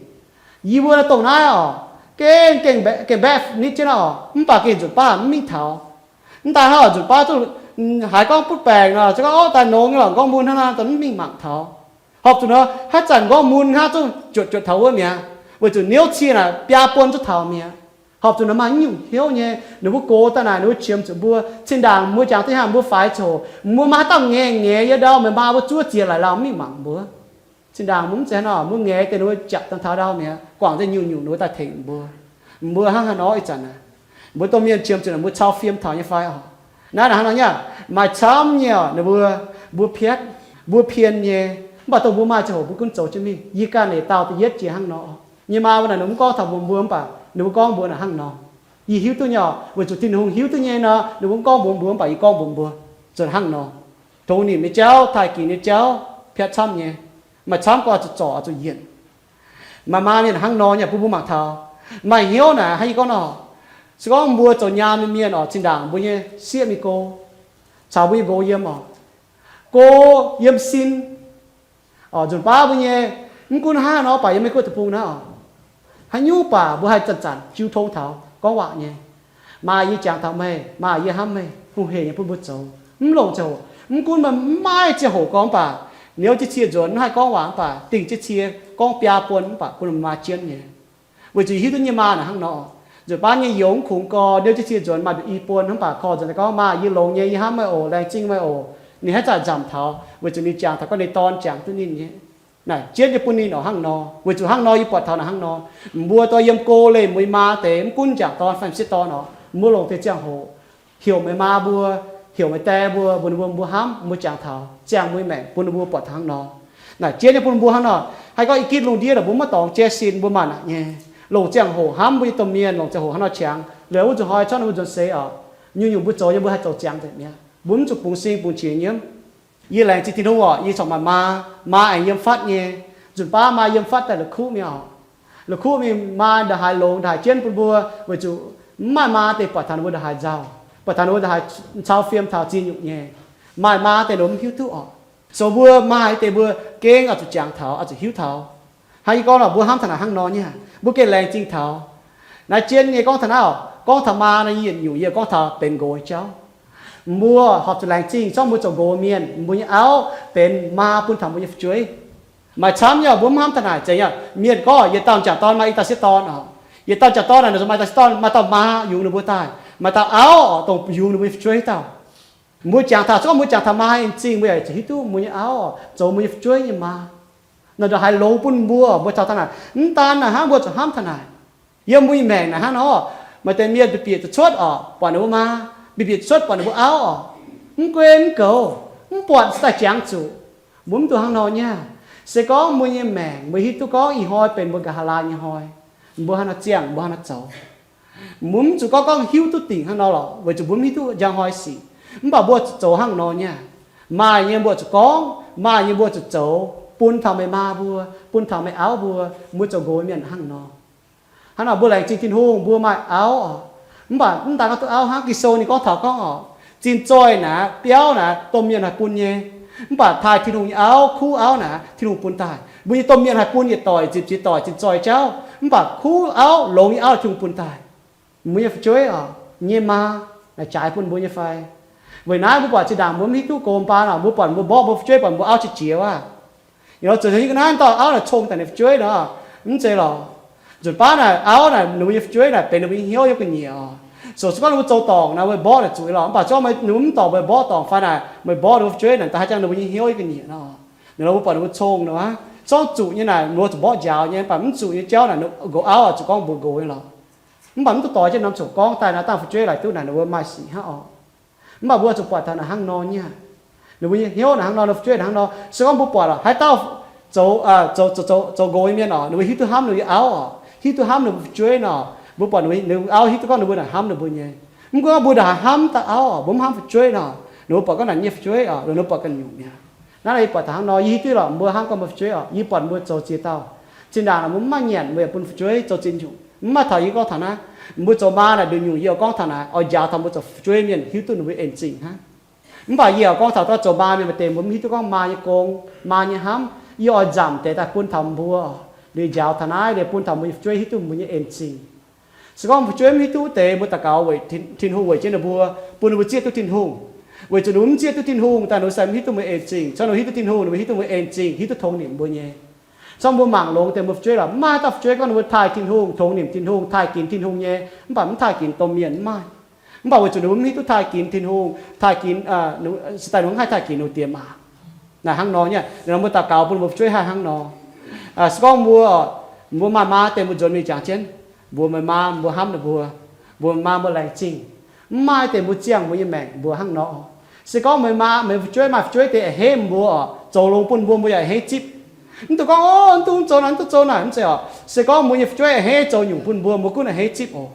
Yie mbuo naaiv dongh naaiv oc, gengh, gengh mbaeqv nitv jienv oc, mv baac gengh nzunc baav mv mingh taux. Mv daaih hnangv oc, nzunc baav zungv haiz gorngv butv baengc nor, se gorngv daaih nongx nyei lorqc, gorngv mun hnangv naaiv daaih mv mingh mangc taux. Horpc zuqc nor haaix zanc gorngv mun hnangv zungv juotc juotc taux wuov mi'aqv, weic zuqc niouv cie naaic biaa buon zungv taux mi'aqv. Horpc zuqc nor maaih nyungc hnyouv nyei, ninh mbuo gox daaih naaic ninh mbuo qiemx zuqc mbuo. Cin-ndaangc mbuo jangx da'nyeic hnangv mbuo faix ziangh hoc, mbuo maaih haaix dauh ngaeqv ngaeqv yiem ndau meih maa mbuo zuov ziex laic lauh mv mingh mangc mbuo. Cin-ndaangc mbuo mv zeiz hnangv nor, mbuo ngaeqv deix ninh mbuo japc daaih taux ndau mi'aqv, guangc deix nyungc-nyungc ninh mbuo daaih tengx mbuo. Mbuo hnangv haaix nor ih zanc naaic, mbuo domh mienh qiemx zuqc naaic mbuo cau fiem taux nyei fai oc? Naaiv naaic hnangv nor nyei, maaih camv nyei oc, ninh mbuo, mbuo piatv, mbuo pien nyei, mv baac dongh mbuo maaih ziangh hoc mbuo gunv zoux jienv mingh. Yie ganh naaic dauh da'yietv jiex hnangv nor. Nyei maa mbuo naaic ninh mbuo mv gorngv taux mbuox mbuo mv baac ninh mbuo gorngv mbuox naaic hnangv nor. Yie hiuv duqv nyei oc, weic zuqc Tin-Hungh hiuv duqv nyei nor ninh mbuo mv gorngv mbuox mbuo mv baac yie gorngv mbuox mbuo. Zuqc hnangv nor, tongx nimc nyei jauv, taaih ginx nyei jauv, piatv camv nyei. Maaih camv gorngv oix zuqc zorc, oix zuqc yienc. Maaih maa mienh hnangv nor nyei, bun mbuo mangc taux. Maaih hnyouv naaic hnangv yie gorngv nor, Se gorngv mbuo zoux nyaam nyei mienh oc, zinh ndaangc mbuo nyei sieqv mingh go, caux mbuo nyei nqox yiem oc, go yiem sin oc, nzunc baav mbuo nyei, mv gunv hnangv haaix nor baac yiem Meiv Guoqv deic-bung naaiv oc, haaix nyungc baac mbuo haih zanc-zanc jiu tong taux gorngv waac nyei. Maaih yie jangx taux meih, maaih yie hnamv meih, hungh heic nyei bun mbuo zoux. Mv longc ziangh hoc, mv gunv maaih mv maaih ziangh hoc gorngv mv baac, niouv jienv cie nzuonx mv haih gorngv waac mv baac, dingh jienv cie gorngv biaa buonc mv baac bun maaih jienv nyei. Weic zuqc hiuv duqv nyei maa naaic hnangv nor, nzunc baav nyei youz mv kungx gorx, niouv jienv cie nzuonx maaih nduqc i buonc mv baac korv nzuonx daaih gorngv, maaih yie longx nyei, yie hnamv meih oc, laengz zingh meih oc. Ninh haaix zanc nzamc taux, weic zuqc ninh jangx taux gorngv ninh dorn jangx duqv ninh nyei. Naaic jienv nyei bun ninh oc hnangv nor. Weic zuqc hnangv nor yie buatc taux naaic hnangv nor, mbuo dorh yiem go leih mbuo nyei maa deix, mv gunv jangc dorn fai m'sieqv dorn oc, mbuo longc deix ziangh hoc heuc meih maa mbuo, heuc meih die mbuo, mbuox ninh mbuo, mbuo hnamv, mbuo jangx taux, ziangh mbuo nyei maengc bun ninh mbuo buatc taux hnangv nor. Naaic jienv nyei bun mbuo hnangv nor. Haih gorngv i gitv lungh ndiev naaic mbuo maiv dorngx jaiv sin, mbuo maaih naaic nyei, longc ziangh hoc hnamv mbuo nyei domh mienh, longc ziangh hoc hnangv nor qangx, liuz wuov nzunc hnoi corc ninh mbuo nzuonx seix oc, nyungc-nyungc mbuo zoux nyei mbuo haih zoux ziangx nzengc mi'aqv. Mbuo mv zuqc bungx sin bungx qiex nyiemv. Yie laengz zingh Tin-Hungh oc, yie corc maaih maa, maa aengx yiem fatv nyei. Nzunc baav maa yiem fatv daaih la'kuqv mingh oc. La'kuqv mingh maa ndongc haaix longx ndongc haaix jienv bun mbuo, weic zuqc mv maaih maa deix buatc taux ninh mbuo ndongc haaix nzauh, buatc taux ninh mbuo ndongc haaix cau fiem taux ziex nyungc nyei. Maaih maa deix ninh mbuo mv hiuv duqv oc. Zoux mbuo maaih deix mbuo gengh oix zuqc jangx taux, oix zuqc hiuv taux. Hnangv yie gorngv nor, mbuo hnamv taux naaic hnangv nor nyei, mbuo gengh laengz zingh taux. Naaiv jienv nyei gorngv taux naaiv oc, gorngv taux maa naaiv yietc nyungc yie gorngv taux benx nqox nyei jauv. Mbuo horpc zuqc laengz zingh zorqv mbuo zoux nqox mienh, mbuo nyei auv benx maa bun taux mbuo nyei fu'jueiv. Maaih camv nyei oc, mbuo mv hnamv taux naaic zeiz nyei. Mienh gorngv yietc dauh m'jangc dorn maaih i dauh sieqv dorn oc. Yietc dauh m'jangc dorn naaic maaih i dauh sieqv dorn, maaih dauh maa yungz ninh mbuo daaih, maaih dauh auv oc, dongh yungz ninh mbuo nyei fu'jueiv dauh. Mbuo jangx taux, se gorngv mbuo jangx taux maa en zingh, mbuo yaac zuqc hiuv duqv mbuo nyei auv oc zoux mbuo nyei fu'jueiv nyei maa. Naaic ndongc haaix longx bun mbuo, mbuo taux taux naaic, mv daan naaic hnangv, mbuo zuqc hnamv taux naaic. Yiem mbuo nyei maengc naaic hnangv nor, maaih deix mienh bieqc bieqc zuqc cuotv oc, buatc ninh mbuo maa, bieqc bieqc zuqc cuotv buatc ninh mbuo auv oc, mv guei mv goux, mv buatc se daaih jangx zuqc. Mbuo mv dungx hnangv nor nyei. Se gorngv mbuo nyei maengc mbuo hiuv duqv gorngv ih hnoi benx mbuo nqa'haav laai nyei hnoi, mbuo hnangv nor ziangh, mbuo hnangv nor zoux. Mbuo mv zuqc gorngv gorngv hiuv duqv dingc hnangv nor lorqc, weic zuqc mbuo mv hiuv duqv njang hnoi sic. Mv baac mbuo zuqc zoux hnangv nor nyei. Maaih nyei mbuo zuqc gorngv, maaih nyei mbuo zuqc zoux, bun taux meih maa mbuo, bun taux meih auv mbuo, mbuo zoux nqox mienh hnangv nor. Hnangv naaic mbuo laengz zingh Tin-Hungh mbuo maaih auv oc. Mv baac mv daan gorngv duqv auv hnangv, Ging-Sou ninh gorngv taux gorngv oc, zinh zoih naaic, biauv naaic, domh mienh haih bun nyei. Mv baac taaih Tin-Hungh nyei auv, kuv auv naaic, Tin-Hungh bun daaih. Mbuo nyei domh mienh haih bun yietc doic, zipv ziex doic, zinh zoih jauv. Mv baac kuv auv, longx nyei auv, Tin-Hungh bun daaih. Mbuo nyei fu'jueiv oc, nyei maa naaic jaaix bun mbuo nyei fai? Weic naaiv mbuo buatc zinh ndaangc mbuo mv hiuv duqv gox mbaan oc, mbuo buatc mbuo mborqv mbuo fu'jueiv, buatc mbuo auv qiex jiez waac. Ih hnoi zuqc hiuv ga'naaiv dauh auv naaic cong daaih ninh fu'jueiv nor, mv zeiz lorqc. Nzunc baav naaic auv naaic ninh mbuo nyei fu'jueiv naaic benx ninh mbuo nyei hnyouv yiem ga'nyiec oc. So se gorngv ninh mbuo zoux dorngc naaic, meih mborqv naaic zuqc lorqc. Mv baac se gorngv ninh mbuo mv dorngc, meih mborqv dorngc fai naaic, meih mborqv ninh mbuo fu'jueiv naaic, da'haaix jangx ninh mbuo nyei hnyouv yiem ga'nyiec nor. Ninh mbuo buatc ninh mbuo cong nor, zorngv zuqc nyei naaic, ninh mbuo zuqc mborqv njaaux nyei. Mv baac mv zuqc nyei jauv naaic, nqox auv oc zuqc gorngv mbuox nqox nyei lorqc. Mv baac mv duqv doix jienv norm ziouc gorngv daaih naaiv dangh fu'jueiv laaix duqv naaic ninh mbuo maaih sic hnangv oc. Mv baac mbuo zuqc buatc taux naaic hnangv nor nyei. Ninh mbuo nyei hnyouv naaic hnangv nor, ninh fu'jueiv naaic hnangv nor. Se gorngv mbuo buatc lorqc, haaix dauh zoux, zoux, zoux, zoux nqox nyei mienh oc, ninh mbuo hiuv duqv hnamv ninh mbuo nyei auv oc, hiuv duqv hnamv ninh mbuo fu'jueiv nor, mbuo buatc ninh mbuo, ninh auv hiuv duqv gorngv ninh mbuo naaic hnamv ninh mbuo nyei. Mv gunv mbuo ndongc haaix hnamv dauh auv oc, mbuo mv hnamv fu'jueiv nor, ninh mbuo buatc gorngv naaic nyei fu'jueiv oc, ninh mbuo buatc ganh nyungc mi'aqv. Naaiv yie buatc taux hnangv nor, yie hiuv duqv lorqc, mbuo hnamv gorngv mbuo fu'jueiv oc, yie buatc mbuo zoux ziex dauh. Zinh ndaangc naaic mbuo mv maaih nyanc, mbuo yaac bun fu'jueiv zoux ziex nyungc. Mv maaih taux yie gorngv taux naaiv, mbuo zoux maa naaic nduqc nyungc yie oix gorngv taux naaic, oix njaaux taux mbuo zoux fu'jueiv mienh hiuv duqv ninh mbuo en zingh hnangv. Mv baac yie oix gorngv taux dauh zoux maa mienh maaih deix mbuo mv hiuv duqv gorngv maa nyei gong, maa nyei hnamv, yie oix nzamc deix daaih bun taux mbuo, liuz njaaux taux naaiv, liuz bun taux mbuo nyei fu'jueiv hiuv duqv mbuo nyei en zingh. Se gorngv fu'jueiv mv hiuv duqv deix, mbuo daux gaux weic Tin-Hungh weic jienv ninh mbuo, bun ninh mbuo zieqv duqv Tin-Hungh. Weic zuqc ninh mbuo mv zieqv duqv Tin-Hungh daaih, ninh mbuo se mv hiuv duqv mbuo en zingh. Se gorngv ninh mbuo hiuv duqv Tin-Hungh, ninh mbuo hiuv duqv mbuo en zingh, hiuv duqv tongx nimc mbuo nyei. Se gorngv mbuo mangc longx deix mbuo fu'jueiv lorqc, mv maaih dauh fu'jueiv gorngv ninh mbuo taaih Tin-Hungh, tongx nimc Tin-Hungh, taaih ginx Tin-Hungh nyei, mv baac mv taaih ginx domh mienh, mv maaih. Mv baac weic zuqc ninh mbuo mv hiuv duqv taaih ginx Tin-Hungh, taaih ginx, se daaih ninh mbuo mv haih taaih ginx ninh mbuo diex maac. Naaic hnangv nor nyei, ninh mbuo daux gaux bun mbuo fu'jueiv haih hnangv nor. Se gorngv mbuo, mbuo maaih maa deix mbuo nzuonx mingh jangx jienv, mbuox meih maa mbuo hnamv ninh mbuo, mbuox meih maa mbuo laengz zingh. Mv maaih deix mbuo ziangh mbuo nyei maengc mbuo hnangv nor. Se gorngv meih maa, meih fu'jueiv maaih fu'jueiv deix a'hneiv mbuo oc, zoux longx bun mbuo, mbuo yaac a'hneiv zipv. Mv dungx gorngv, Ov, mv dungx zoux naaic, mv dungx zoux naaic, mv zeiz oc. Se gorngv mbuo nyei fu'jueiv a'hneiv zoux nyungc bun mbuo, mbuo gunv a'hneiv zipv oc.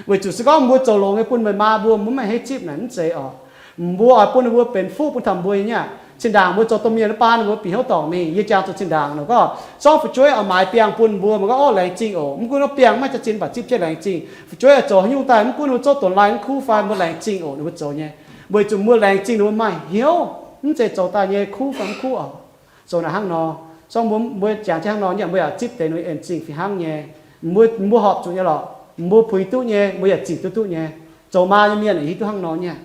Weic zuqc se gorngv mbuo zoux longx nyei bun meih maa mbuo, mbuo mv a'hneiv zipv naaic, mv zeiz oc. Mbuo oix bun ninh mbuo benx fuqv bun taux mbuo nyei aqv. Zinh ndaangc mbuo zoux domh mienh wuov baan, ninh mbuo bieqc hnyouv dorngc mingh. Yie jangx zuqc zinh ndaangc nor gorngv, zorqv fu'jueiv oix maaiz biangh bun mbuo, mbuo gorngv, Orv, laengz zingh oc. Mv gunv ninh biangh maiv jaax zinh, mv baac zipv jienv laengz zingh. Fu'jueiv oix zoux haaix nyungc daaih, mv gunv ninh mbuo zoux dongh lai mv kuv fai, mbuo laengz zingh oc, ninh mbuo zoux nyei. Weic zuqc mbuo laengz zingh ninh mbuo maaih hnyouv, mv zeiz zoux daaih nyei kuv fai mv kuv oc. Zoux naaic hnangv nor, zorqv mbuo, mbuo jangx jienv hnangv nor, mbuo yaac zipv deix ninh mbuo en zingh fih hnangv nyei. Mbuo, mbuo horpc zuqc nyei lorqc. Mbuo puix duqv nyei, mbuo yaac zingh duqv duqv nyei. Zoux maa nyei mienh hiuv duqv hnangv nor nyei.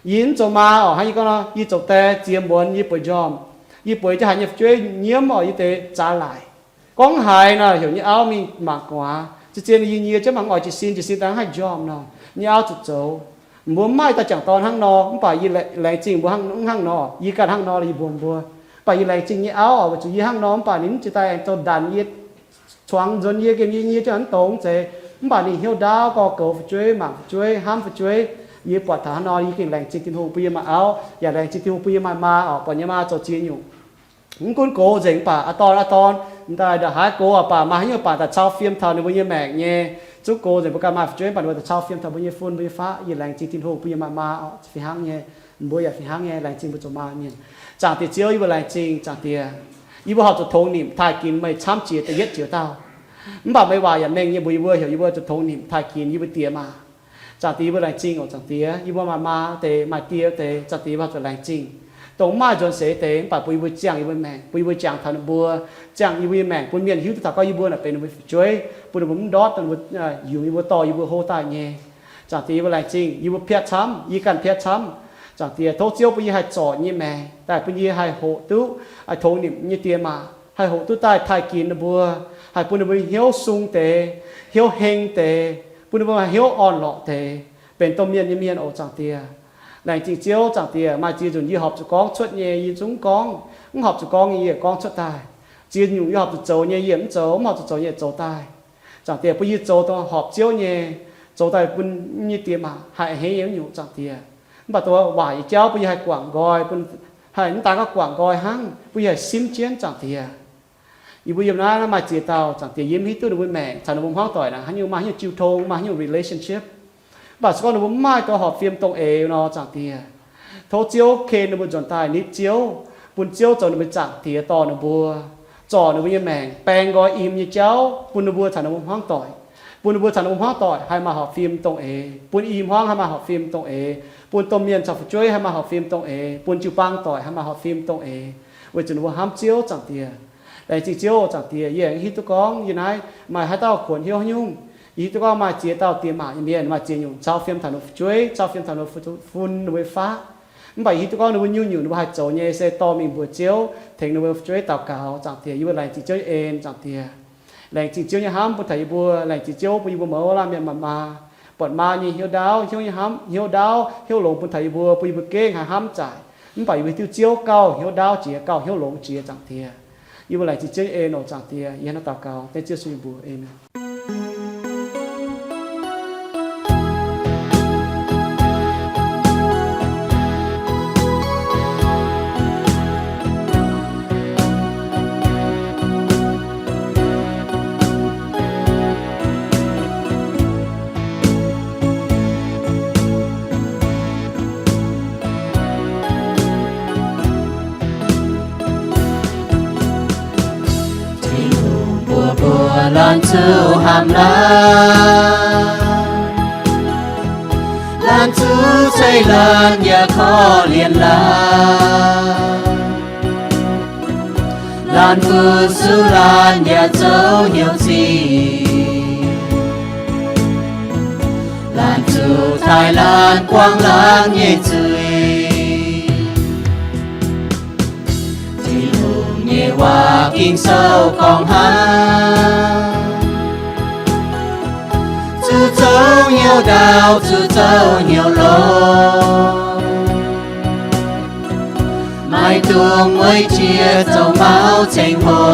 Yie mv zoux maa oc, hnangv yie gorngv nor, yie zoux die ziex muonz yie bueix njormh. Yie bueix jienv haiz nyei fu'jueiv nyiemv oc, yie deix zaax laaic. Gorngv haiz nor, heuc nyei auv mingh mangc gu'nguaaz. Zien-zien yie nyie jienv mangc oix jiez sin, jiez sin daaih haih njormh nor, nyei auv zuqc zoux. Mbuo mv maaih dauh jangc dorn hnangv nor, mv baac yie laengz zingh mbuo hnangv, hnangv nor, yie ganh hnangv nor, yie mbuox mbuo. Mv baac yie laengz zingh nyei auv oc, weic zuqc yie hnangv nor, mv baac ninh mv ziouc daaih aengx zoux ndanc yie, cuangx nzuonx yie, gengh yie nyie jienv mv dongz zeiz. Mv baac ninh hnyouv ndaauv, gorx goux fu'jueiv, mangc fu'jueiv, hnamv fu'jueiv. Yie buatc taux hnangv nor, yie gengh laengz zingh Tin-Hungh bun yie maaih auv, yaac laengz zingh Tin-Hungh bun yie maaih maa oc, buatc nyei maa zoux ziex nyungc. Mv gunv gox nzengc mv baac a'dorn a'dorn, m'daaih ndongc haaix gox aqv baac maaih haaix nyungc baac daaih cau fiem taux ninh mbuo nyei maengc nyei. Zungv gox nzengc mbuo ganh maaih fu'jueiv mv baac ninh mbuo daaih cau fiem taux mbuo nyei fun mbuo nyei faqv. Yie laengz zingh Tin-Hungh bun yie maaih maa oc, fih hnangv nyei. Mbuo yaac fih hnangv nyei laengz zingh mbuo zoux maa mienh. Zaangc Diex Ziouv, yie mbuo laengz zingh Zaangc Diex. Yie mbuo horpc zuqc tongx nimc taaih ginx meih camv jiex da'yietv joux dauh. Mv baac meih waac yaac mengh nyei mbuox yie mbuo, heuc yie mbuo zuqc tongx nimc taaih ginx yie mbuo diex maac. Zaangc Diex, yie mbuo laengz zingh oc Zaangc Diex. Yie mbuo maaih maa deix, maaih die deix, Zaangc Diex, yie mbuo horpc zuqc laengz zingh. Dongh mv maaih nzuonx seix deix mv baac bun yie mbuo ziangh yie mbuo maengc, bun yie mbuo jangx taux ninh mbuo, ziangh yie mbuo nyei maengc, bun mienh hiuv duqv taux gorngv yie mbuo naaic benx ninh mbuo fu'jueiv, bun ninh mbuo mv ndortv, ninh mbuo yungz yie mbuo, dorh yie mbuo hlo daaih nyei. Zaangc Diex, yie mbuo laengz zingh, yie mbuo piatv camv, yie ganh piatv camv. Zaangc Diex, tov Ziouv bun yie haih zorc yie nyei maengc daaih, bun yie haih hoqc duqv, haih tongx nimc yie nyei die maac, haih hoqc duqv daaih taaih ginx ninh mbuo, haih bun ninh mbuo hnyouv sung deix, hnyouv heng deix, bun ninh mbuo hnyouv orn-lorqc deix, benx domh mienh nyei mienh oc Zaangc Diex. Laengz zingh Ziouv Zaangc Diex. Maaih ziex nzunc yie horpc zuqc gorngv cuotv nyei yie zungv gorngv, mv horpc zuqc gorngv nyei yie gorngv cuotv daaih. Ziex nyungc yie horpc zuqc zoux nyei yie mv zoux, mv horpc zuqc zoux nyei zoux daaih. Zaangc Diex, bun yie zoux dongh horpc Ziouv nyei, zoux daaih bun yie nyei die maac haih a'hneiv nyei wuov nyungc Zaangc Diex. Mv baac dongh waac nyei jauv bun yie haih guangc nqoi, bun haih mv daan gorngv guangc nqoi hnangv, bun yie haih simv jienv Zaangc Diex. Yie mbuo yiem naaiv maaih ziex dauh Zaangc Diex, yie mv hiuv duqv ninh mbuo maengc caux ninh mbuo hmuangv doic naaic haaix nyungc, maaih haaix nyungc jiu tong, maaih haaix nyungc relationship. Mv baac se gorngv ninh mbuo mv maaih dongh horpc fiem dongh eix nor Zaangc Diex, tov Ziouv ken ninh mbuo nzuonx daaih nitv Ziouv, bun Ziouv zoux ninh mbuo Zaangc Diex dorh ninh mbuo, zorc ninh mbuo nyei maengc, baeng nqoi im nyei jauv bun ninh mbuo caux ninh mbuo hmuangv doic, bun ninh mbuo caux ninh mbuo hmuangv doic haih maaih horpc fiem dongh eix, bun i hmuangv haih maaih horpc fiem dongh eix, bun domh mienh caux fu'jueiv haih maaih horpc fiem dongh eix, bun jiu-baang doic haih maaih horpc fiem dongh eix, weic zuqc ninh mbuo hnamv Ziouv Zaangc Diex. Laengz zingh Ziouv Zaangc Diex. Yie aengx hiuv duqv gorngv yie naaiv maaih haaix dauh kuonx hnyouv haaix nyungc. Yie hiuv duqv gorngv maaih ziex dauh diex maac nyei mienh, maaih ziex nyungc cau fiem taux ninh mbuo fu'jueiv, cau fiem taux ninh mbuo fun, ninh mbuo nyei faqv. Mv baac yie hiuv duqv gorngv ninh mbuo nyungc-nyungc ninh mbuo haih zoux nyei se dorh mingh mbuox Ziouv, tengx ninh mbuo fu'jueiv daux gaux Zaangc Diex. Yie mbuo laengz zingh Ziouv nyei en Zaangc Diex. Laengz zingh Ziouv nyei hnamv bun taux yie mbuo, laengz zingh Ziouv bun yie mbuo mouz laanh mienh maaih maa, buatc maa nyei hnyouv ndaauv, hnyouv nyei hnamv, hnyouv ndaauv, hnyouv longx bun taux yie mbuo, bun yie mbuo gengh haih hnamv zaaic. Mv baac yie mbuo hiuv duqv Ziouv gauh hnyouv ndaauv jiex, gauh hnyouv longx jiex Zaangc Diex. Yie mbuo laengz zingh Ziouv nyei en oc Zaangc Diex. Yie hnangv naaiv daux gaux dengv Ziouv Yesu nyei mbuox, aamen. Tin-Hungh mbuox mbuo, laanh zuqc hnamv laanh, laanh zuqc zeiz laanh yaac korv-lienh laanh. Laanh fu-sux laanh yaac zoux hnyouv zingh. Laanh zuqc taaih laanh buangv laanh nyei zuiz. Tin-Hungh nyei waac Ging-Sou gorngv hnangv, zuqc zoux hnyouv ndaauv, zuqc zoux hnyouv longx, maiv dungx mueiz jiex zoux mauv ceng-hlo.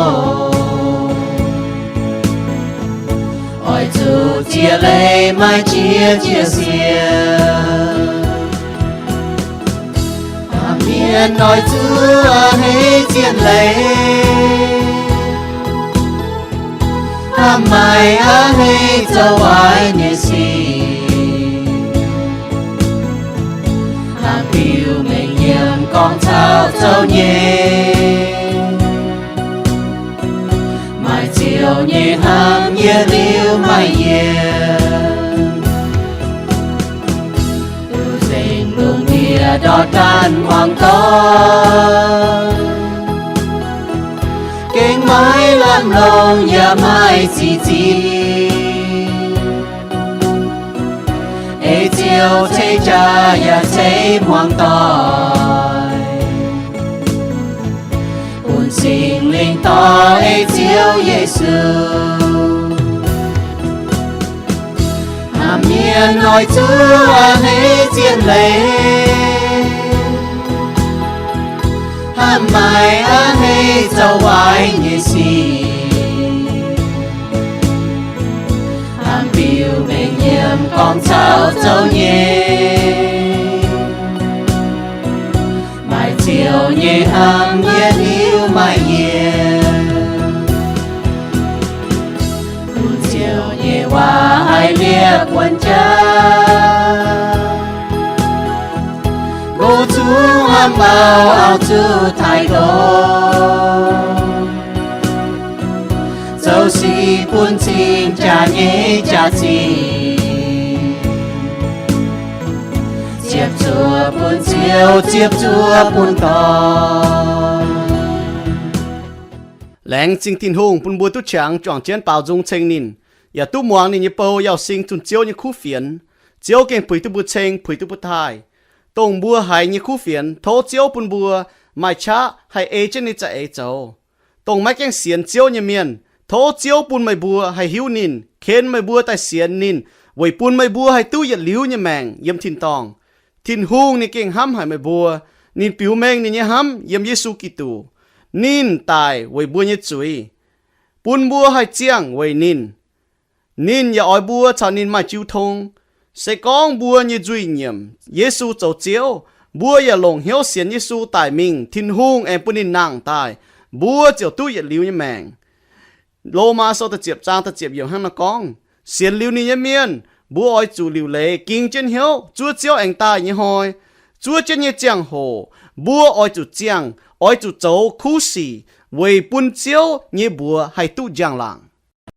Oix zuqc ziex leiz maaih jiex ziex siec. Hnamv mienh oix zuqc a'hneiv zien leiz, hnamv maaic a'hneiv zoux waaic nyei sic. Hnamv biux mengh yiem gorngv caux zoux nyei. Maaih Ziouv nyei hnamv yietc liuz maaih yienc. Nzengc lungh ndiev ndortv daaih muangx doic, gengh maiv lamh longc yaac maaih ziqc zingh. Ei Ziouv ceix jaax yaac ceix muangx doic, bun Singx Lingh dorh ei Ziouv Yesu. Hnamv mienh oix zuqc a'hneiv zien leiz, hnamv maaih a'hneiv zoux waaic nyei sic. Hnamv biux mengh yiem gorngv caux zoux nyei. Maaih Ziouv nyei hnamv yietc liuz maaih yienc. Bun Ziouv nyei waac haih liepc wuonv jaax. Nqox zungv hnamv maux auv zuqc taaih nqox, zoux sic bun cing jaax nyei jaax-zinh, ziepc zuoqv bun Ziouv, ziepc zuoqv bun dorn. Laengz zingh Tin-Hungh bun mbuo duqv qangx juangc jienv baaux nzung ceng ninh, yaac duqv muangx ninh nyei bou Yauh Sing zunh Ziouv nyei kuv fienx. Ziouv gengh puix duqv mbuo ceng, puix duqv mbuo taaih. Dongh mbuo haiz nyei kuv fienx, tov Ziouv bun mbuo maaih qaqv haih ei jienv ninh za'eix zoux. Dongh maiv gaengh sienx Ziouv nyei mienh, tov Ziouv bun meih mbuo haih hiuv ninh, ken meih mbuo daaih sienx ninh, weic bun meih mbuo haih duqv yietc liuz nyei maengc yiem tin-dorngh. Tin-Hungh ninh gengh hnamv haic meih mbuo. Ninh biux mengh ninh nyei hnamv yiem Yesu Giduc. Ninh daic weic mbuo nyei zuiz, bun mbuo haih ziangh weic ninh. Ninh yaac oix mbuo caux ninh maaih jiu tong. Se gorngv mbuo nyei nzuih nyiemc Yesu zoux Ziouv, mbuo yaac longc hnyouv sienx Yesu daic mingh, Tin-Hungh aengx bun ninh nangh daaih, mbuo ziouc duqv yietc liuz nyei maengc. Lomaa Sou da'ziepc zaang da'ziepc yiemc hnangv naaiv gorngv, sienx liuz ninh nyei mienh, mbuo oix zuqc liuc leiz ging jienv hnyouv zuov Ziouv aengx daaih nyei hnoi. Zuov jienv nyei ziangh hoc mbuo oix zuqc ziangh, oix zuqc zoux kuv sic weic bun Ziouv nyei mbuox haih duqv njang-laangc.